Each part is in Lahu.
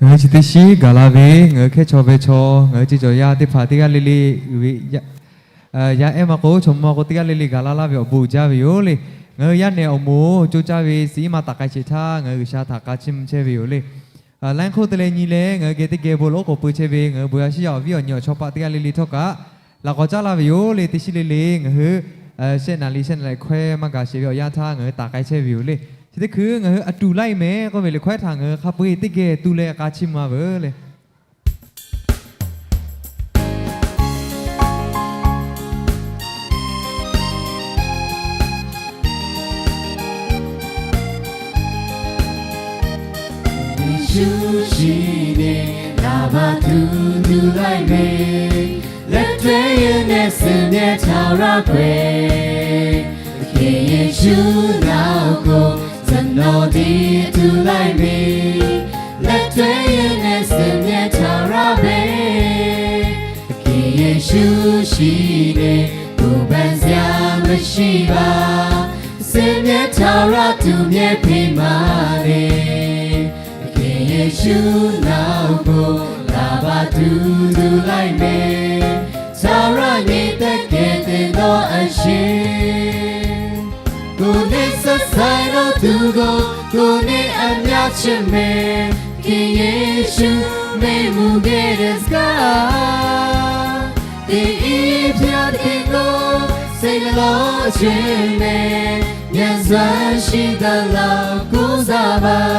Ngaˬ hui chi teˇ shiˉ gaˬ la ve, ngaˬ hui hkehˉ chaw ve chaw, ngaˬ hui ceˇ cawˬ yaˇ teˇ hpaˍ teˇ g'aˇ le le uiˍ ve, yaˇ ehˉ maˇ k'o, chaw mvuh maˇ k'o, teˇ g'aˇ le le gaˬ la laˇ ve awˬ bon uiˍ jaˇ ve yoˬ le. Ngaˬ hui yaˇ nehˬ awˬ moˍ co caˇ ve suh iˉ ma taˍ k'ai sheˍ htaˇ, ngaˬ hui G'uiˬsha htaꞈ k'a chiˇ mvuh chehˇ ve yoˬ le. Laiˉ hk'oˆ te leh nyi leh, ngaˬ hui geh teˇ geh bon lawˉ k'oˍ pui chehˇ ve ngaˬ hui bon yaˇ shiˉ yaˇ awˬ viˉ awˬ nyi awˬ chawˇ paˆ teˇ g'aˇ le le htawˇ kaꞈ, laꞈ k'awꞈ caˉ laˇ ve yoˬ le. Teˇ shiˉ le le ngaˬ hui shehˆ naˍ riˍ shehˆ naˍ riˍ hkawehˇ maˇ gaˬ sheˍ ve awˬ yanˇ htaˇ ngaˬ hui taˍ k'ai chehˇ ve yoˬ le. Chi teˇ hkui ngaˬ hui a tuˬ laiˉ mehˍ k'oˆ ve liꞈ hkawehˇ htaꞈ ngaˬ hui hk'a peu-eˬ teˇ geh tu leh k'a chiˇ mvuh-a veuˬ le. Yeˍsuˆ shiˍ neˇ laˬ baˬ tuˬ tuˬ laiˉ mehˍ, leh tuehˇ yehˬ nehˬ suhˍ nyehˇ htaꞈ raˇ peuˬ. Hk'e Yeˍsuˆ naˬ k'o, tcuh nawˬ tiˉ tuˬ laiˉ mehˍ, leh tuehˇ yehˬ nehˬ suhˍ nyehˇ htaꞈ raˇ peuˬ. Hk'e Yeˍsuˆ shiˍ neˇ, ကိုယ်ပိုင်စရာမရှိပါ, suhˍ nyehˇ htaꞈ raˇ tuˬ nyehˇ piˇ maˇ le. Hk'e Yeˍsuˆ naˬ k'o, laˬ baˬ tuˬ tuˬ laiˉ mehˍ, htaꞈ raˇ nyi tehꞈ kehˬ te dawˇ a sheˍ. ကိုယ်နဲ့ဆက်ဆိုင်သောသူကို ကိုယ်နဲ့အမျှချစ်မယ် ခင်ယေရှုမိန့်မူခဲ့တဲ့စကား သင်၏ဘုရားသခင်ကို စိတ်နှလုံးအချစ်နဲ့ ဉာဏ်စွမ်းရှိသလောက်ကိုးစားပါ။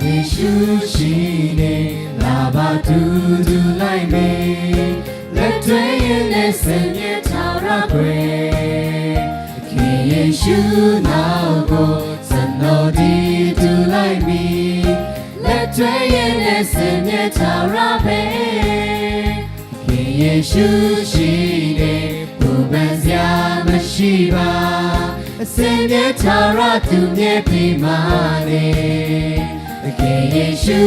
ယေရှုရှိနေ လာပါ တူတူလိုက်မယ် လက်တွဲရင်းနဲ့ စင်မြဲထာဝရခွင် ခင်ယေရှုနောက်ကို ကျွန်တော်ဒီတူလိုက်မည် လက်တွဲရင်းနဲ့ စင်မြဲထာဝရပဲ ခင်ယေရှုရှိနေ ပူပန်စရာမရှိပါ အစင်မြဲထာဝရသူမြဲပေမနေ သခင်ယေရှု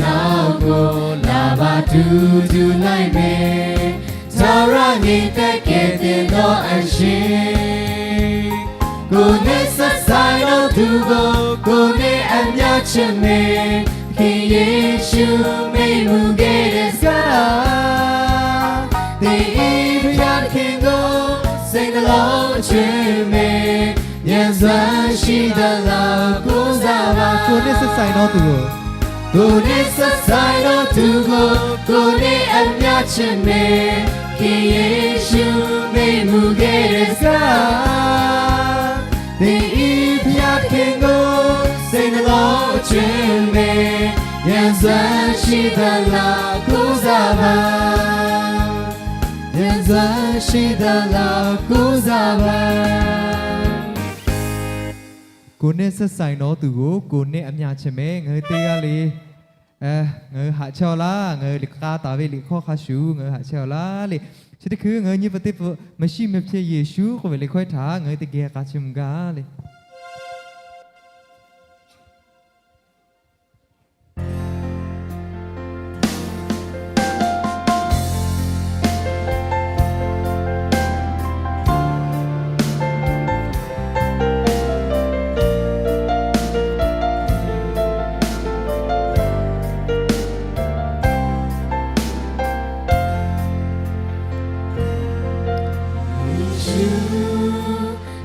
နောက်ကို လာပါတူတူလိုက်မယ် ထာဝရငြိမ်သက်ကယ်တင်သောအရှင် ကိုယ်နဲ့ဆက်ဆိုင်သောသူကို ကိုယ်နဲ့အမျှချစ်မယ် ခင်ယေရှုမိန့်မူခဲ့တဲ့စကား သင်၏ဘုရားသခင်ကို စိတ်နှလုံးအချွေမယ် ဉာဏ်စွမ်းရှိသလောက်ကိုးစားပါ ကိုယ်နဲ့ဆက်ဆိုင်သောသူကို ကိုယ်နဲ့ဆက်ဆိုင်သောသူကို ကိုယ်နဲ့အမျှချစ်မယ် ခင်ယေရှုမိန့်မူခဲ့တဲ့စကား သင်၏ဘုရားသခင်ကို စိတ်နှလုံးအချွေမယ် ဉာဏ်စွမ်းရှိသလောက်ကိုးစားပါ ဉာဏ်စွမ်းရှိသလောက်ကိုးစားပါ ကိုယ်နဲ့ဆက်ဆိုင်သောသူကို ကိုယ်နဲ့အမျှချစ်မယ် ငါတို့ teˇ g'aˇ le, eh, ngaˬ hui haꞈ chehˇ-aw laˇ, ngaˬ hui liꞈ k'a taˍ ve liꞈ hkawˇ hk'a shuˍ ngaˬ hui haꞈ chehˇ-aw laˇ le. Chi teˇ hkui ngaˬ hui nyi pa teˇ pa မရှိမဖြစ်ယေရှု k'oˆ ve liꞈ hkawˇ htaꞈ ngaˬ hui teˇ geh k'a chiˇ mvuh gaˇ le.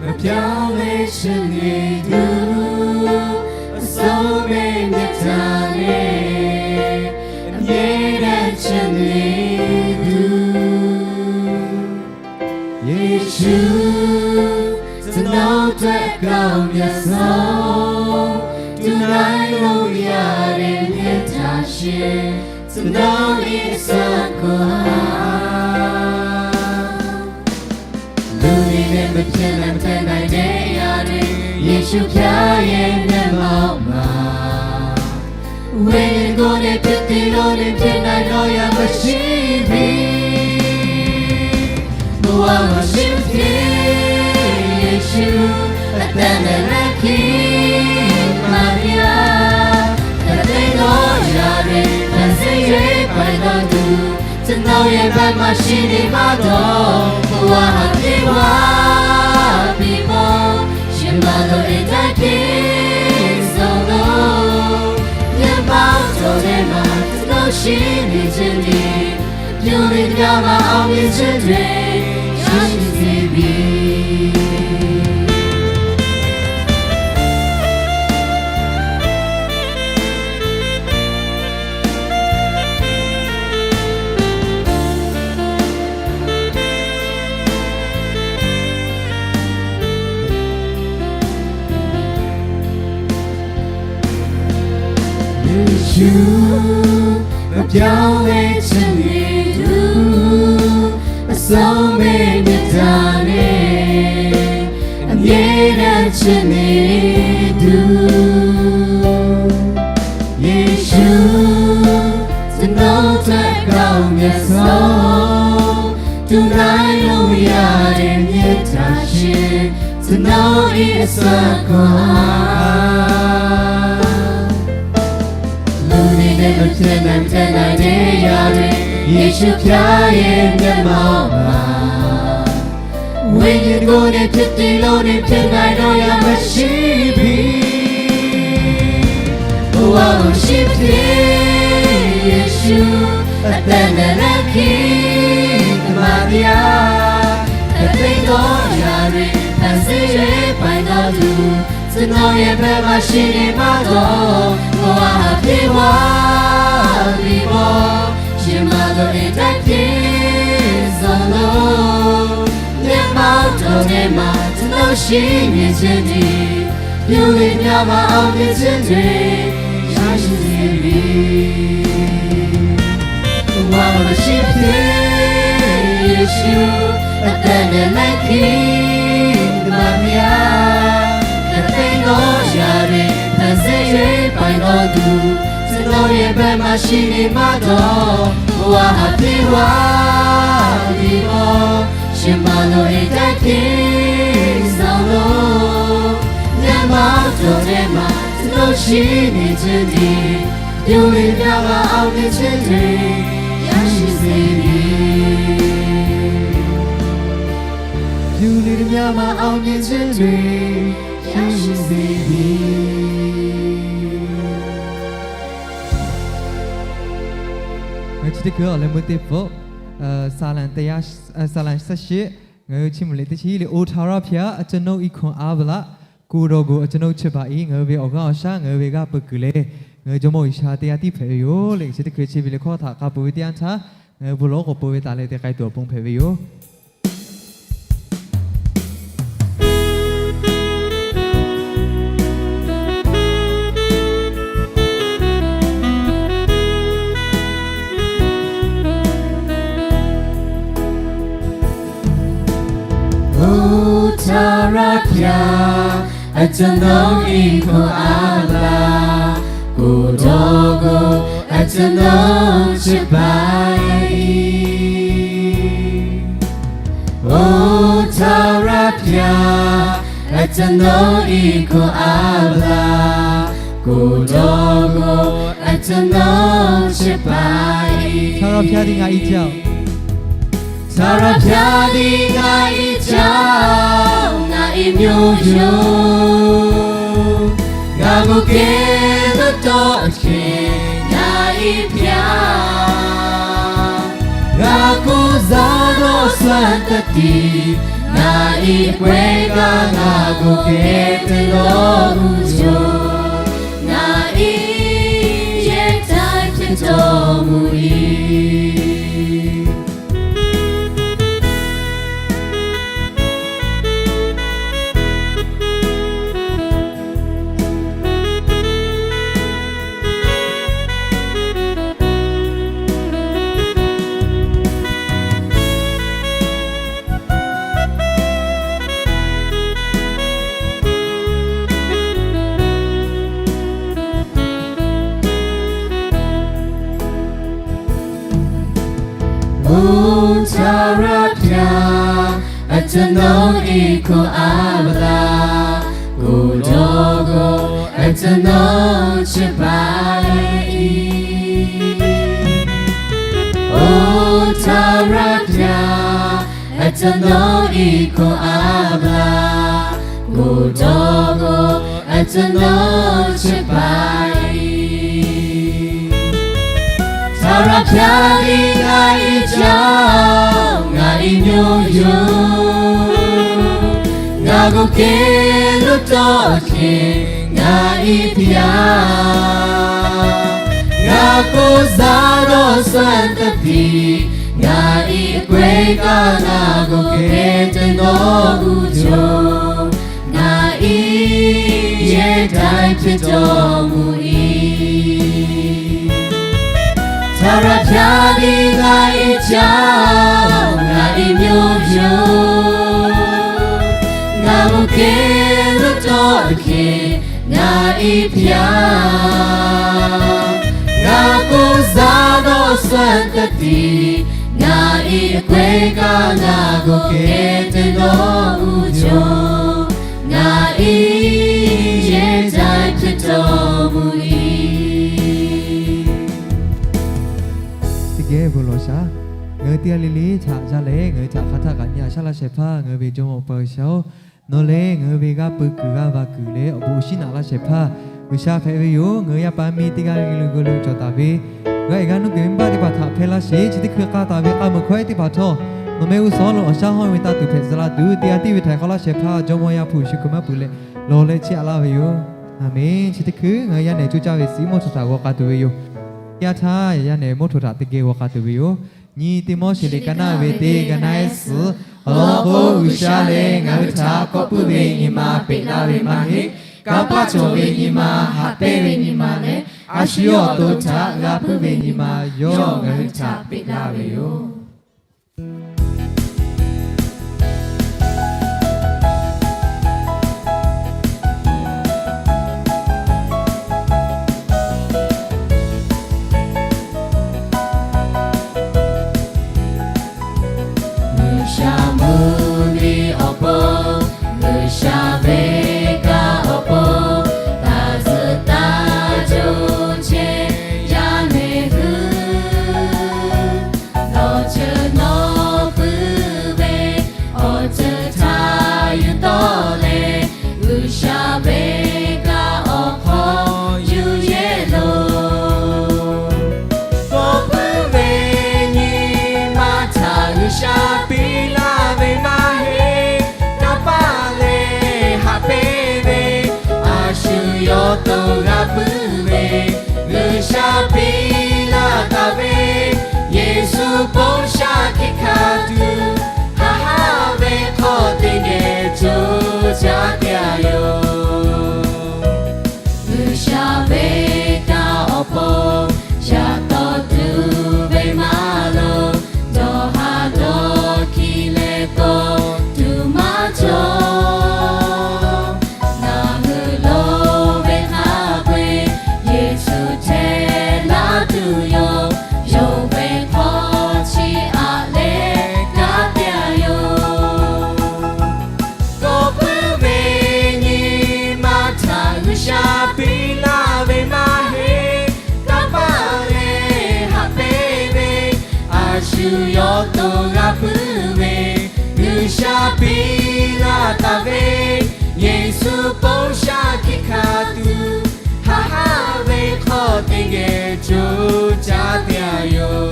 မပြောင်းလဲရှင်နေသူ အဆုံးမဲ့မြတ်တာနဲ့ အမြဲတမ်းရှင်နေသူ ယေရှု ကျွန်တော်အတွက်အကောင်းမြတ်ဆုံး သူနိုင်လို့မရတဲ့မြတ်တာရှင် ကျွန်တော်ရဲ့အသက်ကို လူတွေနဲ့မဖြစ်နိုင် မတတ်နိုင်တဲ့အရာတွေ ယေရှုဖျားရဲ့မျက်မှောက်မှာ ဝိညာဉ်ကိုယ်နဲ့ဖြစ်တည်လို့နေ ဖြစ်နိုင်တော့ရာမရှိပြီ။ ဘဝမှာရှင်ဖြစ်ယေရှု Tehꞈ nehˬ leh hkiˉ maˇ te yaˇ, hk'e te dawˇ yaˇ ve, hk'e te yehˇ paiˍ dawˇ tuˬ, chi nawˬ yehˬ baˆ maˇ shiˍ ve maˇ dawˇ, a wa haꞈ piˇ wa piˇ mawˬ, shiˍ maˍ loꞈ e taˇ hkiˉ suh lo, yaˇ maˇ tawˬ leh maˇ tawˬ shiˍ ve ceˇ ve, yawˇ ve yaˇ maˇ awˬ ve ceˇ ve, yaˇ shiˍ ve Yeˍsuˆ, မပြောင်းလဲခြင်းနဲ့တူ, အဆုံးမမေ့တာနဲ့ အမြဲတမ်းခြင်းနဲ့တူ, ယေရှု ကျွန်တော်အတွက်ကောင်းမြတ်ဆုံး, တူနိုင်လို့မရတဲ့မေတ္တာရှင်, ကျွန်တော်၏အစွမ်းခွန်အား လူတွေနဲ့မဖြစ်နိုင်ဖြစ်နိုင်တဲ့အရာတွေ ယေရှုဖျားရဲ့မျက်မှောက်မှာ ဝိညာဉ်ကိုယ်နဲ့ဖြစ်တည်လို့နေဖြစ်နိုင်တော့ရာမရှိပြီ။ ဘဝကိုရှိဖြစ်ယေရှု အသက်နဲ့လက်ခံသမ္မာတရား အသိမ်းသောအရာတွေ ဖန်ဆင်း၍ပိုင်တော်သူ ကျွန်တော်ရဲ့ဘက်မှာရှိနေမှတော့ ဘဝဟာပြေဝပြီပေါ့။ ရှင်မတော်ရဲ့တိုက်ပြေဆုံးလို့ မျက်မှောက်တော်ထဲမှာကျွန်တော်ရှိနေခြင်းဒီ ပြုလေများမှာအောင်မြင်ခြင်းတွေရရှိစေပြီ။ ဘဝမှာရှိဖြစ်ယေရှု အသက်နဲ့လက်ခံသမ္မာတရား ကသိမ်းသောအရာတွေ ဖန်ဆင်း၍ပိုင်တော်သူ ကျွန်တော်ရဲ့ဘက်မှာရှိနေမှတော့ ဘဝဟာပြေဝပြီပေါ့။ ရှင်မတော်ရဲ့တိုက်ပြေဆုံးလို့ မျက်မှောက်တော်ထဲမှာကျွန်တော်ရှိနေခြင်းဒီ ပြုလေများမှာအောင်မြင်ခြင်းတွေရရှိစေပြီ။ ပြုလေများမှာအောင်မြင်ခြင်းတွေရရှိစေပြီ။ ငါချစ်တဲ့ ကီး လက်မူးသ့ၣ်ဖိ ဆာလံ ဆာလံ ဆယ့်ရှစ် ငါတို့ချစ်မှုလေး တချို့လေး အိုထာဝရဘုရား အကျွန်ုပ်၏ခွန်အားဗလာ ကိုယ်တော်ကို အကျွန်ုပ်ချစ်ပါ၏။ ငါတို့ဘုရား အောက်ကား အောက်ရှာ ငါတို့ဘုရား ပကတိလဲ ငါတို့ ကျွန်ုပ် ယွၤ တရားသဖြင့် ယို့ လေ ချစ်တဲ့ ချစ်ပြီလေ ခီးထီၣ် ကပူၤဝဲ တရားထါ ငါတို့ ဘုရား ကို ပဝဲ တၢ်လဲ တကဲ တူ အပူၤ ဖဲ ဝဲ ယို့။ အိုထာဝရဘုရား အကျွန်ုပ်၏ခွန်အားဗလာ ကိုယ်တော်ကို အကျွန်ုပ်ချစ်ပါ၏။ အိုထာဝရဘုရား အကျွန်ုပ်၏ခွန်အားဗလာ ကိုယ်တော်ကို အကျွန်ုပ်ချစ်ပါ၏။ ထာဝရဘုရားသည် ငါ၏ကျောက် ထာဝရဘုရားသည် ငါ၏ကျောက် ငါ၏မြို့ရိုး ငါ့ကိုကယ်လွှတ်တော်အရှင် ငါ၏ဘုရား ငါကိုယ်စားသောအစွမ်းသတ္တိ ငါ၏အကွဲကငါကိုကယ်တင်တော်မူသော ငါ၏ရန်တိုက်ဖြစ်တော်မူ၏။ အိုထာဝရဘုရား အကျွန်ုပ်၏ခွန်အားဗလာ Aˬ htoꞈ nawˉ chi baˬ iˉ, oˇ htaˇ raˇ hpyaˇ, aˬ htoꞈ nawˉ iˉ hkoˇ a baˬ, k'oˍ dawˇ k'o, aˬ htoꞈ nawˉ chi baˬ iˉ. Htaˇ raˇ hpyaˇ ve ngaˬ iˉ caˇ, ngaˬ iˉ myoˇ yoˬ. Ngaˬ g'oˇ kehˬ lo tawˆ hkeh, ngaˬ iˉ hpyaˇ. Ngaˬ k'oˆ, Zaˇ dawˇ suhˉ teˇ hpeꞈ, ngaˬ iˉ k'oˆ-e kaꞈ, ngaˬ g'oˇ kehˬ teˇ nawˉ g'uˇ cawˬ, ngaˬ iˉ yehˬ daiˇ hpehꞈ taw mvuh iˉ. Htaˇ raˇ hpyaˇ ve ngaˬ iˉ caˇ, ngaˬ iˉ myoˇ yoˬ. Ngaˬ g'oˇ kehˬ lo tawˆ hkeh, ngaˬ iˉ hpyaˇ. Ngaˬ k'oˆ, Zaˇ dawˇ suhˉ teˇ hpeꞈ, ngaˬ iˉ k'oˆ-e kaꞈ, ngaˬ g'oˇ kehˬ teˇ nawˉ g'uˇ cawˬ, ngaˬ iˉ yehˬ daiˇ hpehꞈ taw mvuh iˉ. Teˇ geh bon lawˬ shaˍ. Ngaˬ hui teˇ g'aˇ le le htaꞈ jaˇ leh, ngaˬ hui htaꞈ hk'aˬ htaˆ kaꞈ nyi a shaˉ laˇ shehˍ hpaˇ, ngaˬ hui ve Jawˇmawˇ Awˬ pa G'uiˬsha-oˬ, nawˬ lehˬ ngaˬ hui ve g'aˇ peu kuiˬ g'aˇ va kuiˬ leh awˬ bon shinˉ naꞈ laˇ shehˍ hpaˇ G'uiˬsha hpehꞈ ve yoˬ. Ngaˬ hui yaˇ paˍ miˇ teˇ g'aˇ le le g'uˇ lo cawˬ taˍ ve, g'a ehˬ g'a nuˇ geh venˇbaˆ teˇ hpaˍ htaꞈ hpehˇ laˇ sheˍ. Chi teˇ hkui k'a taˍ ve k'a muiˬ hkawehˉ teˇ hpaˍ htawˇ, nawˬ mehˆ g'uˇ suhˍ lo awˬ shaˉ hawˇ ve taˇ tuˬ hpehꞈ tcuh laˇ tuˬ, teˇ g'aˇ tiˉ ve htaiˍ hk'awꞈ laˇ shehˍ hpaˇ Jawˇmawˇ Yaˇ hpu Yeˍsuˆ Hkriꞈ maˇ peuˬ leh lawˬ leh chiˇ aꞈ laˇ ve yoˬ. Aˬmenˍ. Chi teˇ hkui ngaˬ hui yaˇ nehˬ coˇ caˇ ve suhˍ moˇ htoꞈ htaꞈ g'aw k'a tuˬ ve yoˬ. Yaˇ htaˇ yaˇ nehˬ moˇ htoꞈ htaꞈ teˇ geh g'aw k'a tuˬ ve yoˬ. Nyi Tiˆmoˉseˍ liꞈ ka naˆ ve teˇ ka naˆ ehˉ suhˍ, awˬ lawn k'o, G'uiˬsha lehˬ ngaˬ hui htaꞈ k'awꞈ puiˉ ve nyi ma peꞈ laˇ ve maˇ heˆ. Kanˇ paˆ cawˬ ve nyi ma, haꞈ pehnˇ ve nyi ma leh, a shu yawˇ awˬ to htaꞈ g'a puiˉ ve nyi ma yawˇ ngaˬ hui htaꞈ peꞈ laˇ ve yoˬ. G'uiˬsha mvuhˇmiˬ awˬ pon, G'uiˬsha ve kaꞈ awˬ pon, taˇ zuhꞈ taˇ co chehˇ yaˇ nehˬ hui, nawˬ ceuˬ nawˬ puiˉ ve awˬ ceuˬ htaꞈ yuˬ tawˆ leh, G'uiˬsha ve kaꞈ awˬ hk'aw yuˬ yehˇ loˬ. K'awꞈ puiˉ ve nyi ma htaꞈ G'uiˬsha piˇ laˇ ve maˇ heˆ. Kanˇ paˆ leh haꞈ pehnˇ ve a shu yawˇ to g'a puiˉ ve, G'uiˬsha piˇ laˇ taˍ ve Yeˍsuˆ ponˇ shaˆ hkiˆ hkanˇ tuˬ, haꞈ haˉ ve hk'aw teˇ geh co caˇ piˇ a yoˬ. G'uiˬsha ve kaꞈ awˬ pon yaꞈ taw tuˬ ve maˇ loˍ. Dawˬ ha dawˬ hkiˬ leh kawˆ tuˬ maˇ cawˬ. Ngaˬ hui lo ve hk'a peu-eˬ Yeˍsuˆ hteˇ laˇ tuˬ yoˬ. Yonˍ ve hk'aw chi aꞈ leh kaˉ piˇ a yoˬ. K'awꞈ puiˉ ve nyi ma htaꞈ G'uiˬsha piˇ laˇ ve maˇ heˆ. Kanˇ paˆ leh haꞈ pehnˇ ve a shu yawˇ to g'a puiˉ ve, G'uiˬsha piˇ laˇ taˍ ve Yeˍsuˆ ponˇ shaˆ hkiˆ hkanˇ tuˬ, haꞈ haˉ ve hk'aw teˇ geh co caˇ piˇ a yoˬ.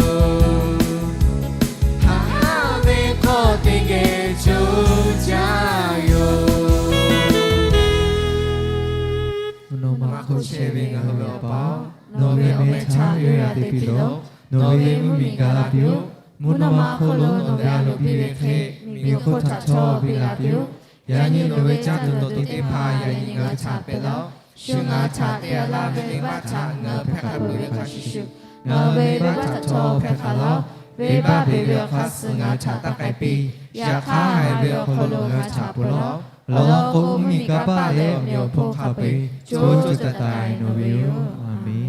Haꞈ haˉ ve hk'aw teˇ geh co caˇ yoˬ. Mvuhˇ naw ma hk'oˆ chehˇ ve ngaˬ hui ve Awˬ pa-oˬ, nawˬ ve awˬ meh htaꞈ yawˇ yaꞈ te piˇ lawˬ. Nawˬ ve mvuhˇmiˬ gaˬ la piˇ-oˆ. Mvuhˇ naw ma hk'oˆ lo nawˬ ve a loˍ piˇ ve hk'e, miˬ hk'oˆ htaꞈ htawˇ piˇ la piˇ-oˆ. Yaꞈ nyi nawˬ ve caˇ tuˬ nawˬ te teˇ hpaˍ yaꞈ nyi ngaˬ hui htaꞈ peꞈ laˇ-oˆ. Shu ngaˬ hui htaꞈ te a laˇ ve venˇbaˆ htaꞈ ngaˬ hui hpehˇ hk'a peuˬ ve hk'a shuˍ shuˍ, ngaˬ hui ve venˇbaˆ htaꞈ htawˇ hpehˇ hk'a laˇ-oˆ. Venˇbaˆ beˬ ve awˬ hk'aˇ suh ngaˬ hui htaꞈ taˇ k'ai piˇ. Yaꞈ hk'aˇ, haiˬ ve awˬ hk'aw lo ngaˬ hui htaꞈ ponˬ laˇ-oˆ. Awˬ lawn k'o, mvuhˇmiˬ kanˇ paˆ leh awˬ meꞈ awˬ hponˇ hk'a peu-eˬ co co taiˍ taiˍ nawˬ ve yoˬ. Aˬmenˍ.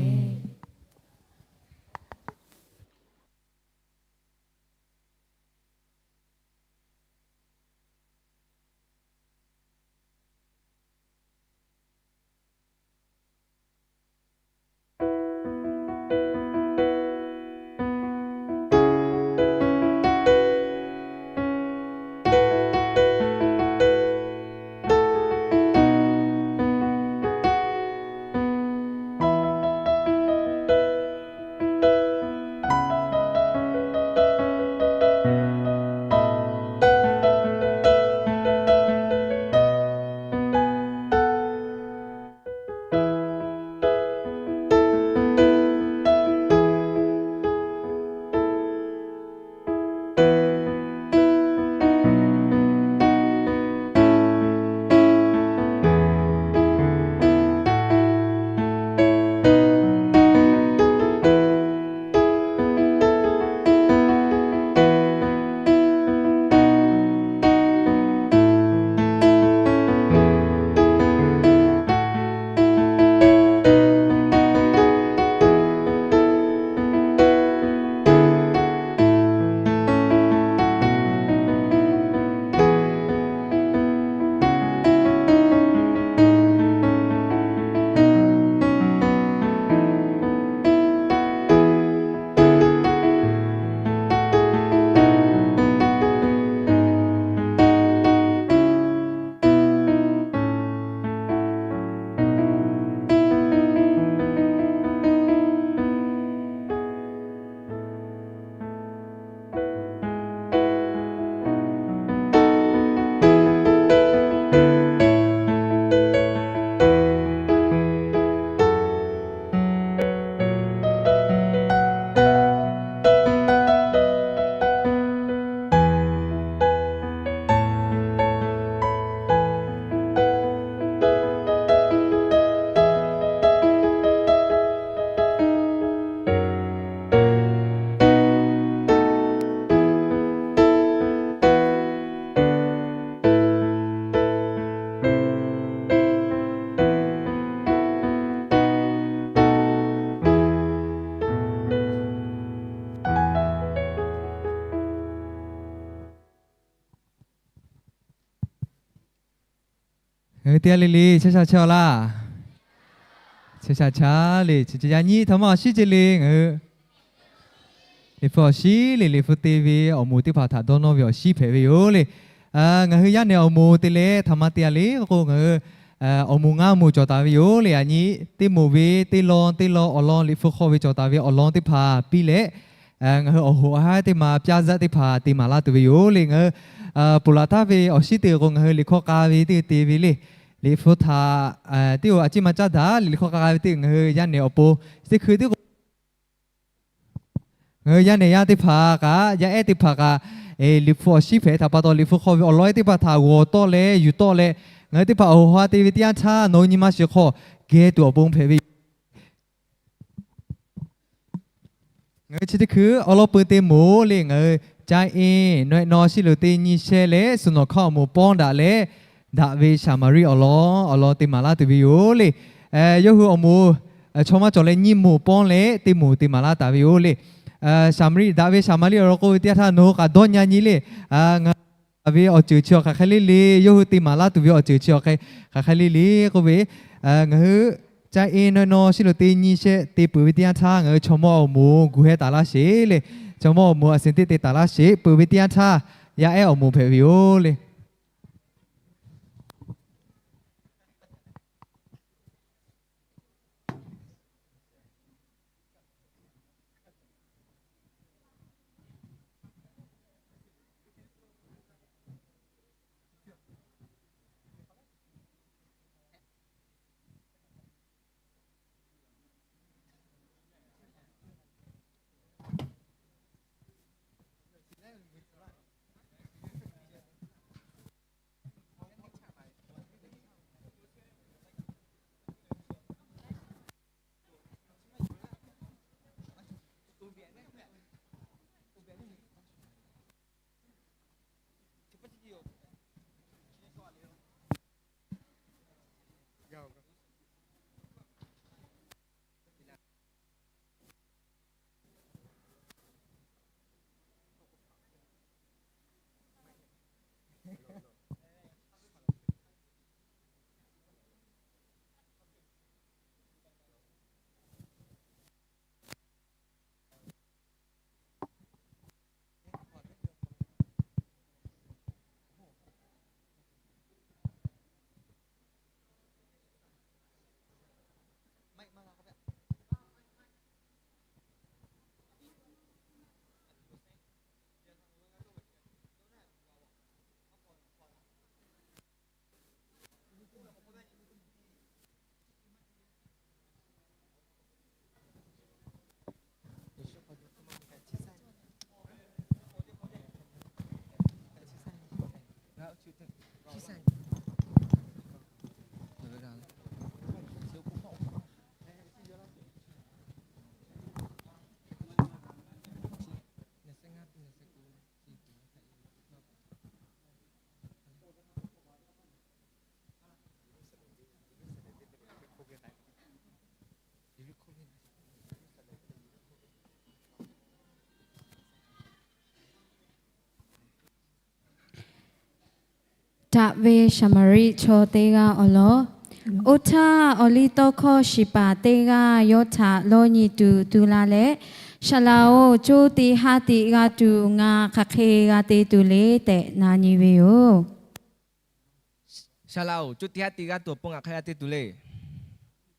Ngaˬ hui teˇ g'aˇ le le chehˇ sha chehˇ-aw laˇ. Chehˇ sha chehˇ le. Chi yaꞈ nyi htaꞈ ma awˬ shinˉ ce le ngaˬ hui Liꞈ hpu awˬ shinˉ le, Liꞈ hpu te ve awˬ moˍ teˇ hpaˍ htaꞈ dawˇ nawˇ ve awˬ shinˉ hpehꞈ ve yoˬ le. Ngaˬ hui yaˇ nehˬ awˬ moˍ te leh htaꞈ ma te-a le k'o, ngaˬ hui awˬ moˍ ngaˇ moˍ cawˬ taˍ ve yoˬ le. Yaꞈ nyi teˇ moˍ ve teˇ lawn teˇ lawn awˬ lawn Liꞈ hpu hk'aw ve cawˬ taˍ ve awˬ lawn teˇ hpaˍ piˇ leh, ngaˬ hui awˬ hoꞈ haˉ teˇ ma pyaˇ zaˆ teˇ hpaˍ te maˍ laˇ tuˬ ve yoˬ le. Ngaˬ hui ponˬ laˬ htaˇ ve awˬ shinˉ te k'o, ngaˬ hui liꞈ hkawˇ k'a ve teˇ te ve le. Liꞈ hpu htaꞈ teˇ oˬ a ciˉ ma caˉ daꞈ le. Liꞈ hkawˇ k'a ve teˇ ngaˬ hui yaˇ nehˬ awˬ pon teˇ hkui teˇ k'o, ngaˬ hui yaˇ nehˬ yaˇ teˇ hpaˍ kaꞈ, yaˇ ehˉ teˇ hpaˍ kaꞈ, Liꞈ hpu awˬ shinˉ hpehꞈ htaꞈ pa taw, Liꞈ hpu hk'aw ve awˬ lawn ehˉ teˇ hpaˍ htaꞈ g'awˬ tawˆ leh yuˬ tawˆ leh, ngaˬ hui teˇ hpaˍ awˬ hoꞈ haˉ te ve teˇ yanˇ htaˇ nawˬ hui nyi ma shiˍ hk'aw geh tuˬ awˬ pon hpehꞈ ve yoˬ. Ngaˬ hui chi teˇ hkui awˉ lawˉ peu te moˍ le. Ngaˬ hui caˇ e nawehˆ naw shiˉ loˍ teˇ nyi shehˆ leh suhˍ nawˬ hkawˇ awˬ moˍ pawˇ daꞈ leh, daꞈ ve Saˍmaˍriˆ awˬ lawn awˬ lawn te maˍ laˇ tuˬ ve yoˬ le. Yawˇ hui awˬ moˍ chaw maˇ cawˬ leh nyiˇ moˍ pawˇ leh teˇ moˍ te maˍ laˇ taˍ ve yoˬ le. Saˍmaˍriˆ, daꞈ ve Saˍmaˍriˆ awˬ lawn k'oˆ ve teˇ yanˇ htaˇ nawˬ hui k'aꞈ dawˇ nyi le. Ngaˬ hui daꞈ ve awˬ ceuˬ chi awˬ hk'aˬ hk'e le le, yawˇ hui te maˍ laˇ tuˬ ve awˬ ceuˬ chi awˬ hk'aˬ hk'e le le k'oˆ ve, ngaˬ hui caˇ e nawehˆ naw shiˉ loˍ teˇ nyi shehˆ te peuˬ ve teˇ yanˇ htaˇ, ngaˬ hui chaw mawˇ awˬ moˍ gu heh taˍ laˇ sheˍ le. Chaw mawˇ awˬ moˍ a sehˍ teˇ te taˍ laˇ sheˍ. Peuˬ ve teˇ yanˇ htaˇ, yaˇ ehˉ awˬ moˍ hpehꞈ ve yoˬ le. Daꞈ ve Saˍmaˍriˆ chaw teˇ g'aˇ awˬ lawn. Oˇ htaˇ, awˬliˇtawˇhkawˇ shiˍ paˍ teˇ g'aˇ yawˇ htaꞈ lawˇ nyi tuˬ tu la leh, Saˍ laꞈ-oˬ, co tiꞈ ha tiꞈ g'a tuˬ ngaˬ hk'aˬ hk'e g'a te tuˬ le tehꞈ na nyi ve yoˬ. Saˍ laꞈ-oˬ, co tiꞈ ha tiꞈ g'a tuˬ awˬ pon ngaˬ hk'aˬ hk'e g'a te tuˬ le.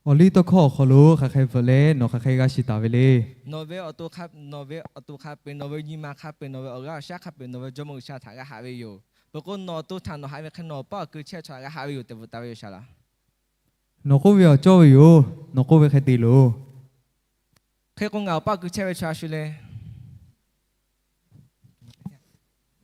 Awˬliˇtawˇhkawˇ awˬ hk'aw lo hk'aˬ hk'e bvuhꞈ leh nawˬ hk'aˬ hk'e g'a shiˍ taˍ ve le. Nawˬ ve awˬ to hk'a, nawˬ ve awˬ to hk'a peu-eˬ, nawˬ ve nyi ma hk'a peu-eˬ, nawˬ ve awˬ g'aˇ awˬ shaˉ hk'a peu-eˬ, nawˬ ve Jawˇmawˇ G'uiˬsha htaꞈ g'a haꞈ ve yoˬ. Peuˬ k'o, nawˬ awˬ to htaꞈ nawˬ haꞈ ve hk'e nawˬ awˬ paˇ awˬ keu chehˇ ve chaw htaꞈ g'a haꞈ ve yoˬ tehꞈ bvuhꞈ taˍ ve yoˬ, Saˍ laꞈ. Nawˬ k'oˆ ve awˬ cawˇ ve yoˬ. Nawˬ k'oˆ ve hk'e te loˬ. Hk'e k'o, ngaˬ awˬ paˇ awˬ keu chehˇ ve chaw a shu le.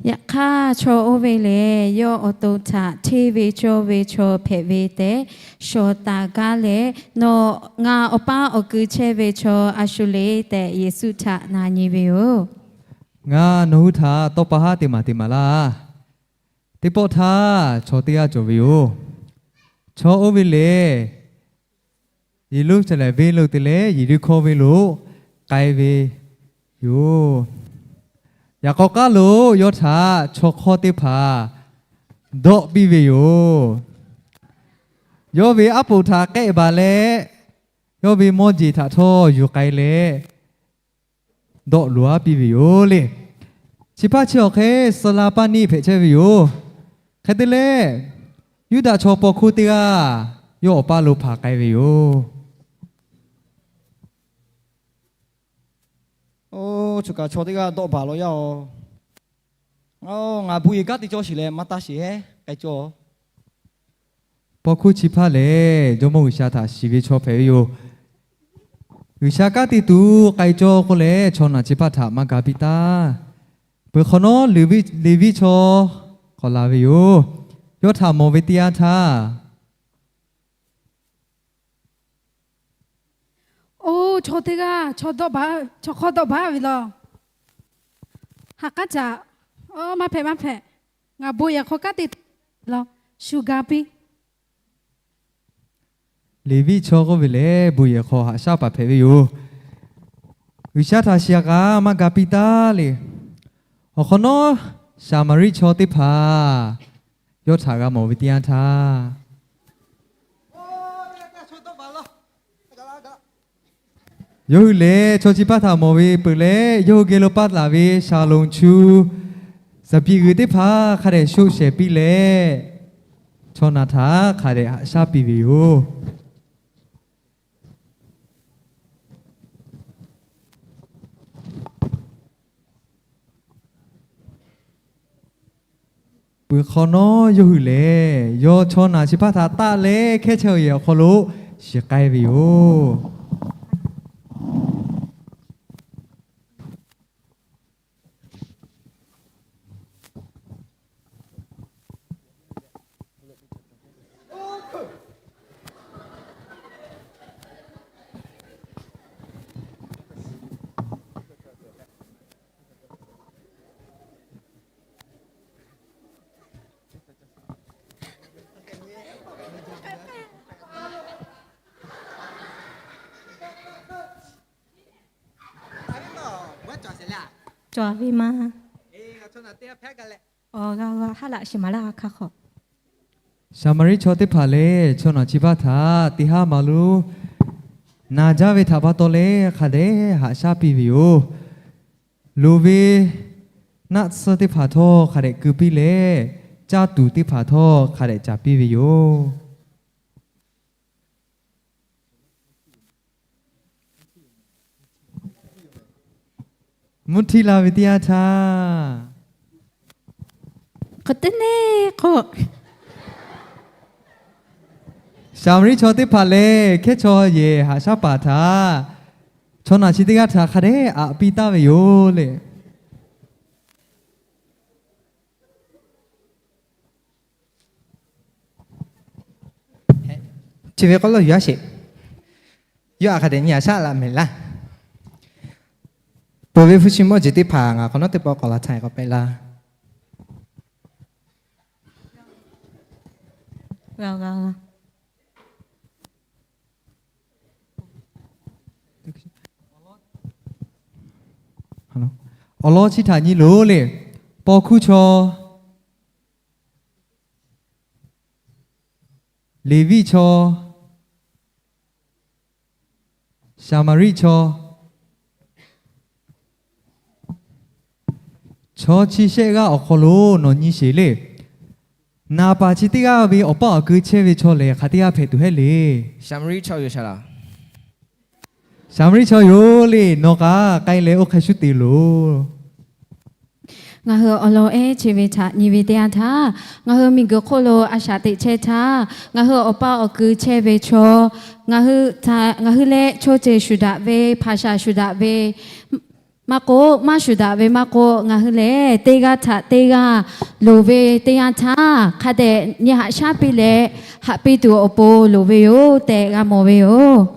Yaꞈ hk'aˇ, chaw oˇ ve lehˬ, yawˇ awˬ to htaꞈ hteˇ ve cawˇ ve chaw hpehꞈ ve tehꞈ shawˍ taˍ gaˇ leh, nawˬ ngaˬ awˬ paˇ awˬ keu chehˇ ve chaw a shu le tehꞈ Yeˍsuˆ htaꞈ na nyi ve yoˬ. Ngaˬ nawˬ hui htaꞈ tawˇ pa haˉ te maˍ te maˍ laˇ. Teˇ pawˆ htaˇ, chaw teˇ g'aˇ cawˬ ve yoˬ. Chaw oˇ ve lehˬ, Yeˍruˆsaˍlehnˍ venˇ lo te leh Yeˍriˆhkoˇ venˇ lo k'ai ve yoˬ. Yaꞈ k'aw k'aˉ lo yawˇ htaꞈ chaw hk'awˇ teˇ hpaˍ dawˆ piˇ ve yoˬ. Yawˇ ve aˉ poꞈ htaꞈ k'ehˆ baˬ leh, yawˇ ve mawˇ jeˬ htaꞈ htawˇ yuˬ k'ai leh, dawˆ loꞈ-a piˇ ve yoˬ le. Chi hpaˇ chi awˬ hk'e suh la paˇ neˇ hpehꞈ chehˇ ve yoˬ. Hk'e te leh, Yuˇdaꞈ chaw paw hkuˇ teˇ g'aˇ yawˇ awˬ paˇ lo hpanˍ k'ai ve yoˬ. Oˇ, choˬ kaꞈ chaw teˇ g'aˇ dawˆ baˬ law yaˇ-oˬ. Ngaˬ bon yehˬ kanˉ te cawˇ sheˍ leh maˇ taˇ sheˍ heˉ k'ai cawˇ. Paw hkuˇ chi hpaˇ lehˬ, Jawˇmawˇ G'uiˬsha htaꞈ shiˍ ve chaw hpehꞈ ve yoˬ. G'uiˬsha kanˉ te tuˬ k'ai cawˇ k'oˆ leh, chaw naˬ chi hpaˇ htaꞈ maˇ ga piˇ taˉ. Peuˬ hk'awꞈ nawˉ, Leˍviˆ chaw k'awꞈ la ve yoˬ. Yawˇ htaꞈ mawˬ ve teˇ yanˇ htaˇ, Oˇ, chaw teˇ g'aˇ chaw dawˆ baˬ, chaw hk'awˇ dawˆ baˬ ve law. Ha k'aˉ caꞈ. Oˇ, maˇ hpehꞈ, maˇ hpehꞈ. Ngaˬ bon yehˬ hk'aw kanˉ te tuˬ law, shu ga piˇ. Leˍviˆ chaw k'oˆ ve lehˬ, bon yehˬ hk'aw haꞈ shaˉ paˍ hpehꞈ ve yoˬ. G'uiˬsha htaꞈ shiˍ-a kaꞈ maˇ ga piˇ taˉ le. Awˬ hk'awꞈ nawˉ, Saˍmaˍriˆ chaw teˇ hpaˍ yawˇ htaꞈ g'a mawˬ ve teˇ yanˇ htaˇ, yawˇ hui lehˬ chaw chi hpaˇ htaꞈ mawˬ ve peuˬ leh, yawˇ hui geh lo paˇ laˬ ve shaˍlonˍ chu zaˍ piꞈ g'uiˬ teˇ hpaˍ hk'a dehꞈ shoˆ shehˍ piˇ leh, chaw naˬ htaꞈ hk'a dehꞈ haꞈ shaˉ piˇ ve yoˬ. Peuˬ hk'awꞈ nawˉ yawˇ hui lehˬ, yawˇ chaw naˬ chi hpaˇ htaꞈ taˆ leh hkehˉ chehˇ-oˬ yehˬ awˬ hk'aw lo shiˍ k'ai ve yoˬ. Cawˬ ve ma. Awˬ g'a g'a haˉ laꞈ shiˍ maˍ laˇ g'a hk'a hk'awꞈ. Saˍmaˍriˆ chaw teˇ hpaˍ lehˬ, chaw naˬ chi hpaˇ htaꞈ teˇ haˉ ma lo na jaˇ ve htaꞈ pa taw leh hk'a dehꞈ haꞈ shaˉ piˇ ve yoˬ. Loˍ ve naˆ tsuhˇ teˇ hpaˍ htawˇ hk'a dehꞈ keu piˇ leh, caˇ tuˬ teˇ hpaˍ htawˇ hk'a dehꞈ caˍ piˇ ve yoˬ. Mvuhˇ htiˇ la ve teˇ yanˇ htaˇ, hk'e te neˇ k'o, Saˍmaˍriˆ chaw teˇ hpaˍ lehˬ, hkehˉ chaw yehˬ haꞈ shaˉ paˍ htaꞈ chaw naˬ chi teˇ g'aˇ htaꞈ hk'a dehꞈ aꞈ piˇ taˍ ve yoˬ le. Chi ve k'oˆ lo yuˬ-a sheˍ. Yawˇ aꞈ hk'a dehꞈ nyi haꞈ shaˉ laꞈ mehˍ laˇ. Peuˬ ve hpu shi mawˇ jeˬ teˇ hpaˍ ngaˬ hk'awꞈ nawˉ teˇ pawˆ k'awꞈ la htaˇ k'awꞈ pehꞈ laˇ. Awˬ lawn chi htaꞈ nyi loˬ le. Paw hkuˇ chaw, Leˍviˆ chaw, Saˍmaˍriˆ chaw, chaw chi shehˆ g'aˇ awˬ hk'aw lo nawˬ nyi sheˍ le. Naˍ paˍ chi teˇ g'aˇ ve awˬ paˇ awˬ keu chehˇ ve chaw lehˬ, hk'aˬ teˇ g'aˇ hpehꞈ tuˬ hehˉ le. Saˍmaˍriˆ chaw yoˬ le. Nawˬ kaꞈ k'ai leh oˇ hk'e shuˉ te loˬ. Ngaˬ hui awˬ lawn ehˉ chi ve htaꞈ nyi ve teˇ yanˇ htaˇ, ngaˬ hui miˬguiˬ hk'oˆ lo a shaꞈ teꞈ chehˇ htaˇ, ngaˬ hui awˬ paˇ awˬ keu chehˇ ve chaw, ngaˬ hui leh chaw ceuˬ shuˍ daꞈ ve, hpaˍ shaˍ shuˍ daꞈ ve maˇ k'oˆ, maˇ shuˍ daꞈ ve maˇ k'oˆ, ngaˬ hui lehˬ teˇ g'aˇ htaꞈ teˇ g'aˇ loˍ ve teˇ yanˇ htaˇ, hk'a dehꞈ nyi haꞈ shaˉ piˇ leh, haꞈ piˇ tuˬ awˬ pon loˍ ve yoˬ tehꞈ g'a mawˬ ve yoˬ.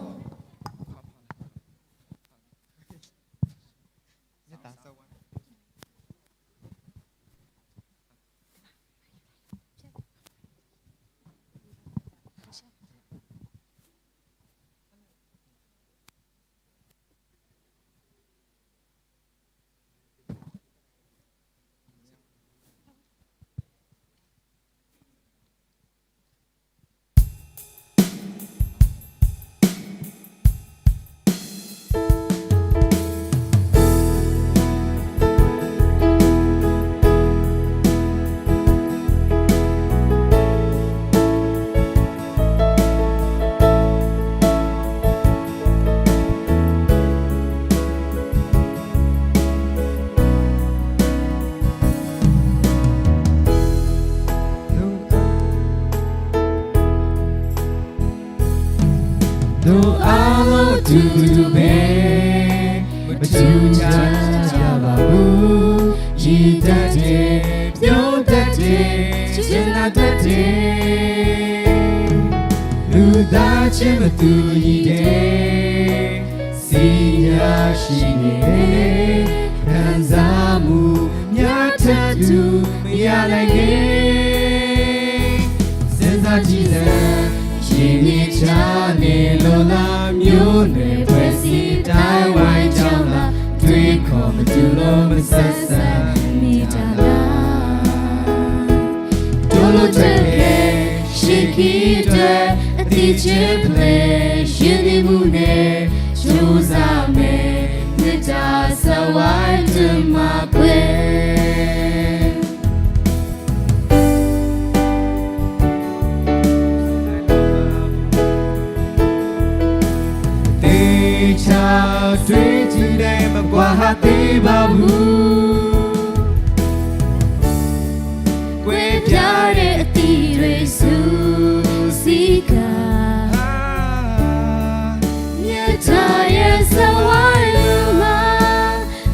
Awˬ to aˉ lawˉ tuˬ tuˬ ve, maˇ tuˬ caˇ caˇ laˇ puˬ, yiˬ taˇ te, yawˇ taˇ te, chi naˇ taˇ te, luˬ daꞈ chehˇ maˇ tuˬ nyi te, siˍ yaˇ shiˍ nyi ve, kanˇ zaˇ mvuhˇ yaˇ htaˇ tuˬ maˇ yaˇ leh ye. စဉ်းစားကြည့်စမ်း, ရေမြေခြား နေလိုလား မျိုးနွယ် ဖွဲ့စည်း တိုင်းဝိုင်း ကျောင်းလာ တွေးခေါ် မတူလို့ မဆက်ဆံ မိတာလား? ဒို့လုပ်တတ်တဲ့ ရှေ့ခရီးအတွက် အသီးကျဲဖလှယ် ရင်းနှီးမှုနဲ့ ကြိုးစားမယ် မေတ္တာ စက်ဝိုင်း တွင်မကွဲ သေချာတွေးကြည့်လည်း မကွာဟသေးပါဘူး။ ကွဲပြားတဲ့အသီးတွေ စုစည်းကာ မြတ်တာရဲ့စက်ဝိုင်းမှာ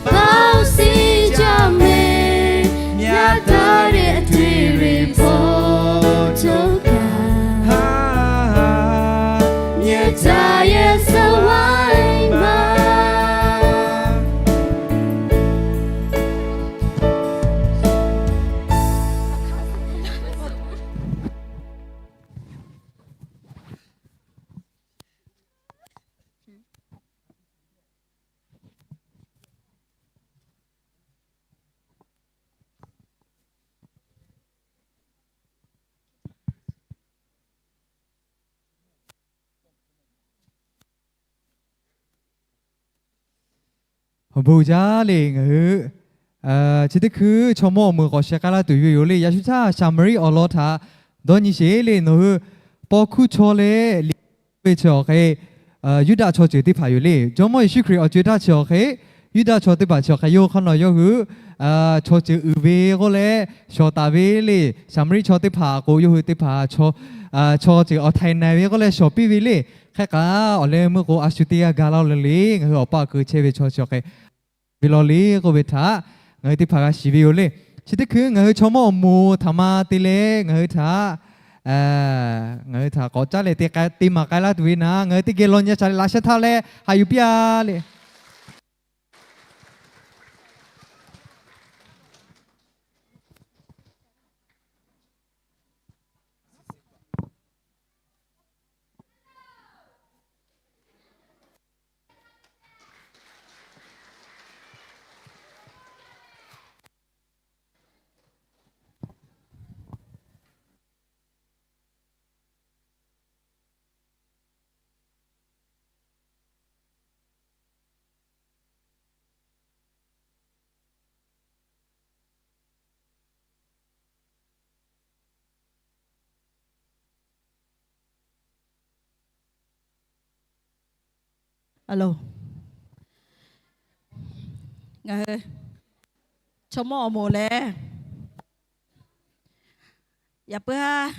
ပေါင်းစည်းကြမယ်။ မျှတတဲ့အတွေ့အကြုံ ဖော်ထုတ်ကာ မြတ်တာရဲ့စက်ဝိုင်းမှာ Awˬ bon jaˇ le ngaˬ hui, chi teˇ hkui chaw mawˇ awˬ moˍ k'awꞈ sheh k'ai laˇ tuˬ ve yoˬ le. Yaꞈ shu htaˇ Saˍmaˍriˆ awˬ lawn htaꞈ dawˇ nyi sheˍ le. Nawˬ hui paw hkuˇ chaw leh liꞈ ve chi awˬ hk'e, Yuˇdaꞈ chaw ceuˬ teˇ hpaˍ yoˬ le. Jawˇmawˇ Yeˍsuˆ Hkriꞈ awˬ co-e htaˇ chi awˬ hk'e, Yuˇdaꞈ chaw teˇ hpaˍ chi awˬ hk'e yawˇ hk'aˇ nawˬ yawˇ hui chaw ceuˬ uiˍ ve k'oˆ leh shawˍ taˍ ve le. Saˍmaˍriˆ chaw teˇ hpaˍ k'o, yawˇ hui teˇ hpaˍ chaw ceuˬ awˬ htaiˍ na ve k'oˆ leh shawˍ piˇ ve le. Hk'e k'o, awˬ leh meuˇ k'o, a shu teˇ g'aˇ ga laˇ-o le le, ngaˬ hui awˬ pa awˬ keu chehˇ ve chaw chi awˬ hk'e ve law le k'oˆ ve htaꞈ ngaˬ hui teˇ hpaˍ g'a shiˍ ve yoˬ le. Chi teˇ hkui ngaˬ hui chaw mawˇ awˬ moˍ htaꞈ ma te leh ngaˬ hui htaꞈ, ngaˬ hui htaꞈ k'awꞈ caˉ leh te maˍ k'ai laˇ tuˬ ve naˍ, ngaˬ hui teˇ geh law nyi shaˍ leh laꞈ sheh htaˇ leh haꞈ yuˬ piˇ-a le. Ngaˬ hui chaw mawˇ awˬ moˍ lehˬ, yaꞈ puiˉ haˉ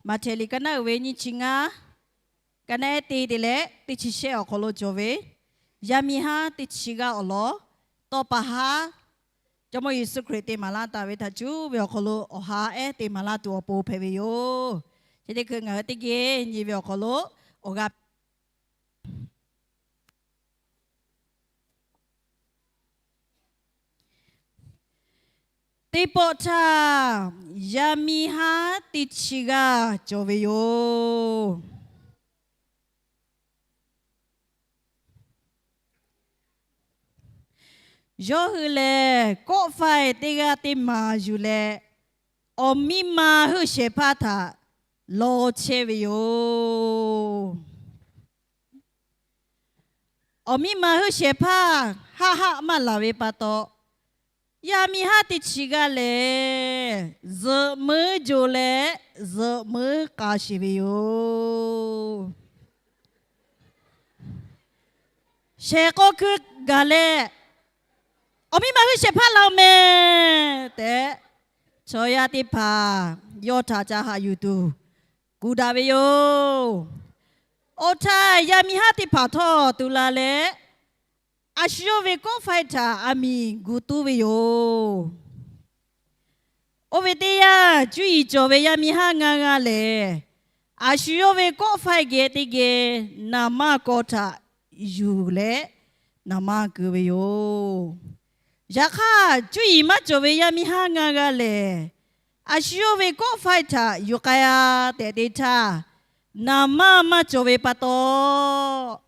Maꞈhtehˍ liꞈ ka naˉ uiˍ ve nyiˇ chi ngaˇ, ka naˉ ehˉ teˇ te leh teˇ chi shehˆ awˬ hk'aw lo cawˬ ve, yaˇ miˇ haˉ teˇ chi g'aˇ awˬ lawn, tawˇ pa haˉ Jawˇmawˇ Yeˍsuˆ Hkriꞈ te maˍ laˇ taˍ ve htaꞈ cuˇ ve awˬ hk'aw lo awˬ ha ehˉ te maˍ laˇ tuˬ awˬ pon hpehꞈ ve yoˬ. Chi teˇ hkui ngaˬ hui teˇ geh nyi ve awˬ hk'aw lo awˬ g'aˇ Teˇ pawˆ htaˇ, yaˇ miˇ haˉ teˇ chi g'aˇ cawˬ ve yoˬ. Yawˇ hui lehˬ, kawˆ faiˇ teˇ g'aˇ teˇ maˍ yuˬ leh, awˬ miˇ ma heuˆ shehˍ hpaˇ htaꞈ law chehˇ ve yoˬ. Awˬ miˇ ma heuˆ shehˍ hpaˇ haˆ haˆ maˇ laˬ ve pa taw, yaˇ miˇ haˉ teˇ chi g'aˇ lehˬ, zuhꞈ muiˉ jo leh zuhꞈ muiˉ k'a sheˍ ve yoˬ. Shehˍ k'aw hkui gaˬ leh, awˬ miˇ ma heuˆ shehˍ hpaˇ laˬ-oˬ mehˍ tehꞈ, chaw yaˇ teˇ hpaˍ yawˇ htaꞈ ca haꞈ yuˬ tuˬ kuˬ daꞈ ve yoˬ. Awˬ htaˇ, yaˇ miˇ haˉ teˇ hpaˍ htawˇ tu la leh, a shu yawˇ ve kawˆ faiˇ htaꞈ aˬ miˍ gu tuˉ ve yoˬ. Oˇ ve teˇ yanˇ, cuˇ yiˍ cawˬ ve yaˇ miˇ haˉ ngaˇ g'aˇ lehˬ, a shu yawˇ ve kawˆ faiˇ geh teˇ geh naˍ manˇ kaw htaꞈ yuˬ leh naˍ manˇ keu ve yoˬ. Yaꞈ hk'aˇ, cuˇ yiˍ maˇ cawˬ ve yaˇ miˇ haˉ ngaˇ g'aˇ lehˬ, a shu yawˇ ve kawˆ faiˇ htaꞈ yuˬ k'ai a tehꞈ te htaˇ, naˍ manˇ maˇ cawˬ ve pa taw,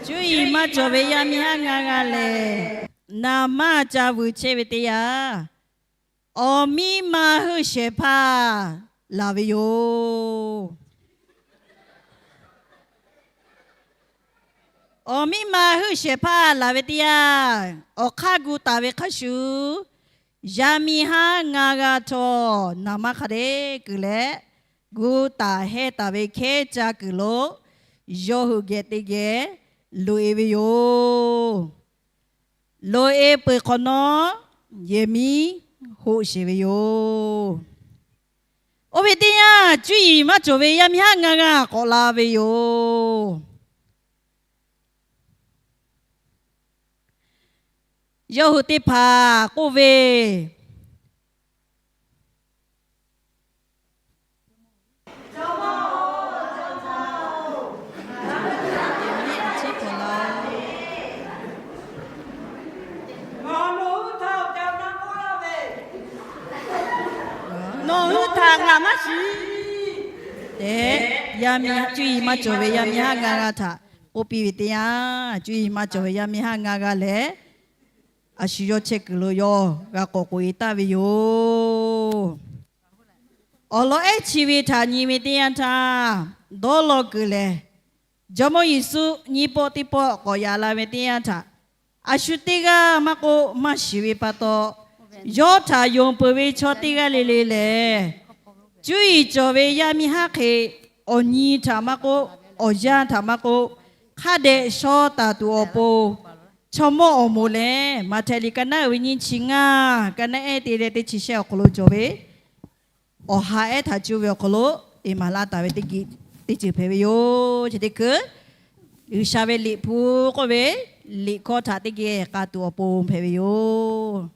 cuˇ yiˍ maˇ cawˬ ve yaˇ miˇ haˉ ngaˇ g'aˇ lehˬ, naˍ manˇ ca vuiˬ chehˇ ve teˇ yanˇ, awˬ miˇ ma heuˆ shehˍ hpaˇ laˬ ve yoˬ. Awˬ miˇ ma heuˆ shehˍ hpaˇ laˬ ve teˇ yanˇ, awˬ hk'aˇ gu taˍ ve hk'a shuˍ, yaˇ miˇ haˉ ngaˇ g'aˇ htawˇ naˍ manˇ hk'a dehꞈ keu leh, gu taˍ hehˇ taˍ ve hkehˉ caˇ kuiˬ lo yawˇ hui geh teˇ geh loꞈ-e ve yoˬ. Loꞈ-e peuˬ hk'awꞈ nawˉ, yehˬ miˉ hoˆ sheˍ ve yoˬ. Oˇ ve teˇ yanˇ, cuˇ yiˍ maˇ cawˬ ve yaˇ miˇ haˉ ngaˇ g'aˇ k'awꞈ la ve yoˬ. Yawˇ hui teˇ hpaˍ k'oˆ ve, nawˬ hui htaꞈ ngaˬ maˇ shiˍ tehꞈ, yaˇ miˇ cuˇ yiˍ maˇ cawˬ ve yaˇ miˇ haˉ ngaˇ g'aˇ htaꞈ k'oˆ piˇ ve teˇ yanˇ, cuˇ yiˍ maˇ cawˬ ve yaˇ miˇ haˉ ngaˇ g'aˇ lehˬ, a shu yawˇ chehˇ kuiˬ lo yawˇ g'a k'awꞈ k'oꞈ-e taˍ ve yoˬ. Awˬ lawn ehˉ chi ve htaꞈ nyi ve teˇ yanˇ htaˇ, dawˇ law kuiˬ lehˬ, Jawˇmawˇ Yeˍsuˆ nyiˇ pawˆ teˇ pawˆ k'awꞈ yaꞈ la ve teˇ yanˇ htaꞈ, a shu teˇ g'aˇ maˇ k'oˆ maˇ shiˍ ve pa taw, yawˇ htaꞈ yonˍ peuˬ ve chaw teˇ g'aˇ le le lehˬ, cuˇ yiˍ cawˬ ve yaˇ miˇ haˉ hk'e, awˬ nyi htaꞈ maˇ k'oˆ, awˬ yanˇ htaꞈ maˇ k'oˆ, hk'a dehꞈ shaw taˍ tuˬ awˬ pon, chaw mawˇ awˬ moˍ lehˬ, Maꞈhtehˍ liꞈ ka naˉ uiˍ ve nyiˇ chi ngaˇ, ka naˉ ehˉ te leh teˇ chi shehˆ awˬ hk'aw lo cawˬ ve awˬ ha ehˉ htaꞈ cuˇ ve awˬ hk'aw lo te maˍ laˇ taˍ ve teˇ ceuˬ hpehꞈ ve yoˬ. Chi teˇ hkui G'uiˬsha ve liꞈ hpu k'oˆ ve liꞈ hkawˇ htaꞈ teˇ geh k'a tuˬ awˬ pon hpehꞈ ve yoˬ.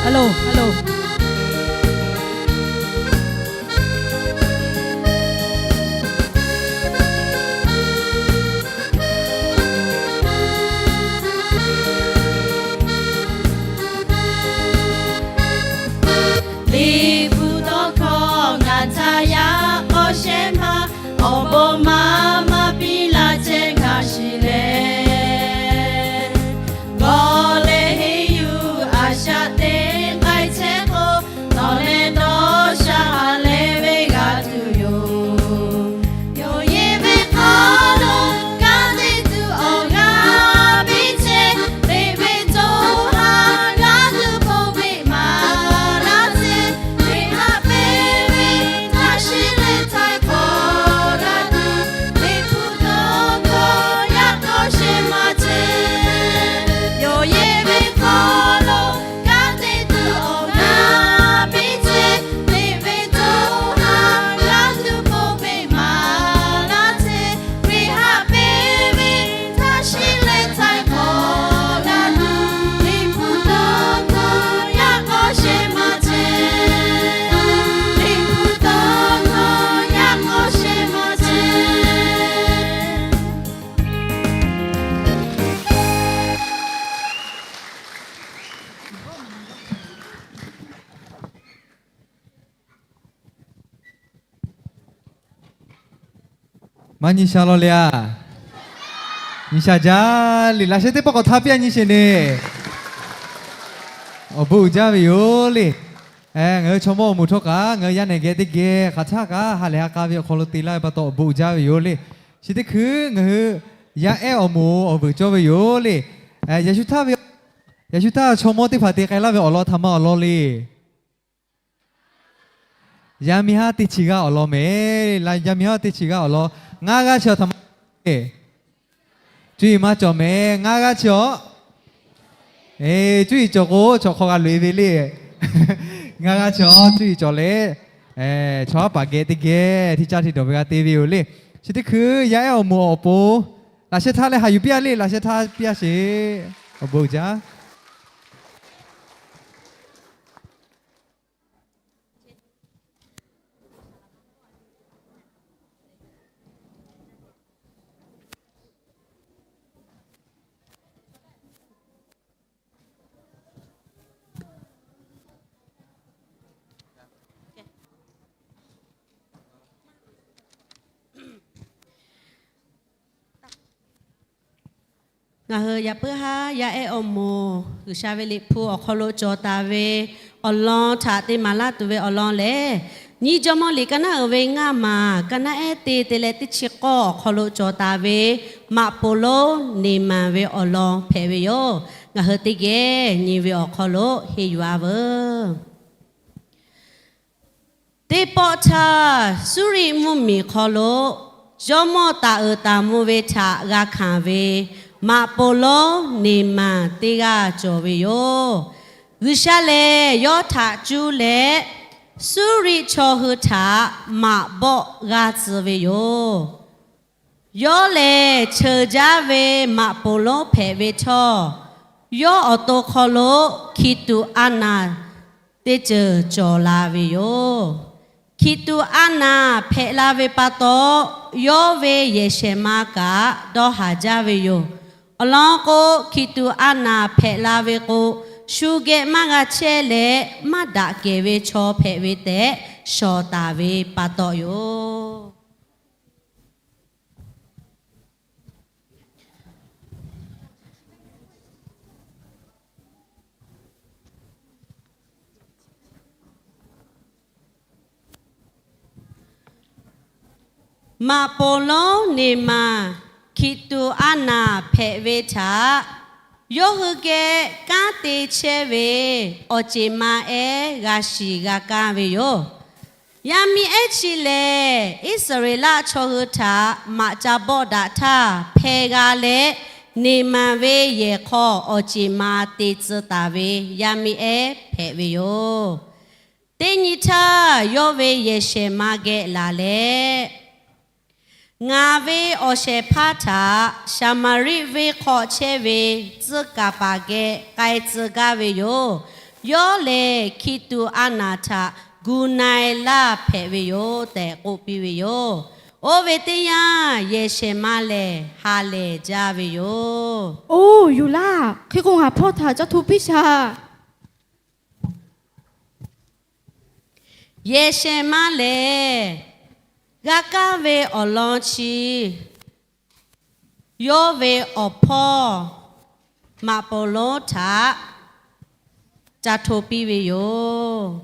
Hello, hello. Liꞈ hpu tawˇ hkawˇ ngaˬ htaꞈ yaꞈ k'aw shehˍ hpaˇ, awˬ bon maˇ maˇ piˇ laˇ chehˇ ngaˬ shiˍ leh, g'aw leh henˇ yuˬ a shaꞈ teꞈ k'ai chehˇ k'o, nawˬ leh dawˇ sha ha leh ve g'a tuˬ yoˬ. Yawˇ yehˬ ve hk'aw lo kanˉ te tuˬ Maˇ nyi sha law le a. Nyi sha jaˇ le. Laꞈ sheh teˇ pawˆ k'awꞈ htaˇ piˇ a nyi sheˍ le. Awˬ bon uiˍ jaˇ ve yoˬ le. Ngaˬ hui chaw mawˇ awˬ moˍ htawˇ kaꞈ ngaˬ hui yaˇ nehˬ geh teˇ geh hk'aˬ htaˇ kaꞈ ha lehˬ ha k'a ve awˬ hk'aw lo te laˇ ve pa taw awˬ bon uiˍ jaˇ ve yoˬ le. Chi teˇ hkui ngaˬ hui yaˇ ehˉ awˬ moˍ awˬ vuiˬ cawˇ ve yoˬ le. Yaꞈ shu htaˇ ve, yaꞈ shu htaˇ chaw mawˇ teˇ hpaˍ te k'ai laˇ ve awˬ lawn htaꞈ ma awˬ lawn le. Yaˇ miˇ haˉ teˇ chi g'aˇ awˬ lawn mehˍ. Yaˇ miˇ haˉ teˇ chi g'aˇ awˬ lawn ngaˇ g'aˇ chi awˬ htaꞈ ma le. Cuˇ yiˍ maˇ cawˬ mehˍ. Ngaˇ g'aˇ chi awˬ, cuˇ yiˍ cawˬ k'o chaw hk'aw g'a loꞈ e ve le. Ngaˇ g'aˇ chi awˬ cuˇ yiˍ cawˬ leh, chaw haˉ paˍ geh teˇ geh hti caˇ hti dawˬ ve g'a te ve yoˬ le. Chi teˇ hkui yaˇ ehˉ awˬ moˍ awˬ pon laꞈ sheh htaˇ leh haꞈ yuˬ piˇ a le. Laꞈ sheh htaˇ piˇ a sheˍ. Awˬ bon uiˍ jaˇ. Ngaˬ hui yaꞈ puiˉ haˉ yaˇ ehˉ awˬ moˍ G'uiˬsha ve liꞈ hpu awˬ hk'aw lo cawˬ taˍ ve awˬ lawn htaꞈ te maˍ laˇ tuˬ ve awˬ lawn lehˬ, nyiˇ Jawˇmawˇ liꞈ ka naˉ uiˍ ve ngaˇ maˬ, ka naˉ ehˉ te te leh teˇ chi k'awˇ awˬ hk'aw lo cawˬ taˍ ve maꞈ poˍ lonˉ Neˍmanˍ ve awˬ lawn hpehꞈ ve yoˬ. Ngaˬ hui teˇ geh nyi ve awˬ hk'aw lo henˇ yuˬ a veuˬ. Teˇ pawˆ htaˇ, Suˇriˆ mvuhˇmiˬ hk'aw lo jawˇmawˇ taˍ uiˍ taˍ mvuh ve htaꞈ g'a hkanˍ ve maꞈ poˍ lonˉ Neˍmanˍ teˇ g'aˇ cawˬ ve yoˬ. G'uiˬsha lehˬ yawˇ htaꞈ cuˇ leh, Suˇriˆ chaw hui htaꞈ maꞈ bawˆ g'a tcuh ve yoˬ. Yawˇ lehˬ cheuˬ jaˇ ve maꞈ poˍ lonˉ hpehꞈ ve htawˇ, yawˇ awˬ to hk'aw lo hkiˬ tuꞈ a naˍ teˇ ceuˬ cawˬ la ve yoˬ. Hkiˬ tuꞈ a naˍ hpehꞈ la ve pa taw, yawˇ ve yehˬ shehˍ ma kaꞈ dawˇ haˍ jaˇ ve yoˬ. Awˬ lawn k'o, hkiˬ tuꞈ a naˍ hpehꞈ la ve k'o, shu geh maˇ g'a chehˇ leh maˇ daꞈ kehˬ ve chaw hpehꞈ ve tehꞈ shawˍ taˍ ve pa taw yoˬ. Maꞈ poˍ lonˉ Neˍmanˍ hkiˬ tuꞈ a naˍ hpehꞈ ve htaꞈ yawˇ hui geh kanˉ te chehˇ ve awˬ ceˬ ma ehˉ g'a shiˍ g'a kaˇ ve yoˬ. Yaˇ miˇ ehˉ chi lehˬ, Iˉsaˍreˍlaˆ chaw hui htaꞈ maꞈ ca bawˆ daꞈ htaˇ hpeh g'a leh, Neˍmanˍ ve yehˬ hk'aw awˬ ceˬ ma te tcuh taˍ ve yaˇ miˇ ehˉ hpehꞈ ve yoˬ. Teˇ nyi htaˇ yawˇ ve yehˬ shehˍ ma geh laˬ leh, Ngaˬ ve awˬ shehˍ hpaˇ htaꞈ Saˍmaˍriˆ venˇ hk'aw chehˇ ve tcuh kaˍ paˍ geh k'ai tcuh gaˇ ve yoˬ. Yawˇ lehˬ hkiˬ tuꞈ a naˍ htaꞈ gu na-e laˇ hpehꞈ ve yoˬ tehꞈ k'oˆ piˇ ve yoˬ. Oˇ ve teˇ yanˇ, yehˬ shehˍ ma lehˬ ha lehˬ jaˇ ve yoˬ. Oˇ, yoˬ laˇ. Hk'e k'o, ngaˬ hpawˇ htaꞈ ca hto piˇ shaˍ. Yehˬ shehˍ ma lehˬ, g'a kaˇ ve awˬ lawn chi yawˇ ve awˬ hpawˇ maꞈ poˍ lonˉ htaꞈ ca hto piˇ ve yoˬ.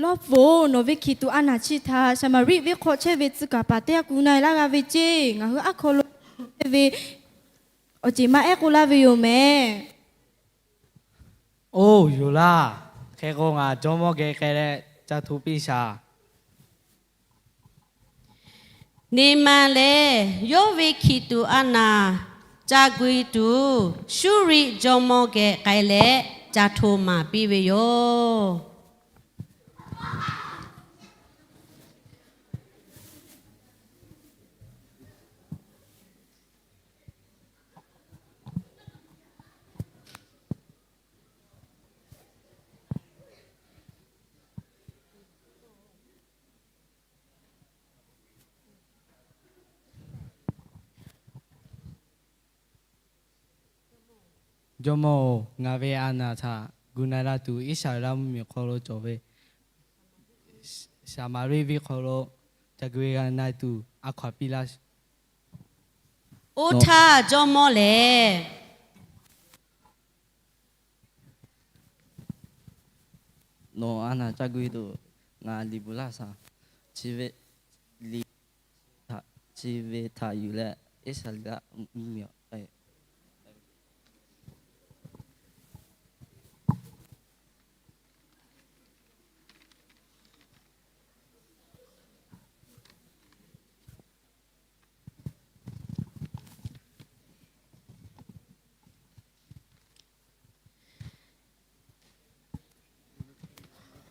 Lawˇ pfuhˍ-oˬ, nawˬ ve hkiˬ tuꞈ a naˍ chi htaꞈ Saˍmaˍriˆ venˇ hk'aw chehˇ ve tcuh kaˍ paˍ teˇ g'aˇ gu na-e laˇ g'a ve ceˇ. Ngaˬ hui aˉ hk'aw lo chehˇ ve awˬ ceˬ ma ehˉ k'oˆ laˇ ve yoˬ mehˍ. Oˇ, yoˬ laˇ. Hk'e k'o, ngaˬ jawˇmawˇ geh k'ai leh ca hto piˇ shaˍ. Neˍmanˍ lehˬ, yawˇ ve hkiˬ tuꞈ a naˍ ca gu-e tuˬ, Suˇriˆ jawˇmawˇ geh k'ai leh ca hto maˍ piˇ ve yoˬ. Jawˇmawˇ-oˬ, ngaˬ ve a naˍ htaꞈ gu na-e laˇ tuˬ, Iˉsaˍreˍlaˆ mvuhˇmiˬ hk'aw lo cawˬ ve Saˍmaˍriˆ venˇ hk'aw lo ca gu ve g'a na tuˬ a hkaw-anˬ piˇ laˇ. Oˇ htaˇ jawˇmawˇ lehˬ, nawˬ a naˬ ca gu tuˬ ngaˬ liꞈ bvuhꞈ laˇ shaˍ. Chi ve, liꞈ, chi ve htaꞈ yuˬ leh Iˉsaˍreˍlaˆ mvuhˇ miˬ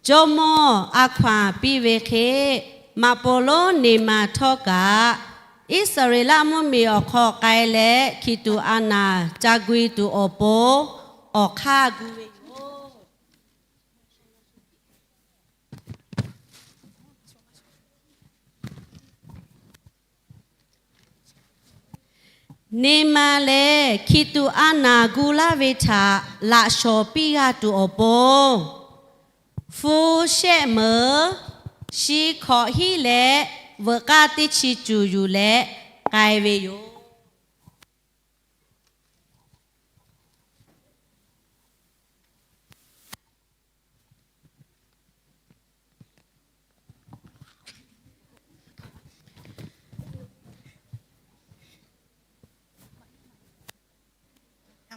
Jawˇmawˇ a hkaw-anˬ piˇ ve hk'e, maꞈ poˍ lonˉ Neˍmaꞈ htawˇ kaꞈ, Iˉsaˍreˍlaˆ mvuhˇ miˬ awˬ hk'aw k'ai leh hkiˬ tuꞈ a naˬ ca gu e tuˬ awˬ pon awˬ hk'aˇ gu ve yoˬ. Neˍmaꞈ lehˬ, hkiˬ tuꞈ a naˬ gu laˇ ve htaꞈ laꞈ shawˍ piˇ g'a tuˬ awˬ pon, hpu shehˆ meuˍ, shi hkawꞈ hiˉ leh veuꞈ k'aˇ teˇ chi cuˬ yuˬ leh k'ai ve yoˬ.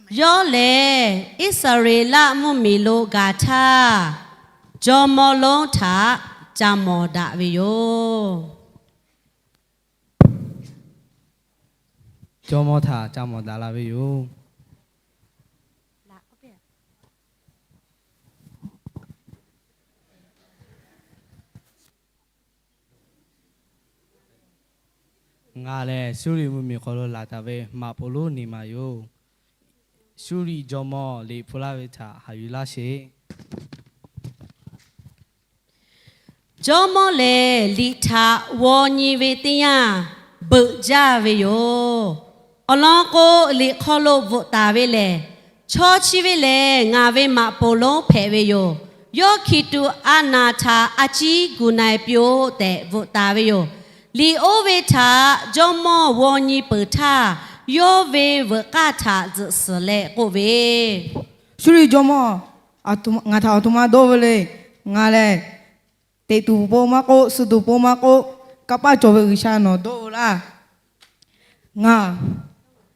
Yawˇ lehˬ, Iˉsaˍreˍlaˆ mvuhˇ miˬ lo gaˬ htaˇ, jawˇmawˇ lonˉ htaꞈ ca mawˬ daꞈ ve yoˬ. Jawˇmawˇ htaꞈ ca mawˬ daꞈ la ve yoˬ. Ngaˬ lehˬ Suˇriˆ mvuhˇ miˬ hk'aw lo laˬ taˍ ve maꞈ poˍ lonˉ Neˍmaꞈ yoˬ. Suˇriˆ jawˇmawˇ liꞈ hpu laˇ ve htaꞈ haꞈ yuˬ laˇ sheˍ. Jawˇmawˇ lehˬ, liꞈ htaꞈ g'aw nyi ve teˇ yanˇ, beuꞈ jaˇ ve yoˬ. Awˬ lawn k'o, liꞈ hk'aw lo bvuhꞈ taˍ ve lehˬ, Chaw chi ve lehˬ, ngaˬ ve maꞈ poˍ lonˉ hpehꞈ ve yoˬ. Yawˇ hkiˬ tuꞈ a naˬ htaꞈ a ciˉ gu na e piˇ-oˆ tehꞈ bvuhꞈ taˍ ve yoˬ. Liꞈ oˇ ve htaꞈ jawˇmawˇ g'aw nyi peuˬ htaˇ, yawˇ ve veuꞈ k'aˇ htaꞈ tzuhꞈ suhˍ leh k'oˆ ve, Suˇriˆ jawˇmawˇ, ngaˬ htaꞈ awˬ to ma dawˇ ve le. Ngaˬ lehˬ, teꞈ tuˬ po maˇ k'oˆ, suh tuˬ po maˇ k'oˆ, kanˇ paˆ cawˬ ve G'uiˬsha nawˬ dawˇ ve laˇ. Ngaˬ,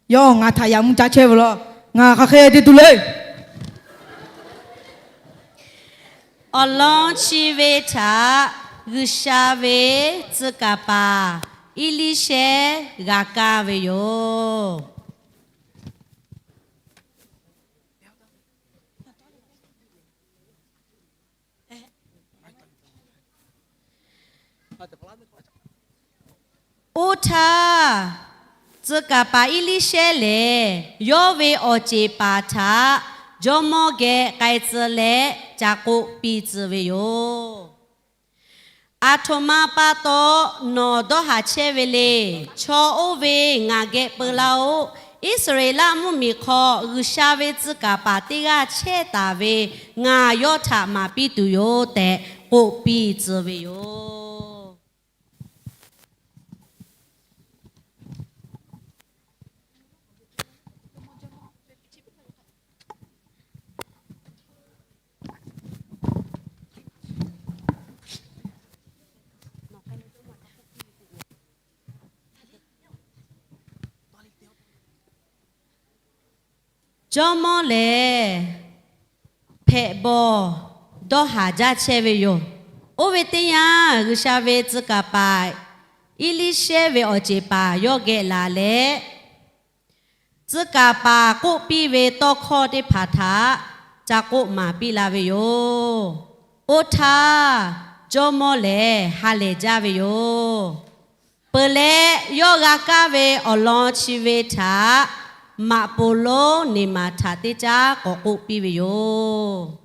yawˇ ngaˬ htaꞈ yaꞈ mvuh ca chehˇ ve law. Ngaˬ hk'aˬ hk'e te tuˬ le. Awˬ lawn chi ve htaꞈ G'uiˬsha ve tcuh kaˍ paˍ Eˇliˇshehˇ g'a kaˇ ve yoˬ. Oˇ htaˇ, tcuh kaˍ paˍ Eˇliˇshehˇ lehˬ, yawˇ ve awˬ ceˬ paˍ htaꞈ jawˇmawˇ geh k'ai tcuh leh ca k'oˆ piˇ tcuh ve yoˬ. Aˬ htoꞈ ma pa taw nawˬ dawˇ haˍ chehˇ ve le. Chaw oˇ ve ngaˬ geh peu laˇ-oˆ. Iˉsaˍreˍlaˆ mvuhˇmiˬ hk'aw G'uiˬsha ve tcuh kaˍ paˍ teˇ g'aˇ chehˇ taˍ ve ngaˬ yawˇ htaꞈ maˍ piˇ tuˬ yoˬ tehꞈ k'oˆ piˇ tcuh ve yoˬ. Jawˇmawˇ lehˬ, hpehꞈ bawˬ dawˇ haˍ jaˇ chehˇ ve yoˬ. Oˇ ve teˇ yanˇ, G'uiˬsha ve tcuh kaˍ paˍ Eˇliˇshehˇ ve awˬ ceˬ paˍ yawˇ geh laˬ leh, tcuh kaˍ paˍ k'oˆ piˇ ve tawˇ hkawˇ teˇ hpaˍ htaꞈ ca k'oˆ maˍ piˇ la ve yoˬ. Oˇ htaˇ, jawˇmawˇ lehˬ ha lehˬ jaˇ ve yoˬ. Peuˬ leh, yawˇ g'a kaˇ ve awˬ lawn chi ve htaꞈ maꞈ poˍ lonˉ Neˍmaˍ htaꞈ teˇ caˉ k'awꞈ k'oˆ piˇ ve yoˬ.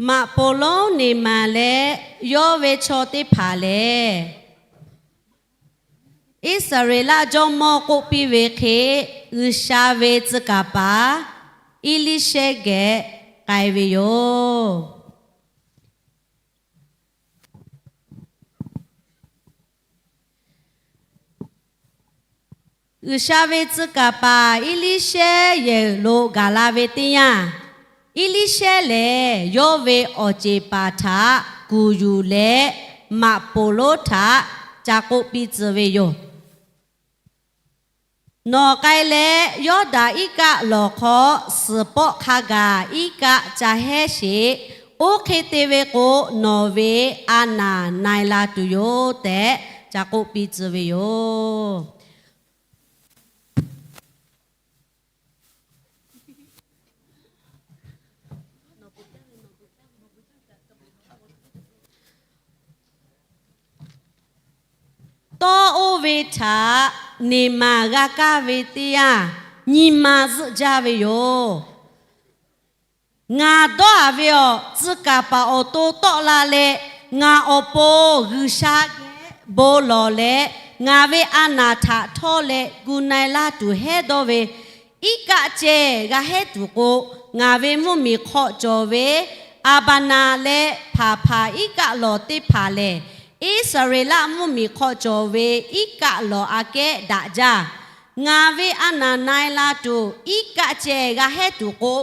Maꞈ poˍ lonˉ Neˍmaˍ leh yawˇ ve chaw teˇ hpaˍ lehˬ, Iˉsaˍreˍlaˆ jawˇmawˇ k'oˆ piˇ ve hk'e, G'uiˬsha ve tcuh kaˍ paˍ Eˇliˇshehˇ geh k'ai ve yoˬ. G'uiˬsha ve tcuh kaˍ paˍ Eˇliˇshehˇ yehˬ lo gaˬ la ve teˇ yanˇ, Eˇliˇshehˇ lehˬ yawˇ ve awˬ ceˬ paˍ htaꞈ kuˬ yuˬ leh, maꞈ poˍ lonˉ htaꞈ ca k'oˆ piˇ tcuh ve yoˬ. Nawˬ k'ai leh, Yawˇdanˍ iˉ kaˆ lawˬ hk'aw suhˍ pawˆ hk'a gaˬ iˉ kaˆ ca hehˉ sheˍ. Oˇ hk'e te ve k'o, nawˬ ve a naˍ na e la tuˬ yoˬ tehꞈ ca k'oˆ piˇ tcuh ve yoˬ. Tawˇ oˇ ve htaꞈ Neˍmaˍ g'a kaˇ ve teˇ yanˇ, nyi ma zuhˆ jaˇ ve yoˬ. Ngaˬ dawˇ haˍ ve awˬ tcuh kaˍ paˍ awˬ to tawˆ la leh, ngaˬ awˬ pon G'uiˬsha geh bon lawˬ leh, ngaˬ ve a naˍ htaꞈ htawˇ leh gu na e laˇ tuˬ hehˉ dawˇ ve iˉ kaˆ ceh g'a hehˉ tuˬ k'o, ngaˬ ve mvuhˇmiˬ hk'aw cawˬ ve Aˍbaˍnaˍ leh Hpaˍhpaˍ iˉ kaˆ lawˬ teˇ hpaˍ lehˬ, Iˉsaˍreˍlaˆ mvuhˇmiˬ hk'aw cawˬ ve iˉ kaˆ lawˬ aꞈ kehˉ daꞈ jaˇ. Ngaˬ ve a naˍ na e la tuˬ iˉ kaˆ ceh g'a hehˉ tuˬ k'o,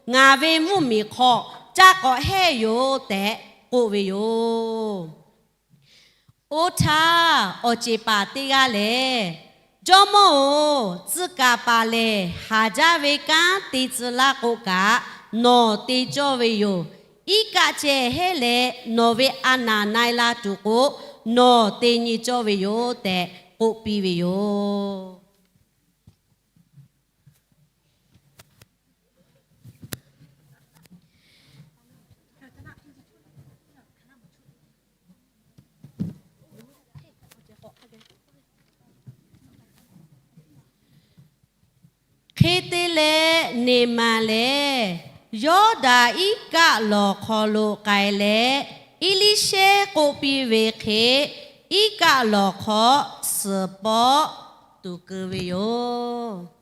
ngaˬ ve mvuhˇmiˬ hk'aw caˇ k'awꞈ hehˉ yoˬ tehꞈ k'oˆ ve yoˬ. Oˇ htaˇ, awˬ ceˬ paˍ teˇ g'aˇ lehˬ, Jawˇmawˇ-oˬ, tcuh kaˍ paˍ lehˬ haˍ jaˇ ve kanˉ te tcuh laˇ k'o kaꞈ, nawˬ te cawˇ ve yoˬ. Iˉ kaˆ ceh hehˉ leh nawˬ ve a naˍ na e la tuˬ k'o, nawˬ te nyi cawˇ ve yoˬ tehꞈ k'oˆ piˇ ve yoˬ. Hk'e te leh, Neˍmaˍ lehˬ Yawˇdanˍ iˉ kaˆ lawˬ hk'aw lo k'ai leh, Eˇliˇshehˇ k'oˆ piˇ ve hk'e, iˉ kaˆ lawˬ hk'aw suhˍ pawˆ tuˍ keu ve yoˬ.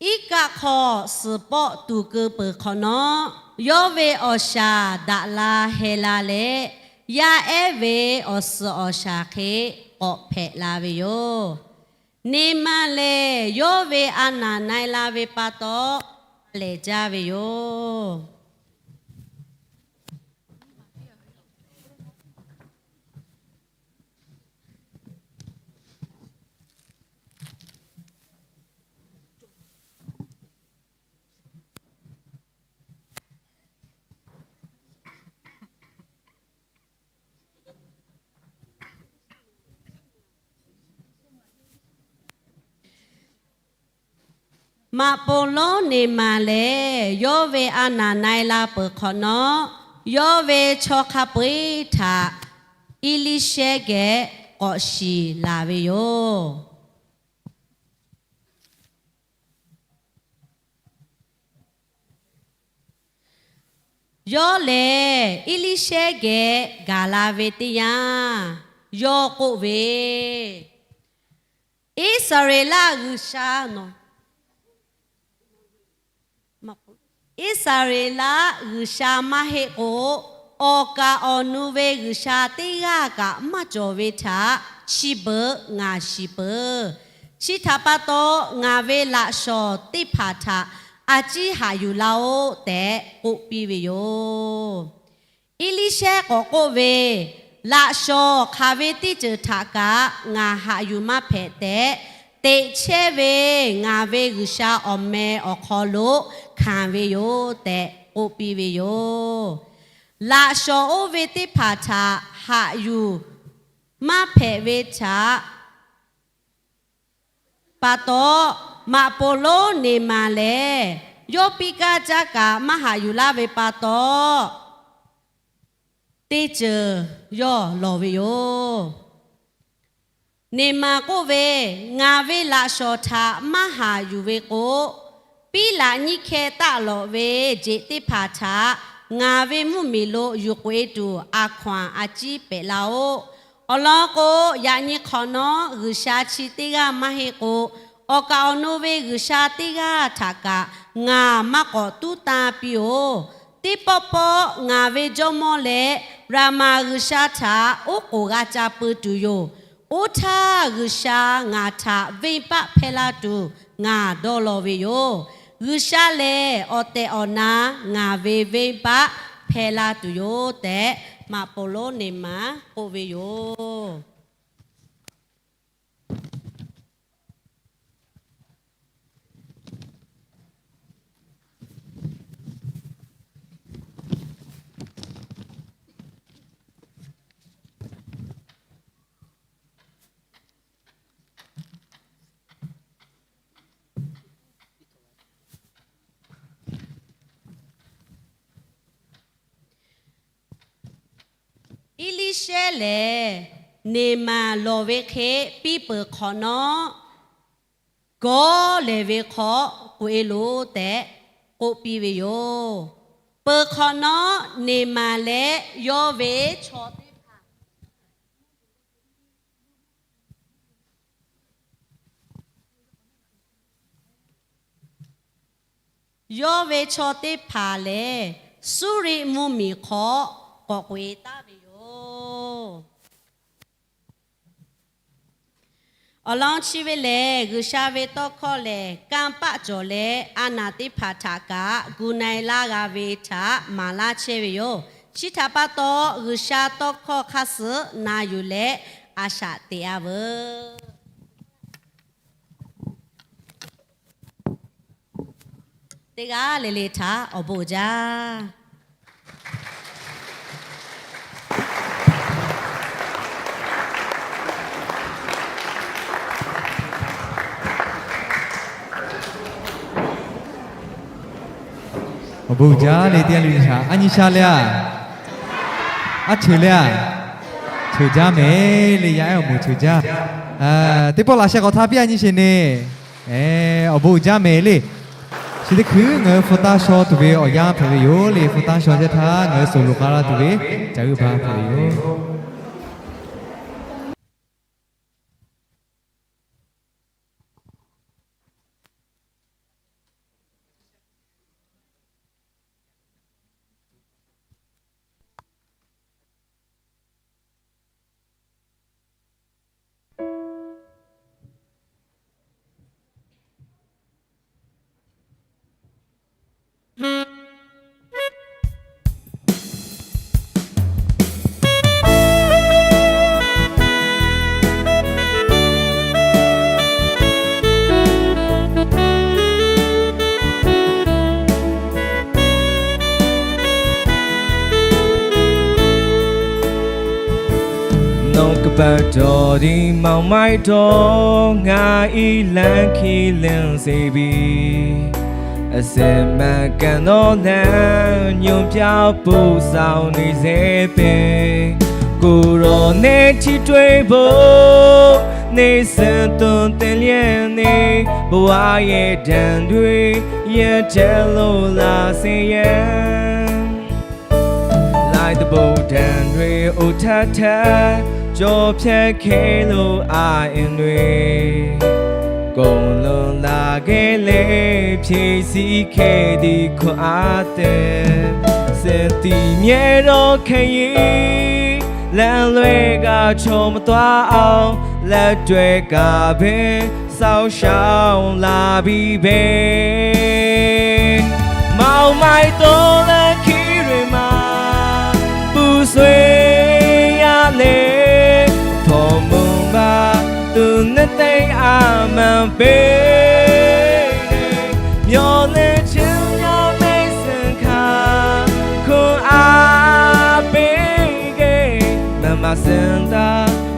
Iˉ kaˆ hk'aw suhˍ pawˆ tuˍ keu peuˬ hk'awꞈ nawˉ, yawˇ ve awˬ shaˍ daꞈ la heh la leh, yaˇ ehˉ ve awˬ suhˍ awˬ shaˍ hk'e k'awꞈ hpehꞈ la ve yoˬ. Neˍmaˍ lehˬ, yawˇ ve a naˍ na e la ve pa taw, lehˬ jaˇ ve yoˬ. Maꞈ poˍ lonˉ Neˍmaˍ lehˬ, yawˇ ve a naˍ na e la peuˬ hk'awꞈ nawˉ, yawˇ ve chaw hk'a peu-eˬ htaꞈ Eˇliˇshehˇ geh k'awꞈ shiˍ laˬ ve yoˬ. Yawˇ lehˬ, Eˇliˇshehˇ geh gaˬ la ve teˇ yanˇ, yawˇ k'oˆ ve, Iˉsaˍreˍlaˆ G'uiˬsha nawˬ, Iˉsaˍreˍlaˆ G'uiˬsha maˇ heˆ k'o, awˬ kaˍ awˬ nu ve G'uiˬsha teˇ g'aˇ kaꞈ maˇ cawˬ ve htaꞈ chi beuꞈ ngaˬ shiˍ peuˬ. Chi htaꞈ pa taw, ngaˬ ve laꞈ shawˍ teˇ hpaˍ htaꞈ a ciˉ haꞈ yuˬ laˇ-oˆ tehꞈ k'oˆ piˇ ve yoˬ. Eˇliˇshehˇ k'awꞈ k'oˆ ve, Laꞈ shawnˍ hk'aˬ ve teˇ ceuˬ htaꞈ kaꞈ ngaˬ haꞈ yuˬ maˇ hpehꞈ tehꞈ, teꞈ chehˇ ve ngaˬ ve G'uiˬsha awˬ meh awˬ hk'aw lo hkanˍ ve yoˬ tehꞈ k'oˆ piˇ ve yoˬ. Laꞈ shawnˍ oˇ ve teˇ hpaˍ htaꞈ haꞈ yuˬ maˇ hpehꞈ ve htaꞈ pa taw, maꞈ poˍ lonˉ Neˍmaˍ lehˬ, yawˇ piˇ kaˇ caˇ kaꞈ maˇ haꞈ yuˬ laˇ ve pa taw, teˇ ceuˬ yawˇ lawˬ ve yoˬ. Neˍmaˍ k'oˆ ve, Ngaˬ ve laꞈ shawnˍ htaꞈ maˇ haꞈ yuˬ ve k'o, piˉlaꞈ nyiˇ hkeh taˆ lawꞈ ve jeꞈ teˇ hpaˍ htaꞈ ngaˬ ve mvuhˇmiˬ lo yuˬ k'oꞈ-e tuˬ a hkaw-anˬ a ciˉ pehꞈ laˇ-oˆ. Awˬ lawn k'o, yaꞈ nyi hk'awꞈ nawˉ G'uiˬsha chi teˇ g'aˇ maˇ heˆ k'o, awˬ kaˍ awˬ nu ve g'uiˬsha teˇ g'aˇ htaꞈ kaꞈ ngaˬ maˇ k'awꞈ tuˉ tanˇ piˇ-oˬ. Teˇ pawˆ pawˆ ngaˬ ve jawˇmawˇ leh Raˍmaˍ G'uiˬsha htaꞈ oˉ k'oˍ g'a ca pui tuˬ yoˬ. Oˇ htaˇ G'uiˬsha ngaˬ htaꞈ venˇbaˆ hpehˇ laˇ tuˬ ngaˬ dawˇ law ve yoˬ. G'uiˬsha lehˬ, awˬ tehˬ awˬ na ngaˬ ve venˇbaˆ hpehˇ laˇ tuˬ yoˬ tehꞈ, maꞈ poˍ lonˉ Neˍmaˍ k'oˆ ve yoˬ. Eˇliˇshehˇ lehˬ, Neˍmaˍ lawˬ ve hk'e piˇ peuˬ hk'awꞈ nawˉ, gawˇ lehˬ ve hk'aw k'oꞈ-e loˬ tehꞈ k'oˆ piˇ ve yoˬ. Peuˬ hk'awꞈ nawˉ, Neˍmaˍ leh yawˇ ve chaw teˇ hpaˍ yawˇ ve chaw teˇ hpaˍ lehˬ, Suˇriˆ mvuhˇmiˬ hk'aw k'awꞈ k'oꞈ-e taˍ ve yoˬ. Awˬ lawn chi ve lehˬ, G'uiˬsha ve tawˇ hkawˇ lehˬ, kanˇ paˆ cawˬ leh a naˬ teˇ hpaˍ htaꞈ kaꞈ gu na-e laˇ g'a ve htaꞈ maˍ laˇ chehˇ ve yoˬ. Chi htaꞈ pa taw, G'uiˬsha tawˇ hkawˇ hk'aˇ suh na yuˬ leh a shaꞈ teꞈ-a veuˬ. Teˇ g'aˇ le le htaꞈ awˬ bon uiˍ jaˇ. Awˬ bon uiˍ jaˇ le. Teˇ g'aˇ le le htaꞈ a nyi sha le a, aˉ cheuˬ le a, cheuˬ jaˇ mehˍ le. Yaˇ ehˉ awˬ moˍ cheuˬ jaˇ. Teˇ pawˆ laꞈ sheh k'awꞈ htaˇ piˇ a nyi sheˍ neˍ. Awˬ bon uiˍ jaˇ mehˍ le. Chi teˇ hkui ngaˬ hui hpu taˇ shaw tuˬ ve awˬ yanˇ hpehꞈ ve yoˬ le. Hpu taˇ shaw chehˇ htaˇ ngaˬ hui suhˍ loꞈ k'a laˇ tuˬ ve caˬ uiˍ ba hpehꞈ ve yoˬ. Nawˬ ကပတ်တော်သည် မှောင်မိုက်တော် ငါ၏လမ်းခရီးလင်းစေပြီ။ အစစ်မှန်ကန်သောလမ်း ညွှန်ပြပို့ဆောင်နေစေပင်။ ကိုယ်တော်နဲ့ထိတွေ့ဖို့ နေ့စဉ်သွန်သင်လျက်နေ၊ ဘဝရဲ့ဒဏ်တွေ ရင်ထဲလိုလာစေရန်။ လိုက်သဘုတ်တံတွေ အိုထပ်ထပ် ကျော်ဖြတ်ခဲ့လို့ အာရုံတွေ ကုန်လွန်လာခဲ့လေ၊ ဖြည့်ဆည်းခဲ့သည့် ခွန်အားသစ် စင်သည့်မြဲသော ခရီးလမ်းလွဲက ချော်မသွားအောင် လက်တွဲကားပင် Saoˍ shaoˍ laˬ piˇ ve, maoˬ maiˍ to leh Hkiˇ Riˍ ma, puˬ sueˍ yaˇ le, htawnˍ mvuh baˆ tuˬ neˇ teˇ a maˇ peˇ le, myaw leh chehˇ yaˇ mehˆ suhˍ hkanˍ hkuˆ a peˇ geh, မမ သင်တ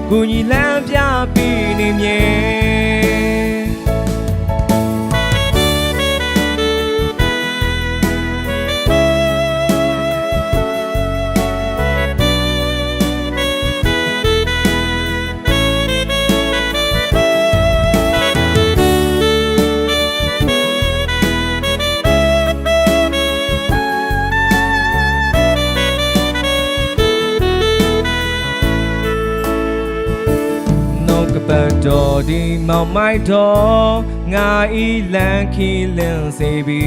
ကူညီလမ်းပြပေးနေမြဲ Nawˬ ကပတ်တော် ဒီး မောင်မိုက်တော် ငါ၏လမ်းခရီးလွတ်စေပြီ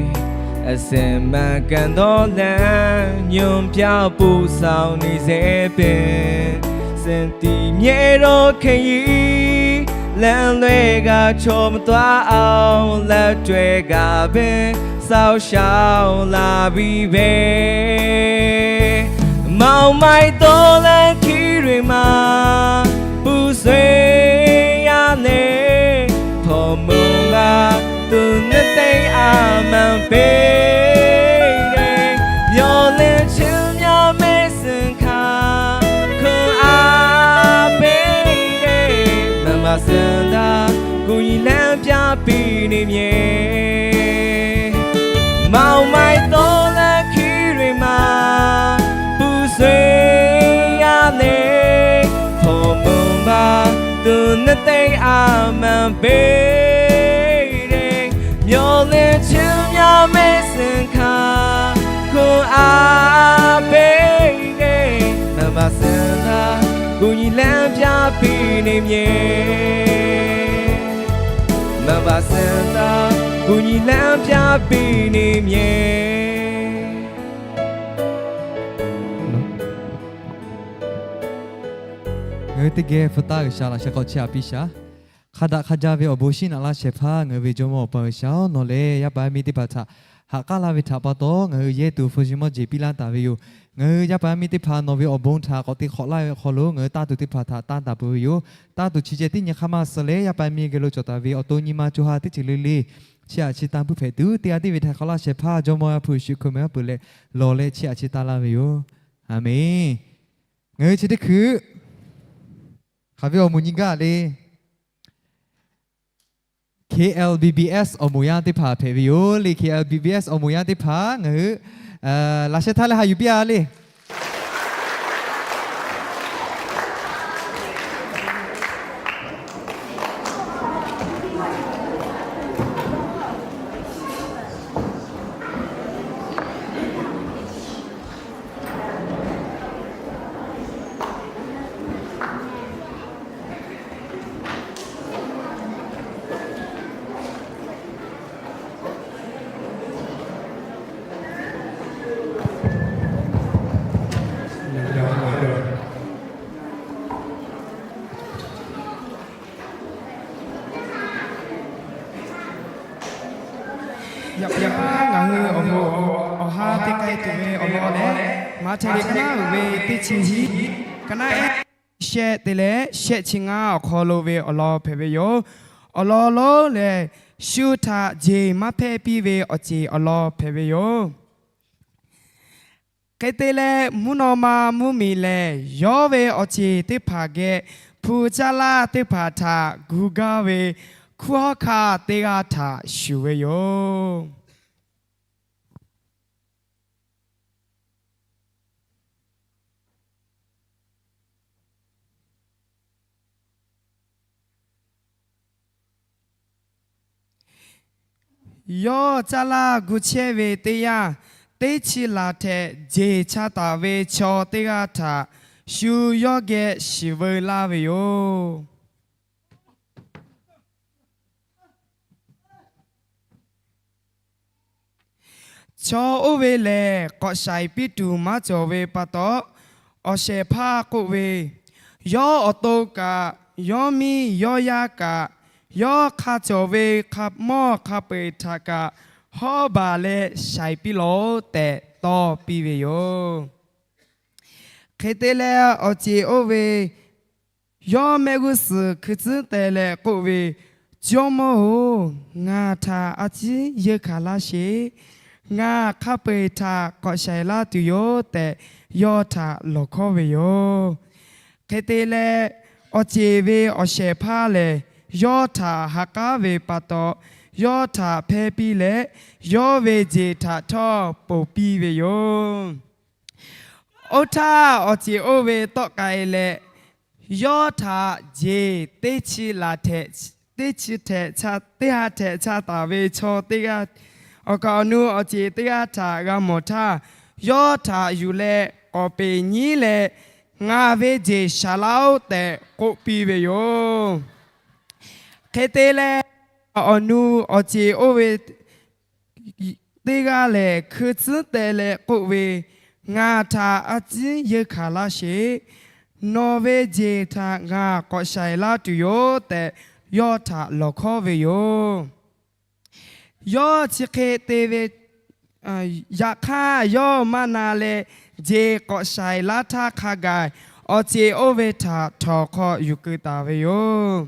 ။ အစစ်မှန်ကန်သောလမ်း ညွှန်ပြပို့ဆောင်နေဆဲပင် စင်တီမြဲသောခရီးလမ်းတွေက ချော်မသွားအောင် လက်တွဲကားပင် စောင့်ရှောက်လာပြီပဲ။ မောင်မိုက်သောလမ်းခရီးတွေမှာ ပူဆွေးရလေ ထော်မုန်းပါ သူနှစ်သိမ်းအမှန်ပေးတယ်။ မျှော်လင့်ခြင်းများ မက်စင်ခါ ခွန်အားပေးတယ်။ မမစင်သာ ကူညီလမ်းပြပေးနေမြဲ။ မောင်မိုက်သောလမ်းခရီးတွေမှာ ပူဆွေးရလေ ထော်မုန်းပါ သူနှစ်သိမ်းအမှန်ပေးတယ်။ မျှော်လင့်ခြင်းများ မက်စင်ခါ ခွန်အားပေးတယ်။ မမစင်သာ ကူညီလမ်းပြပေးနေမြဲ။ မမစင်သာ ကူညီလမ်းပြပေးနေမြဲ။ Ngaˬ hui teˇ geh hpu taˇ G'uiˬsha laꞈ sheh k'awꞈ chiˇ aꞈ piˇ shaˍ. Hk'a daꞈ hk'a jaˇ ve awˬ bon shiˉ naꞈ laˇ shehˍ hpaˇ ngaˬ hui ve Jawˇmawˇ Awˬ pa G'uiˬsha-oˬ, nawˬ lehˬ yaˇ paˍ yaˇ miˇ teˇ hpaˍ htaꞈ haꞈ k'aˉ laˇ ve htaꞈ pa taw, ngaˬ hui yehˇ tuˬ hpu shi mawˇ jeˬ piˇ laˇ taˍ ve yoˬ. Ngaˬ hui yaˇ paˍ yaˇ miˇ teˇ hpaˍ nawˬ ve awˬ bon htaꞈ k'awꞈ te hk'awꞈ laˇ ve awˬ hk'aw lo ngaˬ hui tanˇ tuˬ teˇ hpaˍ htaꞈ tanˇ taˍ peuˬ ve yoˬ. Tanˇ tuˬ chi ceh tiˉ nyi hk'aˇ maˇ suh leh, yaˇ paˍ yaˇ miˇ geh lo cawˬ taˍ ve awˬ to nyi ma co ha teˇ ceuˬ le le, chiˇ aꞈ chi tanˇ puiˉ hpehꞈ tuˬ teˇ g'aˇ tiˉ ve htaꞈ hk'awꞈ laˇ shehˍ hpaˇ Jawˇmawˇ Yaˇ hpu Yeˍsuˆ Hkriꞈ meh aˉ peuˬ leh lawˬ leh chiˇ aꞈ chi tanˇ laˇ ve yoˬ. Aˍmenˍ. Ngaˬ hui chi teˇ hkui hk'aˬ ve awˬ moˍ nyi gaˇ le. K L B B S awˬ moˍ yaˇ teˇ hpaˍ hpehꞈ ve yoˬ le. K L B B S awˬ moˍ yaˇ teˇ hpaˍ ngaˬ hui laꞈ sheh htaˇ leh haꞈ yuˬ piˇ a le. Yaꞈ hk'aˇ ngaˬ hui awˬ moˍ awˬ ha teˇ k'ai tuˬ ve awˬ lawn lehˬ, Maꞈhtehˍ liꞈ ka naˉ uiˍ ve teˇ chi hiˆ, ka naˉ ehˉ shehˆ te leh shehˆ chi ngaˇ awˬ hk'aw lo ve awˬ lawn hpehꞈ ve yoˬ. Awˬ lawn lonˉ lehˬ, shu htaꞈ jeˬ maˇ hpehˇ piˇ ve awˬ ceˬ awˬ lawn hpehꞈ ve yoˬ. Hk'e te leh, mvuhˇ naw ma mvuhˇmiˬ lehˬ, yawˇ ve awˬ ceˬ teˇ hpaˍ geh hpu caˇ laˇ teˇ hpaˍ htaꞈ gu gaˇ ve hkunˉ hawˉ hkanˇ teˇ g'aˇ htaꞈ shuˍ ve yoˬ. Yawˇ caˇ laˇ gu chehˇ ve teˇ yanˇ, teˇ chi laˬ htehꞈ jeˬ cha taˍ ve chaw teˇ g'aˇ htaꞈ shu yawˇ geh shiˍ veu laˇ ve yoˬ. Chaw oˇ ve lehˬ, k'awꞈ shaiˍ piˇ tuˬ maˇ cawˬ ve pa taw, awˬ shehˍ hpaˇ k'oˆ ve, Yawˇ awˬ to kaꞈ, yawˇ miˇ yawˇ yaˇ kaꞈ, yawˇ hk'a cawˬ ve hk'a mawˇ hk'a peu-eˬ htaꞈ kaꞈ hawˉ baˬ leh shaiˍ piˇ lawˬ tehꞈ tawˇ piˇ ve yoˬ. Hk'e te leh, awˬ ceˬ oˇ ve yawˇ mehˆ g'uˇ suhˍ hkui tcuhˉ teh leh k'oˆ ve, Jawˇmawˇ-oˬ, ngaˬ htaꞈ a ciˉ yeunˇ hkanˍ laˇ sheˍ. Ngaˬ hk'a peu-eˬ htaꞈ k'awꞈ shaiˍ laˇ tuˬ yoˬ tehꞈ, yawˇ htaꞈ lawˬ hkawˉ ve yoˬ. Hk'e te leh, awˬ ceˬ ve awˬ shehˍ hpaˇ lehˬ, yawˇ htaꞈ ha k'aˉ ve pa taw, yawˇ htaꞈ hpehˇ piˇ leh, yawˇ ve jeˬ htaꞈ htawˇ ponˬ piˇ ve yoˬ. Oˇ htaˇ, awˬ ceˬ oˇ ve tawˆ k'ai leh, yawˇ htaꞈ jeˬ teˇ chi laˬ tehꞈ, teˇ chi tehꞈ, teˇ ha tehꞈ cha taˍ ve chaw teˇ g'aˇ, awˬ kaˍ awˬ nu awˬ ceˬ teˇ g'aˇ htaꞈ g'a mawˬ htaˇ, yawˇ htaꞈ yuˬ leh k'awˍ peˍ nyiˉ leh, Ngaˬ ve jeˬ shaˍ laˇ-oˆ tehꞈ k'oˆ piˇ ve yoˬ. Hk'e te leh, awˬ nu awˬ ceˬ oˇ ve teˇ g'aˇ lehˬ hkui tcuhˉ teh leh k'oˆ ve, Ngaˬ htaꞈ a ciˉ yeunˇ hkanˍ laˇ sheˍ. Nawˬ ve jeˬ htaꞈ ngaˬ k'awꞈ shaiˍ laˇ tuˬ yoˬ tehꞈ, yawˇ htaꞈ lawˬ hkawˉ ve yoˬ. Yawˇ chi hk'e te ve, yaꞈ hk'aˇ yawˇ maˇ na leh, jeˬ k'awꞈ shaiˍ laˇ htaˇ hk'a gaˬ, awˬ ceˬ oˇ ve htaꞈ htawnˍ hk'aw yuˬ keu taˍ ve yoˬ.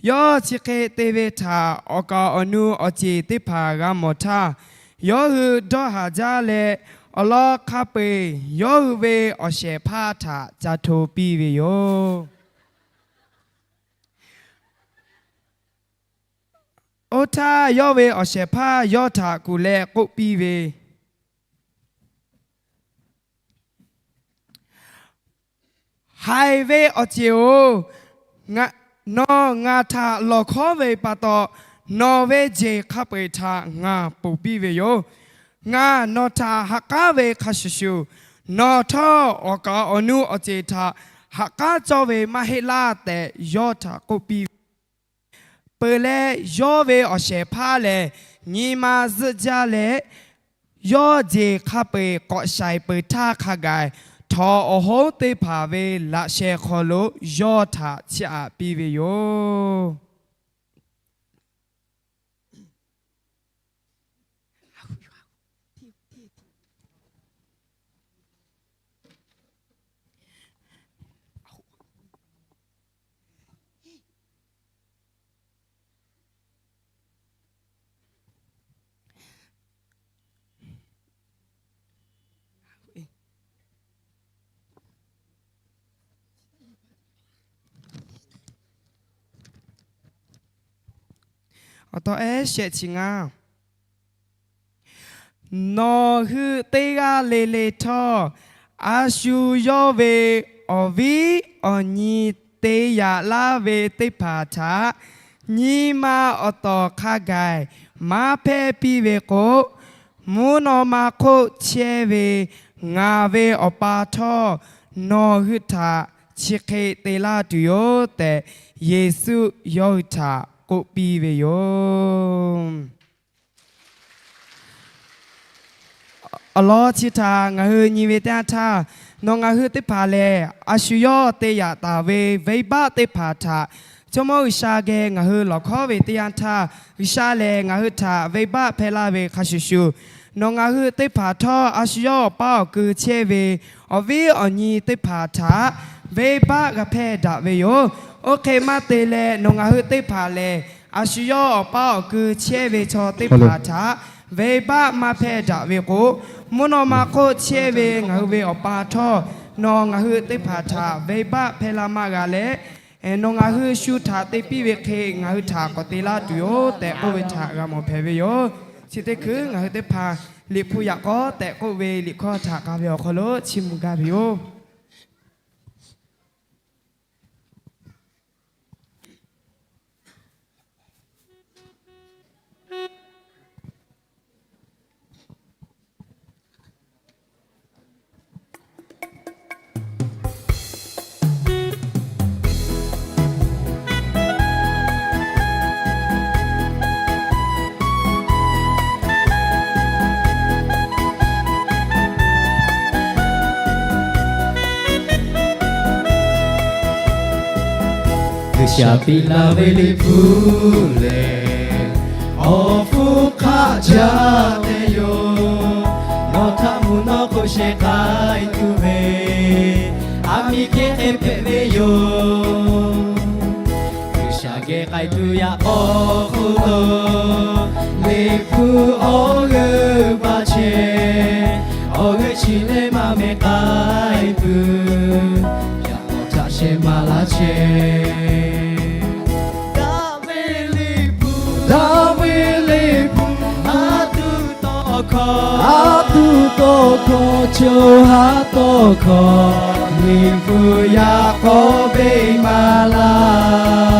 Yawˇ chi hk'e te ve htaꞈ awˬ kaˍ awˬ nu awˬ ceˬ teˇ hpaˍ g'a mawˬ htaˇ, yawˇ hui dawˇ haˍ jaˇ leh, awˬ lawn hk'a peu-eˬ yawˇ hui ve awˬ shehˍ hpaˇ htaꞈ ca hto piˇ ve yoˬ. Oˇ htaˇ, yawˇ ve awˬ shehˍ hpaˇ yawˇ htaꞈ kuˬ leh k'oˆ piˇ ve, Haiˬ ve awˬ ceˬ-oˬ, nawˬ ngaˬ htaꞈ lawˬ hkawˉ ve pa taw, nawˬ ve jeˬ hk'a peu-eˬ htaꞈ ngaˬ ponˬ piˇ ve yoˬ. Ngaˬ nawˬ htaꞈ ha k'aˉ ve hk'a shuˍ shuˍ, nawˬ htawˇ awˬ kaˍ awˬ nu awˬ ceˬ htaꞈ ha k'aˉ cawˇ ve maˇ heˆ laˇ tehꞈ yawˇ htaꞈ k'oˆ piˇ ve peuˬ leh, yawˇ ve awˬ shehˍ hpaˇ lehˬ nyi ma zuhˆ jaˇ leh, yawˇ jeˬ hk'a peu-eˬ k'awꞈ shaiˍ peuˬ htaˇ hk'a gaˬ, htawnˍ awˬ hoˉ teˇ hpaˍ ve laꞈ sheh hk'aw lo yawˇ htaꞈ chiˇ aꞈ piˇ ve yoˬ. Awˬ taw ehˉ shehˆ chi ngaˇ. Nawˬ hui teˇ g'aˇ le le htawˇ, a shu yawˇ ve awˬ viˉ awˬ nyi te yaꞈ laˇ ve teˇ hpaˍ htaꞈ nyi ma awˬ tawˍ hk'a gaˬ maˇ hpehˇ piˇ ve k'o, mvuhˇ naw ma hk'oˆ chehˇ ve ngaˬ ve Awˬ pa htawˇ nawˬ hui htaꞈ chi hk'e te laˇ tuˬ yoˬ tehꞈ, Yeˍsuˆ yawˇ hui htaꞈ k'oˆ piˇ ve yoˬ. Awˬ lawn chi htaꞈ ngaˬ hui nyi ve teˇ yanˇ htaˇ, nawˬ ngaˬ hui teˇ hpaˍ lehˬ, a shu yawˇ te yaꞈ taˍ ve venˇbaˆ teˇ hpaˍ htaꞈ Jawˇmawˇ G'uiˬsha geh ngaˬ hui lawˬ hkawˉ ve teˇ yanˇ htaˇ, G'uiˬsha lehˬ ngaˬ hui htaꞈ venˇbaˆ hpehˇ laˇ ve hk'a shuˍ shuˍ, nawˬ ngaˬ hui teˇ hpaˍ htawˇ a shu yawˇ awˬ paˇ awˬ ku chehˇ ve awˬ viˉ awˬ nyi teˇ hpaˍ htaꞈ venˇbaˆ g'a hpehˇ daꞈ ve yoˬ. Oˇ hk'e maˇ te leh, nawˬ ngaˬ hui teˇ hpaˍ lehˬ, a shu yawˇ awˬ paˇ awˬ ku chehˇ ve chaw teˇ hpaˍ htaꞈ venˇbaˆ maˇ hpehˇ daꞈ ve k'o, mvuhˇ naw ma hk'oˆ chehˇ ve ngaˬ hui ve Awˬ pa htawˇ nawˬ ngaˬ hui teˇ hpaˍ htaꞈ venˇbaˆ hpehˇ laˇ maˇ g'a leh, nawˬ ngaˬ hui shu htaꞈ te piˇ ve hk'e ngaˬ hui htaꞈ k'awꞈ te laˇ tuˬ yoˬ tehꞈ k'oˆ ve htaꞈ g'a mawˬ hpehꞈ ve yoˬ. Chi teˇ hkui ngaˬ hui teˇ hpaˍ Liꞈ hpu yaꞈ k'aw tehꞈ k'oˆ ve liꞈ hkawˇ htaꞈ k'a ve awˬ hk'aw lo chiˇ mvuh gaˇ ve yoˬ. Shaˍ piˇ laˇ ve Liꞈ hpu lehˬ, awˬ hpfuhˇ hk'aˆ jaˇ ve yoˬ. Nawˬ htaꞈ mvuhˇ naw hk'oˆ sheh k'ai tuˬ ve, aˬ miˍ hk'e hk'e hpehꞈ ve yoˬ. G'uiˬsha geh k'ai tuˬ yaꞈ k'aw hk'oˆ lo, Liꞈ hpu awˬ g'euˆ baˆ chehˇ, awˬ g'euˆ chi leh maˇ meh k'ai tuˬ, yaꞈ k'aw htaꞈ sheh maˍ laˇ chehˇ. Daꞈ ve Liꞈ hpu, daꞈ ve Liꞈ hpu, a tuˬ tawˇ hkawˇ, a tuˬ tawˇ hkawˇ, co ha tawˇ hkawˇ, Liꞈ hpu yaꞈ k'aw venˇ maˍ laˇ.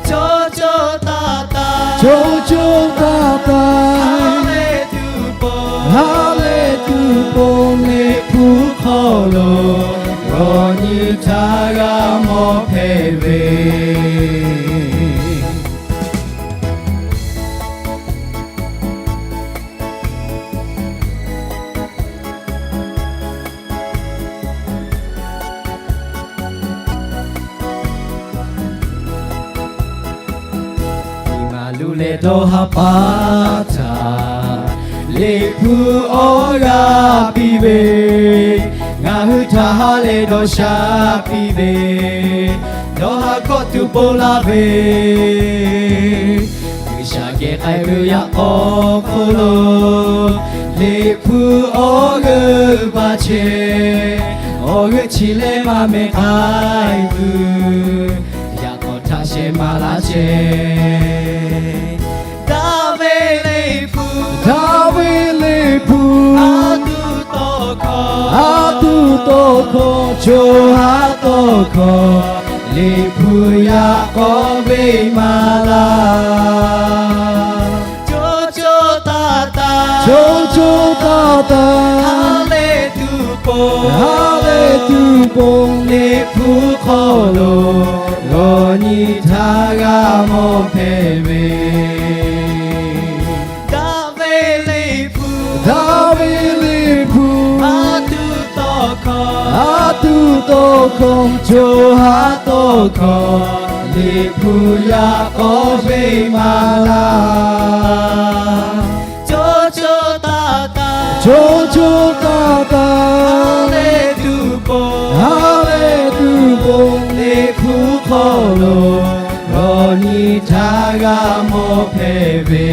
Co co taˇ taˇ, co co taˇ taˇ, ha lehˬ tuˬ pon, ha lehˬ tuˬ pon, Liꞈ hpu hk'aw lo g'awˬ nyi htaˇ g'a mawˬ hpehꞈ ve. Nyi ma luˬ leh dawˇ haˍ pa htaꞈ Liꞈ hpu awˬ g'aˇ piˇ ve, ngaˬ hui htaꞈ ha leh dawˇ sha piˇ ve, dawˇ haˍ kawˆ tuˬ ponˬ laˇ ve, G'uiˬsha geh k'ai tuˬ yaꞈ k'aw hk'oˆ lo, Liꞈ hpu awˬ g'euˆ baˆ chehˇ, awˬ g'euˆ chi leh maˇ meh k'ai tuˬ, yaꞈ k'aw htaꞈ sheh maˍ laˇ chehˇ. Daꞈ ve Liꞈ hpu, daꞈ ve Liꞈ hpu, a tuˬ tawˇ hkawˇ, a tuˬ tawˇ hkawˇ, co ha tawˇ hkawˇ, Liꞈ hpu yaꞈ k'aw venˇ maˍ laˇ. Co co taˇ taˇ, co co taˇ taˇ, ha lehˬ tuˬ pon, ha lehˬ tuˬ pon, Liꞈ hpu hk'aw lo g'awˬ nyi htaˇ g'a mawˬ hpehꞈ ve. Daꞈ ve Liꞈ hpu, daꞈ ve Liꞈ hpu, a tuˬ tawˇ hkawˇ, a tuˬ tawˇ hkawˇ, co ha tawˇ hkawˇ, Liꞈ hpu yaꞈ k'aw venˇ maˍ laˇ. Co co taˇ taˇ, co co taˇ taˇ, ha lehˬ tuˬ pon, ha lehˬ tuˬ pon, Liꞈ hpu hk'aw lo g'awˬ nyi htaˇ g'a mawˬ hpehꞈ ve.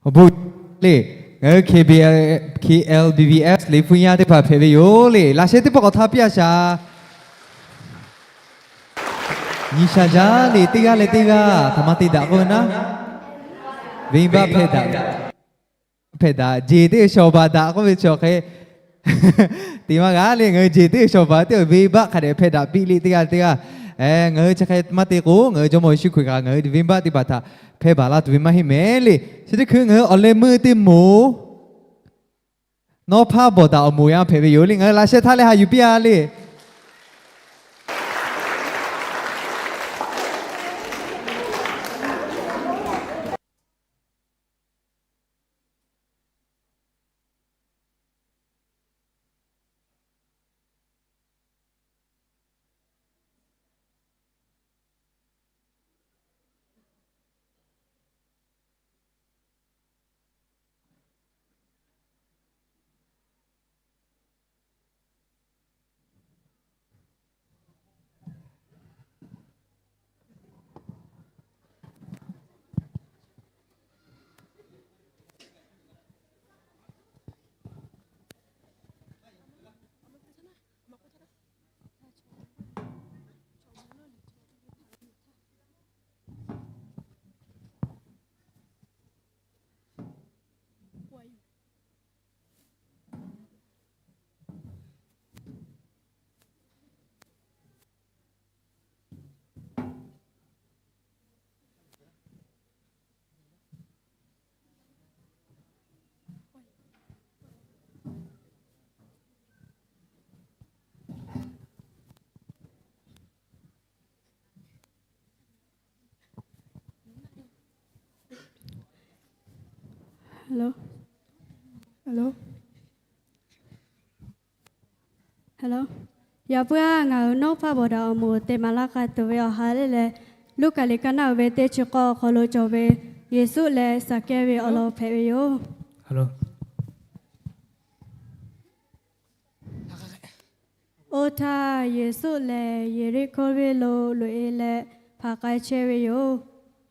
Awˬ bon le, ngaˬ hui K B L, K L B B S Liꞈ hpu yaˇ teˇ hpaˍ hpehꞈ ve yoˬ le. Laꞈ sheh teˇ pawˆ k'awꞈ htaˇ piˇ a shaˍ. Nyi sha jaˇ le, teˇ g'aˇ leh teˇ g'aˇ htaꞈ maˇ te daꞈ k'oˆ ve naˉ, venˇbaˆ hpehˇ daꞈ, hpehˇ daꞈ, jeˬ teˇ shawˍ baˬ daꞈ k'oˆ ve chaw hk'e te maˇ g'a le. Ngaˬ hui jeˬ teˇ shawˍ baˬ teˇ venˇbaˆ hk'a dehꞈ hpehˇ daꞈ piˇ le, teˇ g'aˇ teˇ g'aˇ. Ngaˬ hui chi hk'e maˇ te k'o, ngaˬ hui Jawˇmawˇ Yeˍsuˆ Hkriꞈ kaꞈ ngaˬ hui venˇbaˆ teˇ hpaˍ htaꞈ hpehˇ baˬ laˇ tuˬ ve maˇ heˆ mehˍ le. Chi teˇ hkui ngaˬ hui awˬ leh meuˇ teˇ moˍ nawˉ hpaˇ bawˬ daꞈ awˬ moˍ yaˇ hpehꞈ ve yoˬ le. Ngaˬ hui laꞈ sheh htaˇ leh haꞈ yuˬ piˇ a le. Hello, hello, hello. Yaꞈ puiˉ-aˬ, ngaˬ hui Nawˉ hpaˇ bawˬ daꞈ awˬ moˍ te maˍ laˇ k'ai tuˬ ve awˬ ha lehˬ lehˬ, Luˉkaꞈ liꞈ ka naˆ uiˍ ve teˇ chi k'awˇ awˬ hk'aw lo cawˬ ve Yeˍsuˆ leh Saˍkehˇ ve awˬ lawn hpehꞈ ve yoˬ. Oˇ htaˇ, Yeˍsuˆ lehˬ Yeˍriˆhkoˇ venˇ lo loꞈ-e leh hpanˍ k'ai chehˇ ve yoˬ.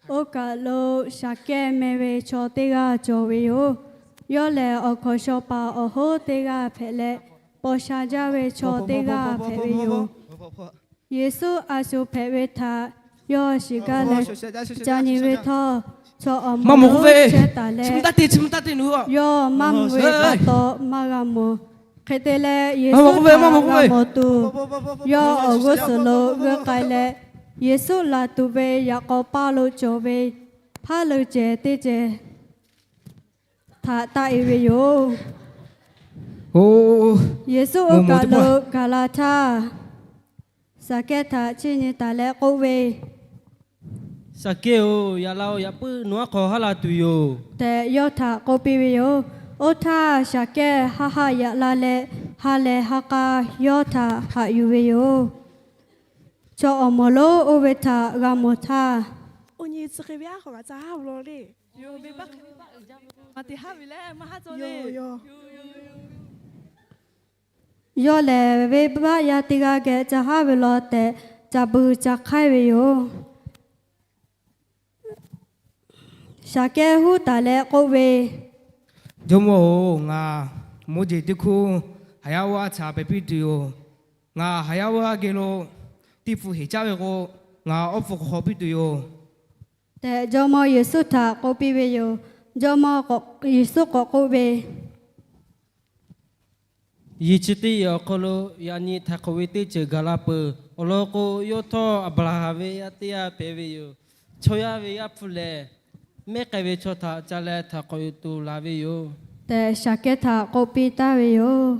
Oˇ kaˬ lo Saˍkehˇ meh ve chaw teˇ g'aˇ cawˬ ve yoˬ. Yawˇ lehˬ, awˬ hkawnˍ shaw paˍ awˬ hoˉ teˇ g'aˇ hpehꞈ leh, paw sha jaˇ ve chaw teˇ g'aˇ hpehꞈ ve yoˬ. Yeˍsuˆ a shu hpehꞈ ve htaꞈ yawˇ shiˍ gaˇ leh, ca nyi ve htawˇ, chaw awˬ moˍ lonˉ chehˇ taˍ leh, yawˇ maˇ mvuh ve pa taw maˇ g'a mawˬ. Hk'e te leh, Yeˍsuˆ htaꞈ g'a mawˬ tuˬ, yawˇ awˬ g'uˇ suhˍ lo g'euˆ k'ai leh, Yeˍsuˆ laˬ tuˬ ve yaꞈ k'aw paˇ lo cawˬ ve hpaˉ leuˬ cehˬ teˇ cehˬ htaꞈ taˆ-e ve yoˬ. Yeˍsuˆ oˇ kaˬ lo gaˬ la htaˇ, Saˍkehˇ htaꞈ chiˇ nyi taˍ leh k'oˆ ve, Saˍkehˇ-oˬ, yaꞈ la-oˬ, yaꞈ puiˉ nawˬ aˉ hk'aw haˉ la tuˬ yoˬ tehꞈ yawˇ htaꞈ k'oˆ piˇ ve yoˬ. Oˇ htaˇ, Saˍkehˇ haˆ haˆ yaꞈ la leh, ha lehˬ ha k'a yawˇ htaꞈ haꞈ yuˬ ve yoˬ. Chaw awˬ moˍ lonˉ oˇ ve htaꞈ g'a mawˬ htaˇ, yawˇ lehˬ venˇbaˆ yaˇ teˇ g'aˇ geh ca haˉ ve law tehꞈ, ca bui ca hk'aiˉ ve yoˬ. Saˍkehˇ huˉ taˍ leh k'oˆ ve, Jawˇmawˇ-oˬ, ngaˬ mawˇ jeˬ teˇ hkuˇ haˍ yaˇ g'aˇ htaꞈ pehˬ piˇ tuˬ yoˬ. Ngaˬ haˍ yaˇ g'aˇ geh lo teˇ hpu heˍ caˉ ve k'o, ngaˬ awˉ hpu hk'aw hk'aw piˇ tuˬ yoˬ tehꞈ, Jawˇmawˇ Yeˍsuˆ htaꞈ k'oˆ piˇ ve yoˬ. Jawˇmawˇ Yeˍsuˆ k'awꞈ k'oˆ ve, Yehˬ chi teˇ yehˬ awˬ hk'aw lo yaꞈ nyi htaiˍ hk'awꞈ ve teˇ ceuˬ gaˬ la peuˬ. Awˬ lawn k'o, yawˇ htawˇ Aˍbraˍhanˍ ve yaˇ teˇ g'aˇ hpehꞈ ve yoˬ. Chaw yaˇ ve Yaˇ hpu lehˬ, mehˉ k'ai ve chaw htaꞈ ca leh htaiˍ hk'awꞈ yuˬ tuˬ laˬ ve yoˬ tehꞈ, Saˍkehˇ htaꞈ k'oˆ piˇ taˍ ve yoˬ.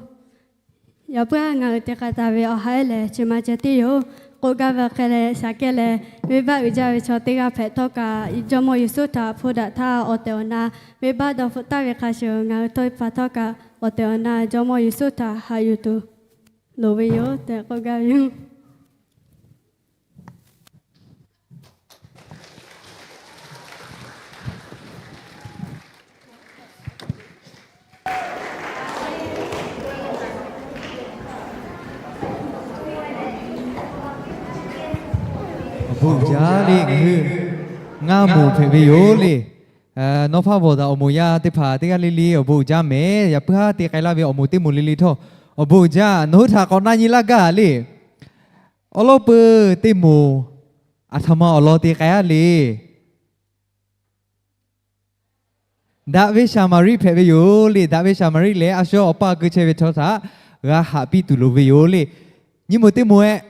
Yaꞈ puiˉ-aˬ, ngaˬ hui te k'ai taˍ ve awˬ ha ehˉ lehˬ, chi ma ceh tiˉ yoˬ. K'oˆ gaˇ ve hk'e leh, Saˍkehˇ lehˬ venˇbaˆ uiˍ jaˇ ve chaw teˇ g'aˇ hpehꞈ htawˇ kaꞈ, Jawˇmawˇ Yeˍsuˆ htaꞈ hpu daꞈ htaˇ awˬ tehˬ awˬ na, venˇbaˆ dawˇ hpfuhˆ taˍ ve hk'a shuˍ, ngaˬ hui htawˇ hpaˍ htawˇ kaꞈ awˬ tehˬ awˬ na Jawˇmawˇ Yeˍsuˆ htaꞈ haꞈ yuˬ tuˬ loˍ ve yoˬ tehꞈ k'oˆ gaˇ ve yoˬ. Awˬ bon uiˍ jaˇ le, ngaˬ hui ngaˇ moˍ hpehꞈ ve yoˬ le. Nawˉ hpaˇ bawˬ daꞈ awˬ moˍ yaˇ teˇ hpaˍ teˇ g'aˇ le le awˬ bon uiˍ jaˇ mehˍ. Yaꞈ puiˉ haˉ te k'ai laˇ ve awˬ moˍ teˇ moˍ le le htawˇ, awˬ bon uiˍ jaˇ. Nawˬ hui htaꞈ k'awꞈ na nyi laˇ gaˇ le. Awˉ lawˉ peuˬ teˇ moˍ, aˬ htoꞈ ma awˬ lawn te k'ai-a le. Daꞈ ve Saˍmaˍriˆ hpehꞈ ve yoˬ le. Daꞈ ve Saˍmaˍriˆ lehˬ, a shu awˬ paˇ keu chehˇ ve chaw htaꞈ g'a haꞈ piˇ tuˬ loˍ ve yoˬ le. Nyi moˍ teˇ moˍ-eh,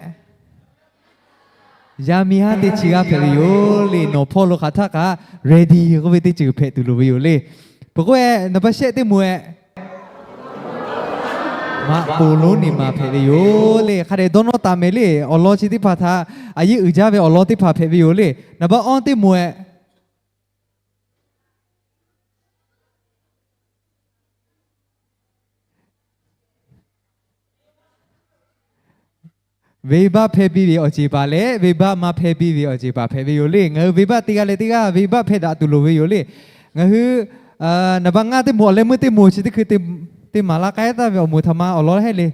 yaˇ miˇ haˉ teˇ chi g'aˇ hpehꞈ ve yoˬ le. Nawˬ hpawˇ lo hk'aˬ htaˇ kaꞈ ready k'oˆ ve teˇ ceuˬ hpehꞈ tuˬ loˍ ve yoˬ le. Peuˬ k'o-eh, naˍ baˆ shehˆ teˇ moˍ-eh, maꞈ poˍ lonˉ niˬ maˬ hpehꞈ ve yoˬ le. Hk'a dehꞈ dawˇ nawˇ taˍ mehˍ le. Awˬ lawn chi teˇ hpaˍ htaꞈ a yeˉ uiˍ jaˇ ve awˬ lawn teˇ hpaˍ hpehꞈ ve yoˬ le. Naˍ baˆ awˇ teˇ moˍ-eh, venˇbaˆ hpehˇ piˇ ve awˬ ceˬ paˍ leh venˇbaˆ maˇ hpehˇ piˇ ve awˬ ceˬ paˍ hpehꞈ ve yoˬ le. Ngaˬ hui venˇbaˆ teˇ g'aˇ leh teˇ g'aˇ venˇbaˆ hpehˇ daꞈ tuˬ loˍ ve yoˬ le. Ngaˬ hui naˍ baˆ ngaˇ teˇ moˍ awˬ leh meuˇ teˇ moˍ chi teˇ hkui te maˍ laˇ k'ai taˍ ve awˬ moˍ htaꞈ ma awˬ lawn hehˉ le.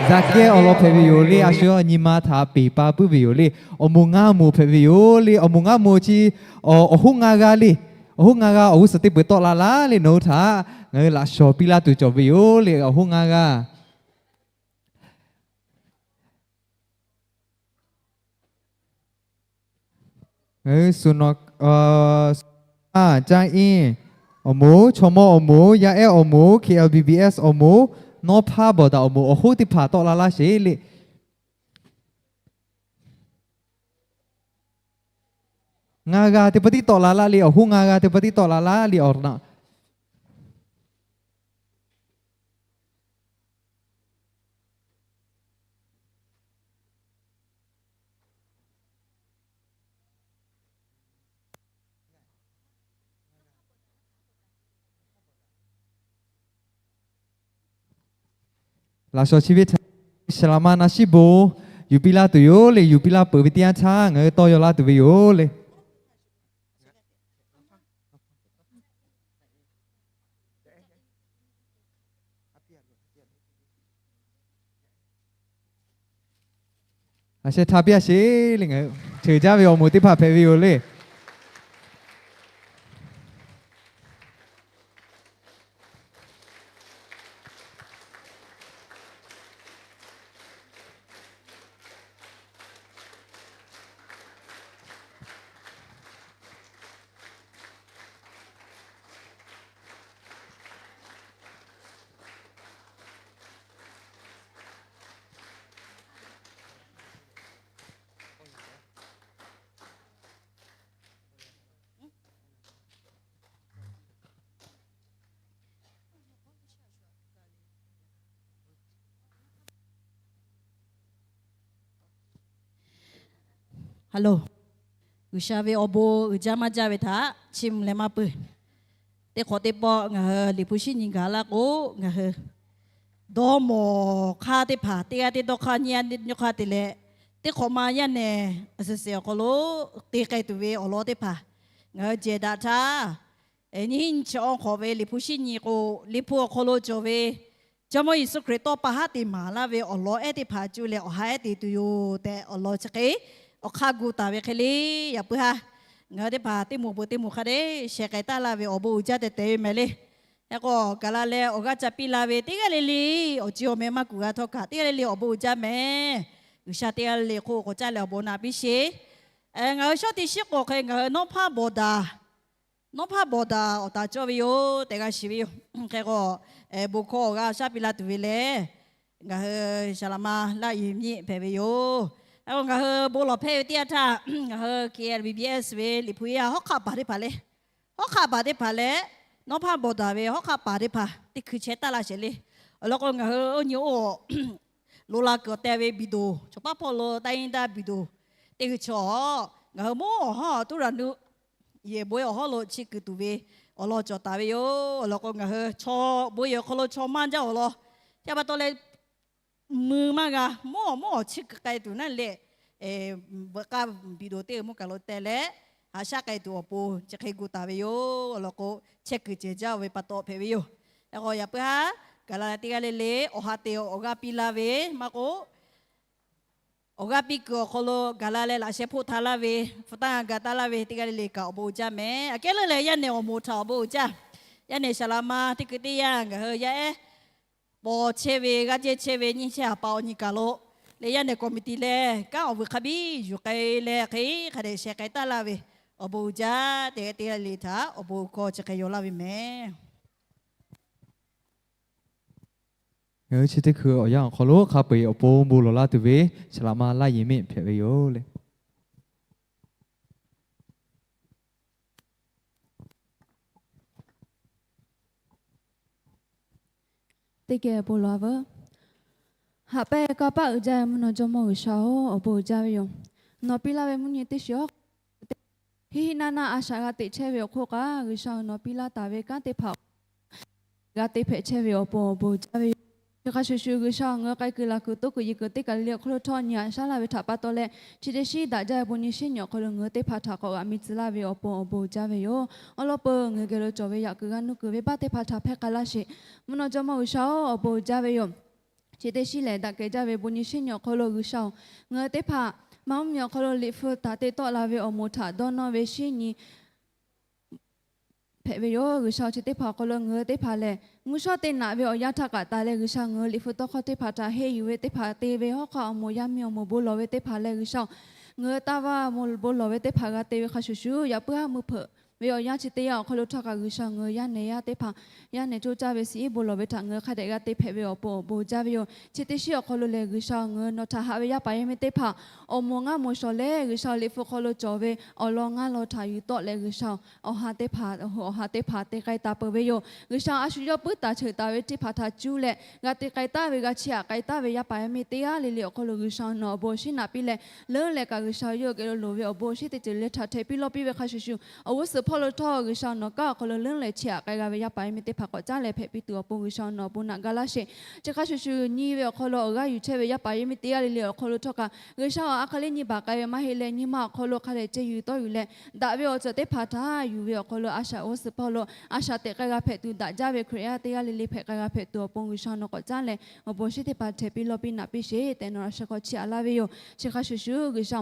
Zaˍkehˇ awˬ lawn hpehꞈ ve yoˬ le. A shu nyi ma htaꞈ peˍ pa puiˉ ve yoˬ le. Awˬ moˍ ngaˇ moˍ hpehꞈ ve yoˬ le. Awˬ moˍ ngaˇ moˍ chi awˬ hoˉ ngaˇ g'aˇ le. Awˬ hoˉ ngaˇ g'aˇ awˬ g'uˇ suhˍ teˇ peuˬ tawˆ la laˇ le. Nawˬ hui htaꞈ ngaˬ hui laꞈ shawˍ piˇ laˇ tuˬ cawˬ ve yoˬ le. Awˬ hoˉ ngaˇ g'aˇ Ngaˬ hui Suˍ nawˍ, Suˍ nawˍ, Caˇ iˉ awˬ moˍ, Chaw mawˇ awˬ moˍ, Yaˇ ehˉ awˬ moˍ, K L B B S awˬ moˍ, Nawˉ hpaˇ bawˬ daꞈ awˬ moˍ, awˬ hoˉ teˇ hpaˍ tawˆ la laˇ sheˍ le. Ngaˇ g'aˇ teˇ pa tiˉ tawˆ la laˇ le, awˬ hoˉ ngaˇ g'aˇ teˇ pa tiˉ tawˆ la laˇ le awˬ naꞈ. Laꞈ shawˍ chi ve htaꞈ saˍ laꞈ ma na shiˉ bon yuˬ piˇ laˇ tuˬ yoˬ le. Yuˬ piˇ laˇ peuˬ ve teˇ yanˇ htaˇ ngaˬ hui tawˇ yaw laˇ tuˬ ve yoˬ le. A sheh htaˇ piˇ a sheˍ le, ngaˬ hui ceuˬ jaˇ ve awˬ moˍ teˇ hpaˍ hpehꞈ ve yoˬ le. Hello. G'uiˬsha ve awˬ bon uiˍ jaˇ maˇ jaˇ ve htaꞈ chiˇ mvuh leh maˇ peuˬ. Teˇ hk'awꞈ teˇ pawˆ ngaˬ hui Liꞈ hpu shinˉ nyi gaˬ laˇ k'o, ngaˬ hui dawˇ mawˬ hk'aˇ teˇ hpaˍ teˇ g'aˇ teˇ dawˇ hk'aˇ nyi a nyi hk'aˇ te leh, teˇ hk'awꞈ ma yaˇ nehˬ suhˍ sehˍ awˬ hk'aw lo te k'ai tuˬ ve awˬ lawn teˇ hpaˍ ngaˬ hui jehˬ daꞈ htaˇ, nyiˇ hinˉ nyi chi awˬ hk'awꞈ ve Liꞈ hpu shinˉ nyi k'o, Liꞈ hpu awˬ hk'aw lo cawˬ ve Jawˇmawˇ Yeˍsuˆ Hkriꞈ tawˇ pa haˉ te maˍ laˇ ve awˬ lawn ehˉ teˇ hpaˍ cuˇ leh awˬ ha ehˉ te tuˬ yoˬ tehꞈ awˬ lawn chi hk'e awˬ hk'aˇ gu taˍ ve hk'e le. Yaꞈ puiˉ haˉ ngaˬ hui teˇ hpaˍ teˇ moˍ peuˬ teˇ moˍ hk'a dehꞈ sheh k'ai taˍ laˇ ve awˬ bon uiˍ jaˇ tehꞈ te ve mehˍ le. Hk'e k'o, gaˬ la leh awˬ g'aˇ ca piˇ la ve teˇ g'aˇ le le awˬ ci awˬ meh maˇ kuˬ g'a htawˇ kaꞈ, teˇ g'aˇ le le awˬ bon uiˍ jaˇ mehˍ. G'uiˬsha teˇ g'aˇ le le hk'oˆ k'awꞈ caˇ leh awˬ bon naꞈ piˇ sheˍ. Ngaˬ hui shawˉ teˇ shiˉ k'o hk'e ngaˬ hui Nawˉ hpaˇ bawˬ daꞈ, Nawˉ hpaˇ bawˬ daꞈ awˬ taˍ cawˇ ve yoˬ tehꞈ g'a shiˍ ve yoˬ. Hk'e k'o, bon hkawˇ awˬ g'aˇ shaˉ piˇ la tuˬ ve lehˬ, ngaˬ hui saˍ laꞈ ma Laˇ Yeˍ miˆ hpehꞈ ve yoˬ. Hk'e k'o, ngaˬ hui bon lawˬ hpehˇ ve teˇ yanˇ htaˇ, ngaˬ hui K L B B S ve Liꞈ hpu yaˇ hawˉ hk'aˆ paˍ teˇ hpaˍ le, hawˉ hk'aˆ paˍ teˇ hpaˍ leh, Nawˉ hpaˇ bawˬ daꞈ ve hawˉ hk'aˆ paˍ teˇ hpaˍ teˇ hkui chehˇ taˍ laˇ sheˍ le. Awˬ lawn k'o, ngaˬ hui oˇ nyi oˇ lo la kuiˬ awˬ teh ve biˬ doˬ, chaw paˆ hpawˇ lo taˇ iˉ daˇ biˬ doˬ teˇ hui chaw, ngaˬ hui mawˇ awˬ hawˉ tuˉ raˍ nu yehˬ bon awˬ hawˉ lo chi kuiˬ tuˬ ve awˬ lawn cawˬ taˍ ve yoˬ. Awˬ lawn k'o, ngaˬ hui chaw bon yehˬ awˬ hk'aw lo chaw maˇ jaˇ awˬ lawn, chi pa taw leh mui maˇ g'a, mawˇ awˬ mawˇ awˬ chi kuiˬ k'ai tuˬ naˉ leh, beuꞈ k'aˇ biˬ doˬ teˇ hui mawˇ kaˬ lo teh leh, haꞈ shaˉ k'ai tuˬ awˬ pon chi hk'e gu taˍ ve yoˬ. Awˬ lawn k'o, chehˇ kuiˬ cehˬ jaˇ ve pa taw hpehꞈ ve yoˬ. Hk'e k'o, yaꞈ puiˉ haˉ gaˬ la leh teˇ g'aˇ le le awˬ ha te awˬ g'aˇ piˇ laˇ ve maˇ k'oˆ, awˬ g'aˇ piˇ kuiˬ awˬ hk'aw lo gaˬ la leh laꞈ sheh hpoˆ htaꞈ laˇ ve, hpu taˇ g'a ga taˇ laˇ ve teˇ g'aˇ le le kaꞈ awˬ bon uiˍ jaˇ mehˍ. Aꞈ kehˉ leuˉ leh yaˇ nehˬ awˬ moˍ htaꞈ awˬ bon uiˍ jaˇ. Yaˇ nehˬ saˍ laꞈ ma teˇ hkui teˇ yanˇ ngaˬ hui yaˇ ehˉ paw chehˇ ve, g'aˇ jehˇ chehˇ ve nyiˇ chehˇ ha pa awˬ nyi kaˬ lo leh yaˇ nehˬ committee lehˬ kanˉ awˬ vuiˬ hk'a biˇ yuˬ k'ai leh hk'e hk'a dehꞈ sheh k'ai taˍ laˇ ve awˬ bon uiˍ jaˇ tehꞈ teˇ g'aˇ le le htaꞈ awˬ bon hkawˇ chi hk'e yaw laˇ ve mehˍ. Ngaˬ hui chi teˇ hkui awˬ yanˇ awˬ hk'aw lo hk'a peu-eˬ awˬ pon bon lawˬ laˇ tuˬ ve saˍ laꞈ ma Laˇ Yeˍ miˆ hpehꞈ ve yoˬ le. Teˇ geh bon lawˬ-a veuˬ. Haꞈ pehnˇ kanˇ paˆ uiˍ jaˇ ve mvuhˇ naw Jawˇmawˇ G'uiˬsha-oˬ, awˬ bon uiˍ jaˇ ve yoˬ. Nawˬ piˇ laˇ ve mvuhˇ nyi teˇ shiˍ awˬ hk'aw lo, hiˉ hiˉ naˇ naˇ a shaꞈ g'a teꞈ chehˇ ve awˬ hk'oˆ kaꞈ, G'uiˬsha nawˬ piˇ laˇ taˍ ve kanˉ teˇ hpaˍ g'a te hpehꞈ chehˇ ve awˬ pon awˬ bon uiˍ jaˇ ve yoˬ. Chi hk'a shuˍ shuˍ, G'uiˬsha ngaˬ hui k'ai kuiˬ laˬ kuiˬ toˉ kuiˬ yehˬ kuiˬ teˇ kaˬ le le awˬ hk'aw lo htawˇ nyi haꞈ shaˉ laˇ ve htaꞈ pa taw leh, chi teˇ shiˉ daꞈ jaˇ ve bon nyi shiˉ nyi awˬ hk'aw lo ngaˬ hui teˇ hpaˍ htaꞈ k'awꞈ g'aꞈ mi tcuh laˇ ve awˬ pon awˬ bon uiˍ jaˇ ve yoˬ. Awˬ lawn peuˬ ngaˬ hui geh lo cawˬ ve yaꞈ kuiˬ g'a nuˇ kuiˬ venˇbaˆ teˇ hpaˍ htaꞈ hpehˇ k'ai laˇ sheˍ. Mvuhˇ naw Jawˇmawˇ G'uiˬsha-oˬ, awˬ bon uiˍ jaˇ ve yoˬ. Chi teˇ shiˉ lehˬ, daꞈ kehˬ jaˇ ve bon nyi shiˉ nyi awˬ hk'aw lo G'uiˬsha-oˬ, ngaˬ hui teˇ hpaˍ Manˇ mvuhˇmiˬ awˬ hk'aw lo Liꞈ hpu htaꞈ te tawˆ la ve awˬ moˍ htaꞈ dawˇ nawˇ ve shiˉ nyi hpehꞈ ve yoˬ. G'uiˬsha-oˬ, chi teˇ hpaˍ awˬ hk'aw lo ngaˬ hui teˇ hpaˍ lehˬ, mvuhˇ shawˉ teˇ naꞈ ve awˬ yanˇ htaˇ kaꞈ taˍ leh, G'uiˬsha ngaˬ hui Liꞈ hpu tawˇ hkawˇ teˇ hpaˍ htaꞈ henˇ yuˬ ve teˇ hpaˍ te ve hawˉ hk'aˆ awˬ moˍ yaˇ miˇ awˬ moˍ bon lawˬ ve teˇ hpaˍ leh, G'uiˬsha-oˬ, ngaˬ hui taˇ vaˇ bon lawˬ ve teˇ hpaˍ g'a te ve hk'a shuˍ shuˍ, yaꞈ puiˉ haˉ mui hpeuꞈ ve awˬ yanˇ chi teˇ yanˇ awˬ hk'aw lo htawˇ kaꞈ G'uiˬsha ngaˬ hui yaˇ nehˬ yaˇ teˇ hpaˍ yaˇ nehˬ coˇ caˇ ve shiˍ iˉ bon lawˬ ve htaꞈ ngaˬ hui hk'a dehꞈ g'a te hpehꞈ ve awˬ pon awˬ bon uiˍ jaˇ ve yoˬ. Chi teˇ shiˉ awˬ hk'aw lo lehˬ, G'uiˬsha ngaˬ hui nawˬ htaꞈ haꞈ ve yaˇ paˍ yaˇ miˇ teˇ hpaˍ awˬ moˍ ngaˇ moˍ shawˍ leh, G'uiˬsha Liꞈ hpu hk'aw lo cawˬ ve awˬ lawn ngaˇ lawn htaꞈ yuˬ tawˆ leh, G'uiˬsha awˬ ha teˇ hpaˍ awˬ ha teˇ hpaˍ te k'ai taˍ peuˬ ve yoˬ. G'uiˬsha a shu yawˇ puiˉ taˍ cheuˬ taˍ ve teˇ hpaˍ htaꞈ cuˇ leh g'a te k'ai taˍ ve, g'a chiˇ aꞈ k'ai taˍ ve yaˇ paˍ yaˇ miˇ teˇ g'aˇ le le awˬ hk'aw lo G'uiˬsha nawˬ awˬ bon awˬ shinˉ naꞈ piˇ leh, leuˉ leh kaꞈ G'uiˬsha yawˇ geh lo loˍ ve awˬ bon awˬ shinˉ teˇ ceuˬ le htaꞈ htehꞈ piˇ lawˇ piˇ ve hk'a shuˍ shuˍ, awˬ g'uˇ suhˍ hk'aw lo htawˇ, G'uiˬsha nawˬ kanˉ awˬ hk'aw lo leuˉ leh chiˇ aꞈ k'ai g'a ve yaˇ paˍ yaˇ miˇ teˇ hpaˍ k'awꞈ caˉ leh hpehꞈ piˇ tuˬ awˬ pon G'uiˬsha nawˬ awˬ bon naꞈ ga laˇ sheˍ. Chi hk'a shuˍ shuˍ nyi ve awˬ hk'aw lo awˬ g'aˇ yuˬ chehˇ ve yaˇ paˍ yaˇ miˇ teˇ g'aˇ le le awˬ hk'aw lo htawˇ kaꞈ, G'uiˬsha awˬ a hk'aˇ le nyi baˬ k'ai ve maˇ heˆ leh, nyi ma awˬ hk'aw lo hk'a dehꞈ ceh yuˬ tawˇ yuˬ leh, daꞈ ve awˬ ceuˬ teˇ hpaˍ htaꞈ yuˬ ve awˬ hk'aw lo a shaꞈ g'awˇ suhˍ hpawˇ lo a shaꞈ teꞈ k'ai g'a hpehꞈ tuˬ, daꞈ jaˇ ve Hkriꞈ yaˇ teˇ g'aˇ le le hpehꞈ k'ai g'a hpehꞈ tuˬ awˬ pon G'uiˬsha nawˬ k'awꞈ caˉ leh awˬ bon shinˉ teˇ hpaˍ htehˍ piˇ lawˇ piˇ naꞈ piˇ sheˍ tehꞈ nawˬ a shu hk'aw chiˇ aꞈ laˇ ve yoˬ. Chi hk'a shuˍ shuˍ G'uiˬsha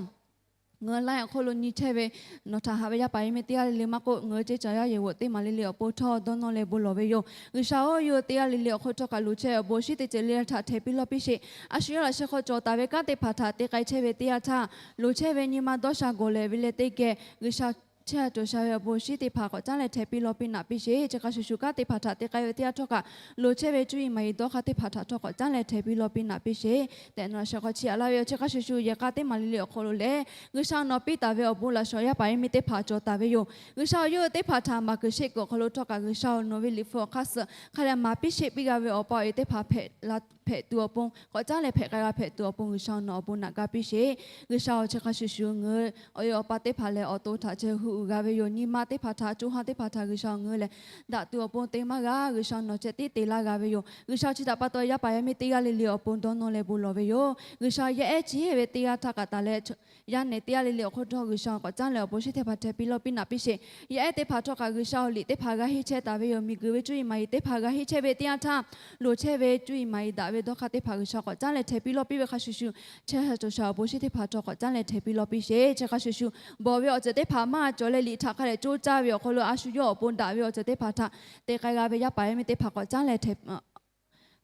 ngaˬ hui laiˉ awˬ hk'oˆ lo nyi chehˇ ve nawˬ htaꞈ haꞈ ve yaˇ paˍ yaˇ miˇ teˇ g'aˇ le le maˇ k'oˆ, ngaˬ hui ceˇ caˬ yaˇ yehˬ g'oꞈ teˇ maˍ le le awˬ pon htawˇ dawˇ nawˇ leh bon lawˬ ve yoˬ. G'uiˬsha-oˬ, yawˇ hui teˇ g'aˇ le le awˬ hk'oˆ htawˇ kaꞈ loˍ chehˇ awˬ bon shinˉ teˇ ceuˬ le le htaꞈ htehˍ piˇ lawˇ piˇ sheˍ. A shu yawˇ laꞈ sheh hk'aw cawˬ taˍ ve kanˉ teˇ hpaˍ htaꞈ te k'ai chehˇ ve teˇ yanˇ htaˇ, loˍ chehˇ ve nyi ma dawˇ sha gawˬ lehˬ ve leh teˇ geh G'uiˬsha chehˇ sha cawˬ sha ve awˬ bon shinˉ teˇ hpaˍ k'awꞈ caˉ leh htehˍ piˇ lawˇ piˇ naꞈ piˇ sheˍ. Chi hk'a shuˍ shuˍ kanˉ teˇ hpaˍ htaꞈ te k'ai ve teˇ yanˇ htawˇ kaꞈ, loˍ chehˇ ve cuˇ yiˍ maˍ yiˍ dawˇ hk'aˇ teˇ hpaˍ htaꞈ htawˇ k'awꞈ caˉ leh htehˍ piˇ lawˇ piˇ naꞈ piˇ sheˍ tehꞈ nawˬ a shu hk'aw chiˇ aꞈ laˇ ve yoˬ. Chi hk'a shuˍ shuˍ yehˬ k'a teˇ maˍ le le awˬ hk'aw lo lehˬ, G'uiˬsha nawˬ piˇ taˍ ve awˬ bon laꞈ shawˍ yaˇ paˍ yaˇ miˇ teˇ hpaˍ cawˬ taˍ ve yoˬ. G'uiˬsha-oˬ, yawˇ hui teˇ hpaˍ htaꞈ maˍ kuiˬ sheˆ kuiˬ awˬ hk'aw lo htawˇ kaꞈ G'uiˬsha-oˬ, nawˬ ve liꞈ hpu awˬ hk'aˇ suh hk'a dehꞈ maˍ piˇ sheˆ piˇ g'a ve awˬ pa awˬ e teˇ hpaˍ hpehꞈ la hpehꞈ tuˬ awˬ pon k'awꞈ caˉ leh hpehꞈ k'ai g'a hpehꞈ tuˬ awˬ pon G'uiˬsha nawˬ awˬ bon naꞈ ga piˇ sheˍ. G'uiˬsha-oˬ, chi hk'a shuˍ shuˍ ngaˬ hui awˬ e awˬ pa teˇ hpaˍ lehˬ awˬ to htaꞈ ceh hu uiˍ g'a ve yoˬ. Nyi ma teˇ hpaˍ htaꞈ, co ha teˇ hpaˍ htaꞈ G'uiˬsha ngaˬ hui lehˬ daꞈ tuˬ awˬ pon te maˇ g'a. G'uiˬsha nawˬ ceh tiˉ te laˇ g'a ve yoˬ. G'uiˬsha chi htaꞈ pa taw yaˇ paˍ yaˇ miˇ teˇ g'aˇ le le awˬ pon dawˇ nawˇ leh bon lawˬ ve yoˬ. G'uiˬsha yaˇ ehˉ chi ve teˇ g'aˇ htaˇ k'aꞈ taˍ leh yaˇ nehˬ teˇ g'aˇ le le awˬ hk'oˆ htawˇ G'uiˬsha k'awꞈ caˉ leh awˬ bon shinˉ teˇ hpaˍ htehˍ piˇ lawˇ piˇ naꞈ piˇ sheˍ. Yaˇ ehˉ teˇ hpaˍ htawˇ kaꞈ G'uiˬsha-oˬ, liꞈ teˇ hpaˍ g'a henˇ chehˇ taˍ ve yoˬ. Miˬguiˬ ve cuˇ yiˍ maˍ yiˍ teˇ hpaˍ g'a henˇ chehˇ ve teˇ yanˇ htaˇ, loˍ chehˇ ve cuˇ yiˍ maˍ yiˍ daꞈ ve dawˇ hk'aˇ teˇ hpaˍ G'uiˬsha k'awꞈ caˉ leh htehˍ piˇ lawˇ piˇ ve hk'a shuˍ shuˍ, chehˇ sha cawˬ sha awˬ bon shinˉ teˇ hpaˍ htawˇ k'awꞈ caˉ leh htehˍ piˇ lawˇ piˇ sheˍ. Chi hk'a shuˍ shuˍ bawˬ ve awˬ ceuˬ teˇ hpaˍ maˇ cawˬ leh liꞈ htaꞈ hk'a dehꞈ coˇ caˇ ve awˬ hk'aw lo a shu yawˇ awˬ pon daꞈ ve awˬ ceuˬ teˇ hpaˍ htaꞈ te k'ai g'a ve yaˇ paˍ yaˇ miˇ teˇ hpaˍ k'awꞈ caˉ leh htehˍ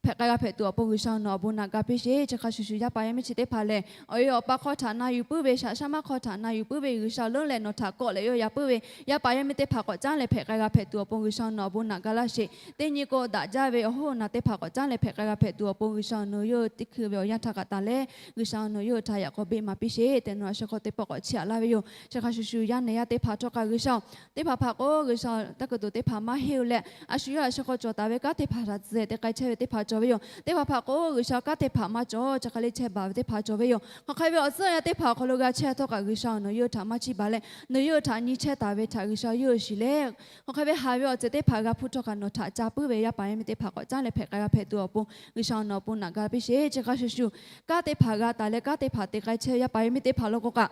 hpehꞈ k'ai g'a hpehꞈ tuˬ awˬ pon G'uiˬsha nawˬ awˬ bon naꞈ ga piˇ sheˍ. Chi hk'a shuˍ shuˍ yaˇ paˍ yaˇ miˇ chi teˇ hpaˍ lehˬ, awˬ e awˬ pa hk'aw htaꞈ na yuˬ puiˉ ve, shaꞈ shaˉ maˇ hk'aw htaꞈ na yuˬ puiˉ ve G'uiˬsha leuˉ leh nawˬ htaꞈ kawˆ leh yawˇ ya puiˉ ve yaˇ paˍ yaˇ miˇ teˇ hpaˍ k'awꞈ caˉ leh hpehꞈ k'ai g'a hpehꞈ tuˬ awˬ pon G'uiˬsha nawˬ awˬ bon naꞈ ga laˇ sheˍ. Teˇ nyi k'o daꞈ jaˇ ve awˬ hoˉ awˬ naˬ teˇ hpaˍ k'awꞈ caˉ leh hpehꞈ k'ai g'a hpehꞈ tuˬ awˬ pon G'uiˬsha nawˬ yawˇ hui teˇ hkui ve awˬ yanˇ htaˇ kaꞈ taˍ leh, G'uiˬsha nawˬ yawˇ hui htaꞈ yaꞈ k'aw beˆ maˍ piˇ sheˍ tehꞈ nawˬ a shu hk'aw teˇ pawˆ k'awꞈ chiˇ aꞈ laˇ ve yoˬ. Chi hk'a shuˍ shuˍ yaˇ nehˬ yaˇ teˇ hpaˍ htawˇ kaꞈ G'uiˬsha teˇ hpaˍ hpaˍ k'o G'uiˬsha taˇ kuiˬ tuˬ teˇ hpaˍ maˇ heˆ-oˬ leh, a shu yawˇ a shu hk'aw cawˬ taˍ ve kanˉ teˇ hpaˍ htaꞈ tcuh te k'ai chehˇ ve teˇ hpaˍ cawˬ ve yoˬ. Teˇ hpaˍ hpaˍ k'o G'uiˬsha kanˉ teˇ hpaˍ maˇ cawˬ, chi hk'e le chehˇ baˬ ve teˇ hpaˍ cawˬ ve yoˬ. Hk'aˬ hk'e ve awˬ tcuhˉ yaˇ teˇ hpaˍ awˬ hk'aw lo g'a chehˇ htawˇ kaꞈ G'uiˬsha nawˬ yawˇ hui htaꞈ maˇ chiˇ baˬ leh, nawˬ yawˇ hui htaꞈ nyi chehˇ taˍ ve htaꞈ G'uiˬsha yawˇ hui shiˍ leh, hk'aˬ hk'e ve haˍ ve awˬ ceuˬ teˇ hpaˍ g'a hpuˇ htawˇ kaꞈ nawˬ htaꞈ ca puiˉ ve yaˇ paˍ yaˇ miˇ teˇ hpaˍ k'awꞈ caˉ leh hpehꞈ k'ai g'a hpehꞈ tuˬ awˬ pon G'uiˬsha nawˬ awˬ pon naꞈ ga piˇ sheˍ. Chi hk'a shuˍ shuˍ, kanˉ teˇ hpaˍ g'a taˍ leh kanˉ teˇ hpaˍ te k'ai chehˇ ve yaˇ paˍ yaˇ miˇ teˇ hpaˍ law k'o kaꞈ,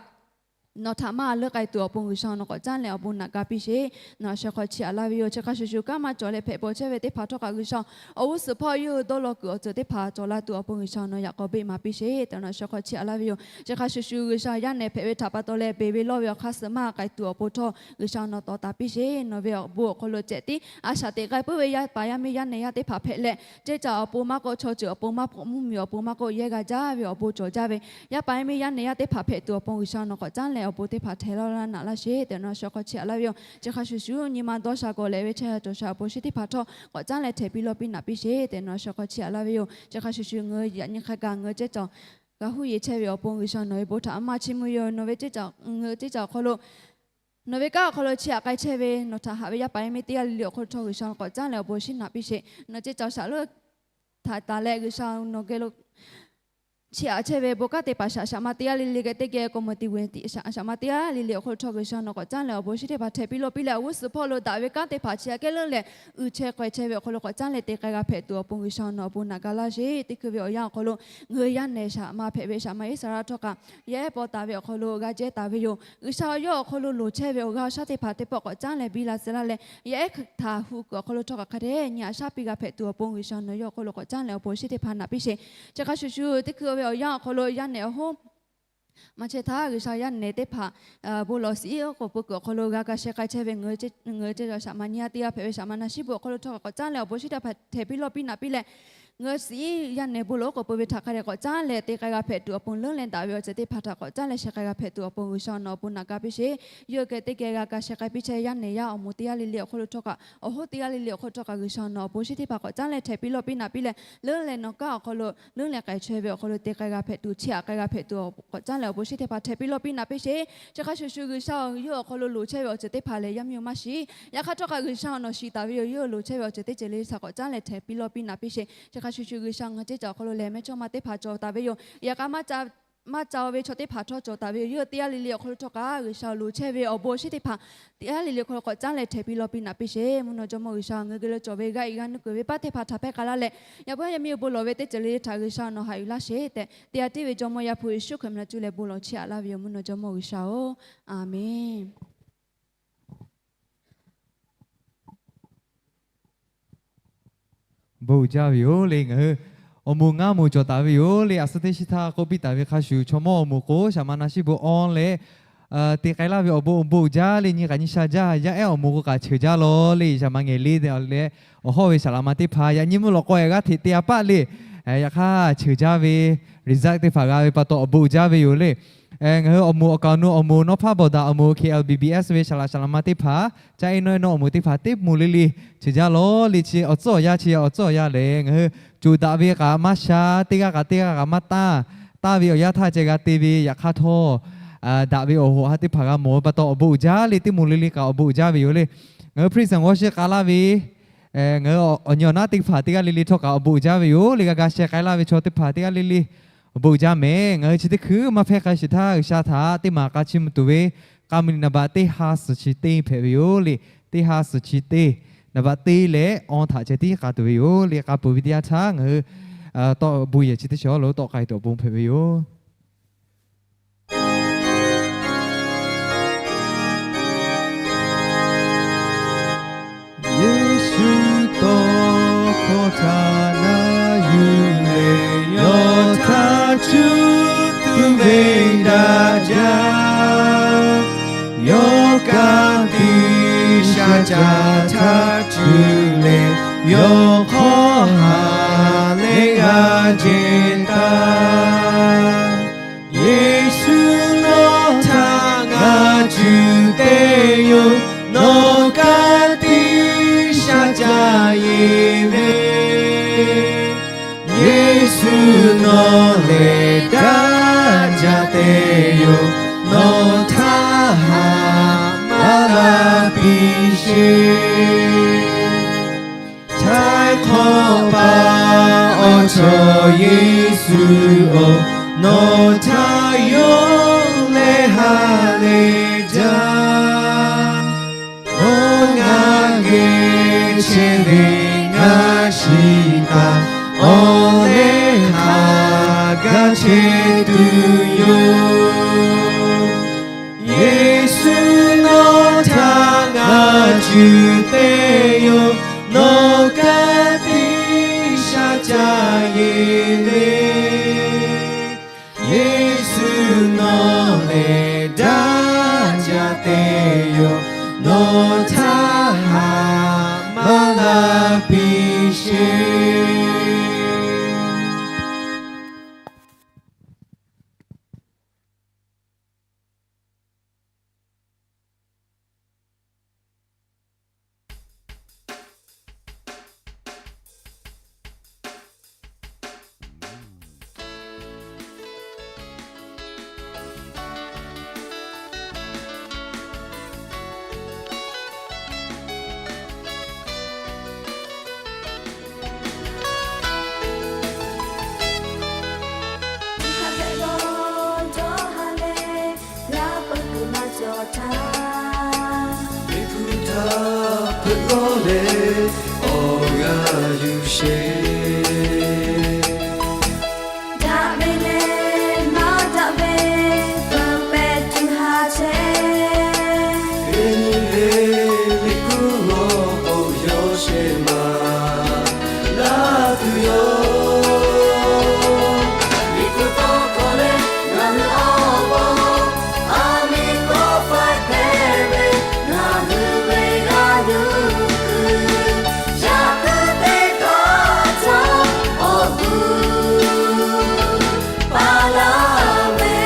nawˬ htaꞈ maˇ leuˉ k'ai tuˬ awˬ pon G'uiˬsha nawˬ k'awꞈ caˉ leh awˬ bon naꞈ ga piˇ sheˍ. Nawˬ a shu hk'aw chiˇ aꞈ laˇ ve yoˬ. Chi hk'a shuˍ shuˍ, kanˉ maˇ cawˬ leh hpehꞈ bawˬ chehˇ ve teˇ hpaˍ htawˇ kaꞈ G'uiˬsha awˬ g'uˇ suhˍ hpawˇ yawˇ hui dawˇ law kuiˬ awˬ ceuˬ teˇ hpaˍ cawˬ la tuˬ awˬ pon G'uiˬsha nawˬ yaꞈ k'aw beˆ maˍ piˇ sheˍ tehꞈ nawˬ a shu hk'aw chiˇ aꞈ laˇ ve yoˬ. Chi hk'a shuˍ shuˍ, G'uiˬsha yaˇ nehˬ hpehꞈ ve htaꞈ pa taw leh beˬ ve lawˇ ve awˬ hk'aˇ suh maˇ k'ai tuˬ awˬ pon htawˇ G'uiˬsha nawˬ tawˍ taˍ piˇ sheˍ. Nawˬ ve awˬ bon awˬ hk'aw lo cehˬ tiˉ a shaꞈ teꞈ k'ai puiˉ ve yaˇ paˍ yaˇ miˇ yaˇ nehˬ yaˇ teˇ hpaˍ hpehꞈ leh, ceˇ caˬ awˬ pon maˇ k'oˆ, chaw ceuˬ awˬ pon maˇ k'oˆ, mvuhˇmiˬ awˬ pon maˇ k'oˆ, yehˇ g'a jaˇ ve awˬ bon cawˬ jaˇ ve yaˇ paˍ yaˇ miˇ yaˇ nehˬ yaˇ teˇ hpaˍ hpehꞈ tuˬ awˬ pon G'uiˬsha nawˬ k'awꞈ caˉ leh awˬ bon teˇ hpaˍ htehˍ lawˇ laˇ naꞈ laˇ sheˍ tehꞈ nawˬ a shu hk'aw chiˇ aꞈ laˇ ve yoˬ. Chi hk'a shuˍ shuˍ, nyi ma dawˇ sha gawˬ lehˬ ve chehˇ sha cawˬ sha awˬ bon shinˉ teˇ hpaˍ htawˇ k'awꞈ caˉ leh htehˍ piˇ lawˇ piˇ naꞈ piˇ sheˍ tehꞈ nawˬ a shu hk'aw chiˇ aꞈ laˇ ve yoˬ. Chi hk'a shuˍ shuˍ, ngaˬ hui yaꞈ nyi hk'a gaˬ ngaˬ hui ceˇ caˬ g'a huˉ yeˬ chehˇ ve awˬ pon G'uiˬsha nawˬ ve bon htaꞈ maˇ chiˇ mvuh yoˬ. Nawˬ ve ceˇ caˬ, ngaˬ hui ceˇ caˬ awˬ hk'aw lo nawˬ ve kanˉ awˬ hk'aw lo chiˇ aꞈ k'ai chehˇ ve nawˬ htaꞈ haꞈ ve yaˇ paˍ yaˇ miˇ teˇ g'aˇ le le awˬ hk'oˆ lo htawˇ G'uiˬsha k'awꞈ caˉ leh awˬ bon shinˉ naꞈ piˇ sheˍ. Nawˬ ceˇ caˬ shaꞈ leuˉ htaꞈ taˍ leh G'uiˬsha nawˬ geh lo chiˇ aꞈ chehˇ ve bon kanˉ teˇ hpaˍ shaꞈ shaꞈ ma teˇ g'aˇ le le geh teˇ geh k'o meuꞈ tiꞈ g'uiˬ tiꞈ shaꞈ shaꞈ ma teˇ g'aˇ le le awˬ hk'oˆ lo htawˇ G'uiˬsha nawˬ k'awꞈ caˉ leh awˬ bon shinˉ teˇ hpaˍ htehˍ piˇ lawˇ piˇ leh awˬ g'uˇ suhˍ hpawˇ lo daꞈ ve kanˉ teˇ hpaˍ chi aꞈ kehˉ leuˉ leh uiˍ chehˇ k'aweh chehˇ ve awˬ hk'aw lo k'awꞈ caˉ leh te k'ai g'a hpehꞈ tuˬ awˬ pon G'uiˬsha nawˬ awˬ bon naꞈ ga laˇ sheˍ. Teˇ hkui ve awˬ yanˇ awˬ hk'aw lo ngaˬ hui yaˇ nehˬ shaꞈ ma hpehꞈ ve shaꞈ ma Iˉsaˍreˍlaˆ htawˇ kaꞈ yehˉ paw taˍ ve awˬ hk'aw lo g'a jehˇ taˍ ve yoˬ. G'uiˬsha yawˇ awˬ hk'aw lo loˍ chehˇ ve awˬ g'aˇ awˬ shaˉ teˇ hpaˍ teˇ pawˆ k'awꞈ caˉ leh biˇ la tcuh laˇ leh, yehˉ htaꞈ hu kuiˬ awˬ hk'aw lo htawˇ kaꞈ hk'a dehꞈ nyi aꞈ shaˉ piˇ g'a hpehꞈ tuˬ awˬ pon G'uiˬsha nawˬ yawˇ awˬ hk'aw lo k'awꞈ caˉ leh awˬ bon shinˉ teˇ hpaˍ naꞈ piˇ sheˍ. Chi hk'a shuˍ shuˍ, teˇ hkui ve awˬ yanˇ awˬ hk'aw lo yaˇ nehˬ awˬ hoˉ maˇ chehˇ htaˇ, G'uiˬsha yaˇ nehˬ teˇ hpaˍ bon lawˬ shiˍ iˉ k'oˍ pui kuiˬ awˬ hk'aw lo g'a ga sheh k'ai chehˇ ve ngaˬ hui ceˇ caˬ shaꞈ ma nyiˇ g'aˇ teˇ g'aˇ hpehꞈ ve shaꞈ ma na shiˉ bon awˬ hk'aw lo htawˇ kaꞈ k'awꞈ caˉ leh awˬ bon shinˉ teˇ hpaˍ htehˍ piˇ lawˇ piˇ naꞈ piˇ leh, ngaˬ hui shiˍ iˉ yaˇ nehˬ bon lawˬ iˉ k'oˍ pui ve htaꞈ hk'a dehꞈ k'awꞈ caˉ leh te k'ai g'a hpehꞈ tuˬ awˬ pon leuˉ leh daꞈ ve awˬ ceuˬ teˇ hpaˍ htaꞈ k'awꞈ caˉ leh sheh k'ai g'a hpehꞈ tuˬ awˬ pon G'uiˬsha nawˬ awˬ bon naꞈ ga piˇ sheˍ. Yawˇ hui geh teˇ geh g'a ga sheh k'ai piˇ chehˇ yaˇ nehˬ yaˇ awˬ moˍ teˇ g'aˇ le le awˬ hk'aw lo htawˇ kaꞈ, awˬ hoˉ teˇ g'aˇ le le awˬ hk'aw lo htawˇ kaꞈ G'uiˬsha nawˬ awˬ bon shinˉ teˇ hpaˍ k'awꞈ caˉ leh htehˍ piˇ lawˇ piˇ naꞈ piˇ leh, leuˉ leh nawˬ kanˉ awˬ hk'aw lo leuˉ leh k'ai chehˇ ve awˬ hk'aw lo te k'ai g'a hpehꞈ tuˬ, chiˇ aꞈ k'ai g'a hpehꞈ tuˬ k'awꞈ caˉ leh awˬ bon shinˉ teˇ hpaˍ htehˍ piˇ lawˇ piˇ naꞈ piˇ sheˍ. Chi hk'a shuˍ shuˍ, G'uiˬsha-oˬ, yawˇ awˬ hk'aw lo loˍ chehˇ ve awˬ ceuˬ teˇ hpaˍ lehˬ yaˇ miˇ-oˬ maˇ shiˍ. Yaꞈ hk'aˇ htawˇ kaꞈ G'uiˬsha nawˬ shiˍ taˍ ve yoˬ. Yawˇ hui loˍ chehˇ ve awˬ ceuˬ teˇ ceuˬ le le htaꞈ k'awꞈ caˉ leh htehˍ piˇ lawˇ piˇ naꞈ piˇ sheˍ. Chi hk'a shuˍ shuˍ, G'uiˬsha ngaˬ hui ceˇ caˬ awˬ hk'aw lo lehˬ mehˇchawˇma teˇ hpaˍ cawˬ taˍ ve yoˬ. Yaꞈ hk'aˇ maˇ ca maˇ ca-o ve chaw teˇ hpaˍ htawˇ cawˬ taˍ ve yoˬ. Yawˇ teˇ g'aˇ le le awˬ hk'aw lo htawˇ kaꞈ G'uiˬsha awˬ loˍ chehˇ ve awˬ bon awˬ shinˉ teˇ hpaˍ teˇ g'aˇ le le awˬ hk'aw lo k'awꞈ caˉ leh htehꞈ piˇ law piˇ naꞈ piˇ sheˍ. Mvuhˇ naw jawˇmawˇ G'uiˬsha, ngaˬ hui geh lo cawˬ ve g'aˇ iˉ g'aˇ nuˇ kuiˬ ve paˉ teˇ hpaˍ htaꞈ hpehˇ k'ai laˇ leh, yaꞈ puiˉ yaˇ miˇ awˬ bon lawˬ ve teˇ ceuˬ le le htaꞈ G'uiˬsha nawˬ haꞈ yuˬ laˇ sheˍ tehꞈ, teˇ g'aˇ tiˉ ve Jawˇmawˇ Yaˇ hpu Yeˍsuˆ Hkriꞈ mvuhˇ naw cuˇ leh bon lawˬ chiˇ aꞈ laˇ ve yoˬ. Mvuhˇ naw jawˇmawˇ G'uiˬsha-oˬ, Aˍmenˍ. Bon jaˇ ve yoˬ le. Ngaˬ hui awˬ moˍ ngaˇ moˍ cawˬ taˍ ve yoˬ le. A suh teˇ shiˉ htaˇ k'oˆ piˇ taˍ ve hk'a shuˍ, chaw mawˇ awˬ moˍ k'o, shaˍ ma na shiˉ bon awˬ leh te k'ai laˇ ve awˬ bon, awˬ bon jaˇ le. Nyi kaꞈ nyi sha jaˇ, yaˇ ehˉ awˬ moˍ k'o kaꞈ cheuˬ jaˇ law le. Shaˍ ma ngehˬ le tehꞈ leh, awˬ hawˉ ve shaˍ laꞈ ma teˇ hpaˍ yaꞈ nyi mvuhˇ lawꞈ k'aw ehˍ g'aˇ hteꞈ te a paˆ le. Yaꞈ hk'aˇ cheuˬ jaˇ ve result teˇ hpaˍ g'a ve pa taw awˬ bon jaˇ ve yoˬ le. Ngaˬ hui awˬ moˍ awˬ kaˍ awˬ nu awˬ moˍ Nawˉ hpaˇ Bawˬ daꞈ awˬ moˍ K L B B S ve shaˍ laꞈ shaˍ laꞈ ma teˇ hpaˍ, caˇ e nawˇ e nawˇ awˬ moˍ teˇ hpaˍ teˇ moˍ le le cheuˬ jaˇ law le. Chi awˬ tcuhˉ awˬ yanˇ chi awˬ tcuhˉ awˬ yanˇ lehˬ, ngaˬ hui coˬ daꞈ ve kaꞈ maˇ sha, teˇ g'aˇ kaꞈ teˇ g'aˇ kaꞈ maˇ tanˇ, tanˇ ve awˬ yanˇ htaˇ ceh g'a te ve. Yaꞈ hk'aˇ htawˇ daꞈ ve awˬ hoꞈ ha teˇ hpaˍ g'a mawˬ ve pa taw awˬ bon uiˍ jaˇ le. Teˇ moˍ le le kaꞈ awˬ bon uiˍ jaˇ ve yoˬ le. Ngaˬ hui praise and worship k'a laˇ ve, ngaˬ hui awˬ nyi awˬ naˉ teˇ hpaˍ teˇ g'aˇ le le htawˇ kaꞈ awˬ bon uiˍ jaˇ ve yoˬ le. G'a ga sheh k'ai laˇ ve chaw teˇ hpaˍ teˇ g'aˇ le le awˬ bon uiˍ jaˇ mehˍ. Ngaˬ hui chi teˇ hkui maˇ hpehˇ k'ai sheˍ htaˇ, G'uiˬsha htaꞈ teˇ maˍ k'a chiˇ mvuh tuˬ ve k'a mvuh liꞈ naˍ baꞈ teˇ ha suhˍ chi teˇ hpehꞈ ve yoˬ le. Teˇ ha suhˍ chi teˇ naˍ baꞈ teˇ leh awˬ htaꞈ ceh tiˉ k'a tuˬ ve yoˬ le. K'a peuˬ ve teˇ yanˇ htaˇ ngaˬ hui tawˇ bon yehˬ chi teˇ shawˉ lo tawˆ k'ai tuˬ awˬ bon hpehꞈ ve yoˬ. Yeˍsuˆ tawˇ hkawˇ htaꞈ na yuˬ leh, yawˇ htaꞈ cuˇ tuˬ ve daꞈ jaˇ. Yawˇ ka tiꞈ sha caˬ htaꞈ cuˇ leh, yawˇ hk'awˇ ha leh g'a jehˬ taˍ. Yeˍsuˆ nawˬ htaꞈ ngaˬ cuˇ te yoˬ. Nawˬ ka tiꞈ sha caˬ yeˬ ve, Yeˍsuˆ nawˬ lehˬ daꞈ jaˇ te yoˬ. Nawˬ htaꞈ haꞈ maˇ la piˇ sheˍ. Htaiˍ hk'awꞈ pa awˬ chaw Yeˍsuˆ-oˬ, nawˬ htaꞈ yonˍ leh ha lehˬ jaˇ. Nawˬ ngaˬ geh chehˇ ve ngaˬ shiˍ taˍ, awˬ leh hk'a gaˇ chehˇ tuˬ yoˬ. Yeˍsuˆ nawˬ htaꞈ ngaˬ cuˇ te yoˬ. Nawˬ ka tiꞈ sha caˬ yeˬ ve, Yeˍsuˆ nawˬ lehˬ daꞈ jaˇ te yoˬ. Nawˬ htaꞈ haꞈ maˇ la piˇ sheˍ. Liꞈ hpu htaꞈ hpeuꞈ g'awˇ leh awˬ g'aˇ yuˬ sheˍ. Daꞈ ve leh maˇ daꞈ ve peuˬ pehˍ tuˬ ha chehˇ. Eˬ, liꞈ hpu g'awˇ k'o yawˇ shehˍ maˍ laˇ tuˬ yoˬ. Liꞈ hpu tawˇ hkawˇ leh ngaˬ hui awˬ bon, a miˍ kawˆ faiˇ hpehꞈ ve, ngaˬ hui ve g'aˇ nuˇ kuiˬ, shaˍ kuiˬ teˇ hkawˇ htaꞈ awˬ gu pa laˇ ve.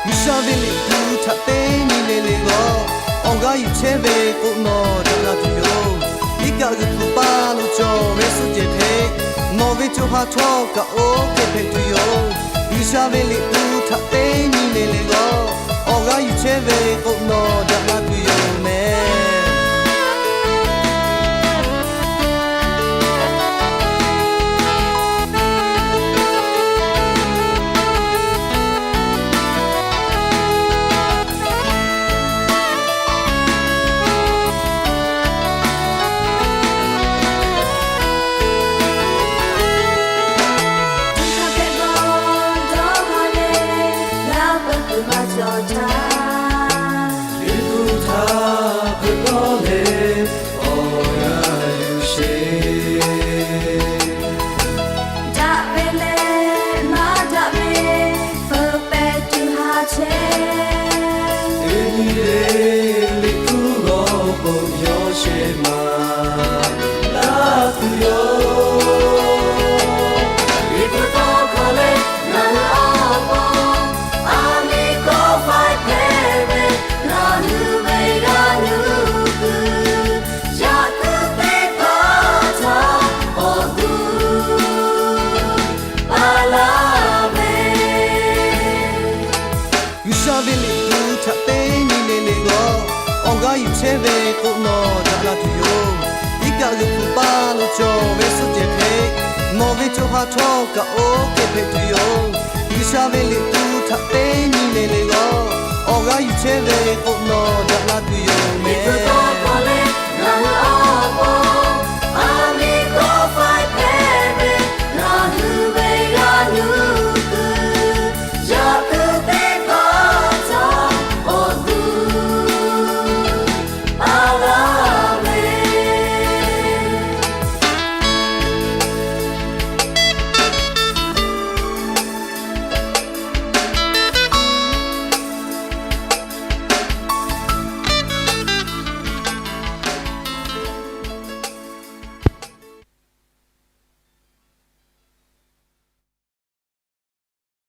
G'uiˬsha ve liꞈ hpu htaꞈ teˇ nyi le le g'awˇ awˬ g'aˇ yuˬ chehˇ ve k'o, nawˬ daꞈ la tuˬ yoˬ. Iˉ kaˆ g'uiˬ hpu paˇ lo cawˬ ve suhˆ cehˬ hk'e, nawˬ ve co ha htawˇ kaꞈ oˇ hk'e hpehꞈ tuˬ yoˬ. G'uiˬsha ve liꞈ hpu htaꞈ teˇ nyi le le g'awˇ awˬ g'aˇ yuˬ chehˇ ve k'o, nawˬ daꞈ la tuˬ yoˬ mehˍ. Laˇ tuˬ yoˬ. Liꞈ hpu tawˇ hkawˇ leh ngaˬ hui awˬ pon, a miˍ kawˇ faiˇ hpehꞈ ve, ngaˬ hui ve g'a nuˇ kuiˬ, yaꞈ kuiˬ teˇ hpaˍ htaꞈ awˬ gu pa laˇ ve. G'uiˬsha ve liꞈ hpu htaꞈ teˇ nyi le le g'aw, awˬ g'aˇ yuˬ chehˇ ve k'o nawˬ daꞈ la tuˬ yoˬ. Iˉ kaˆ g'uiˬ hpu paˇ lo cawˬ ve suhˆ cehˬ hk'e, nawˬ ve co ha htawˇ kaꞈ oˇ hk'e hpehꞈ tuˬ yoˬ. G'uiˬsha ve liꞈ hpu htaꞈ teˇ nyi le le g'aw, awˬ g'aˇ yuˬ chehˇ ve k'o nawˬ daꞈ la tuˬ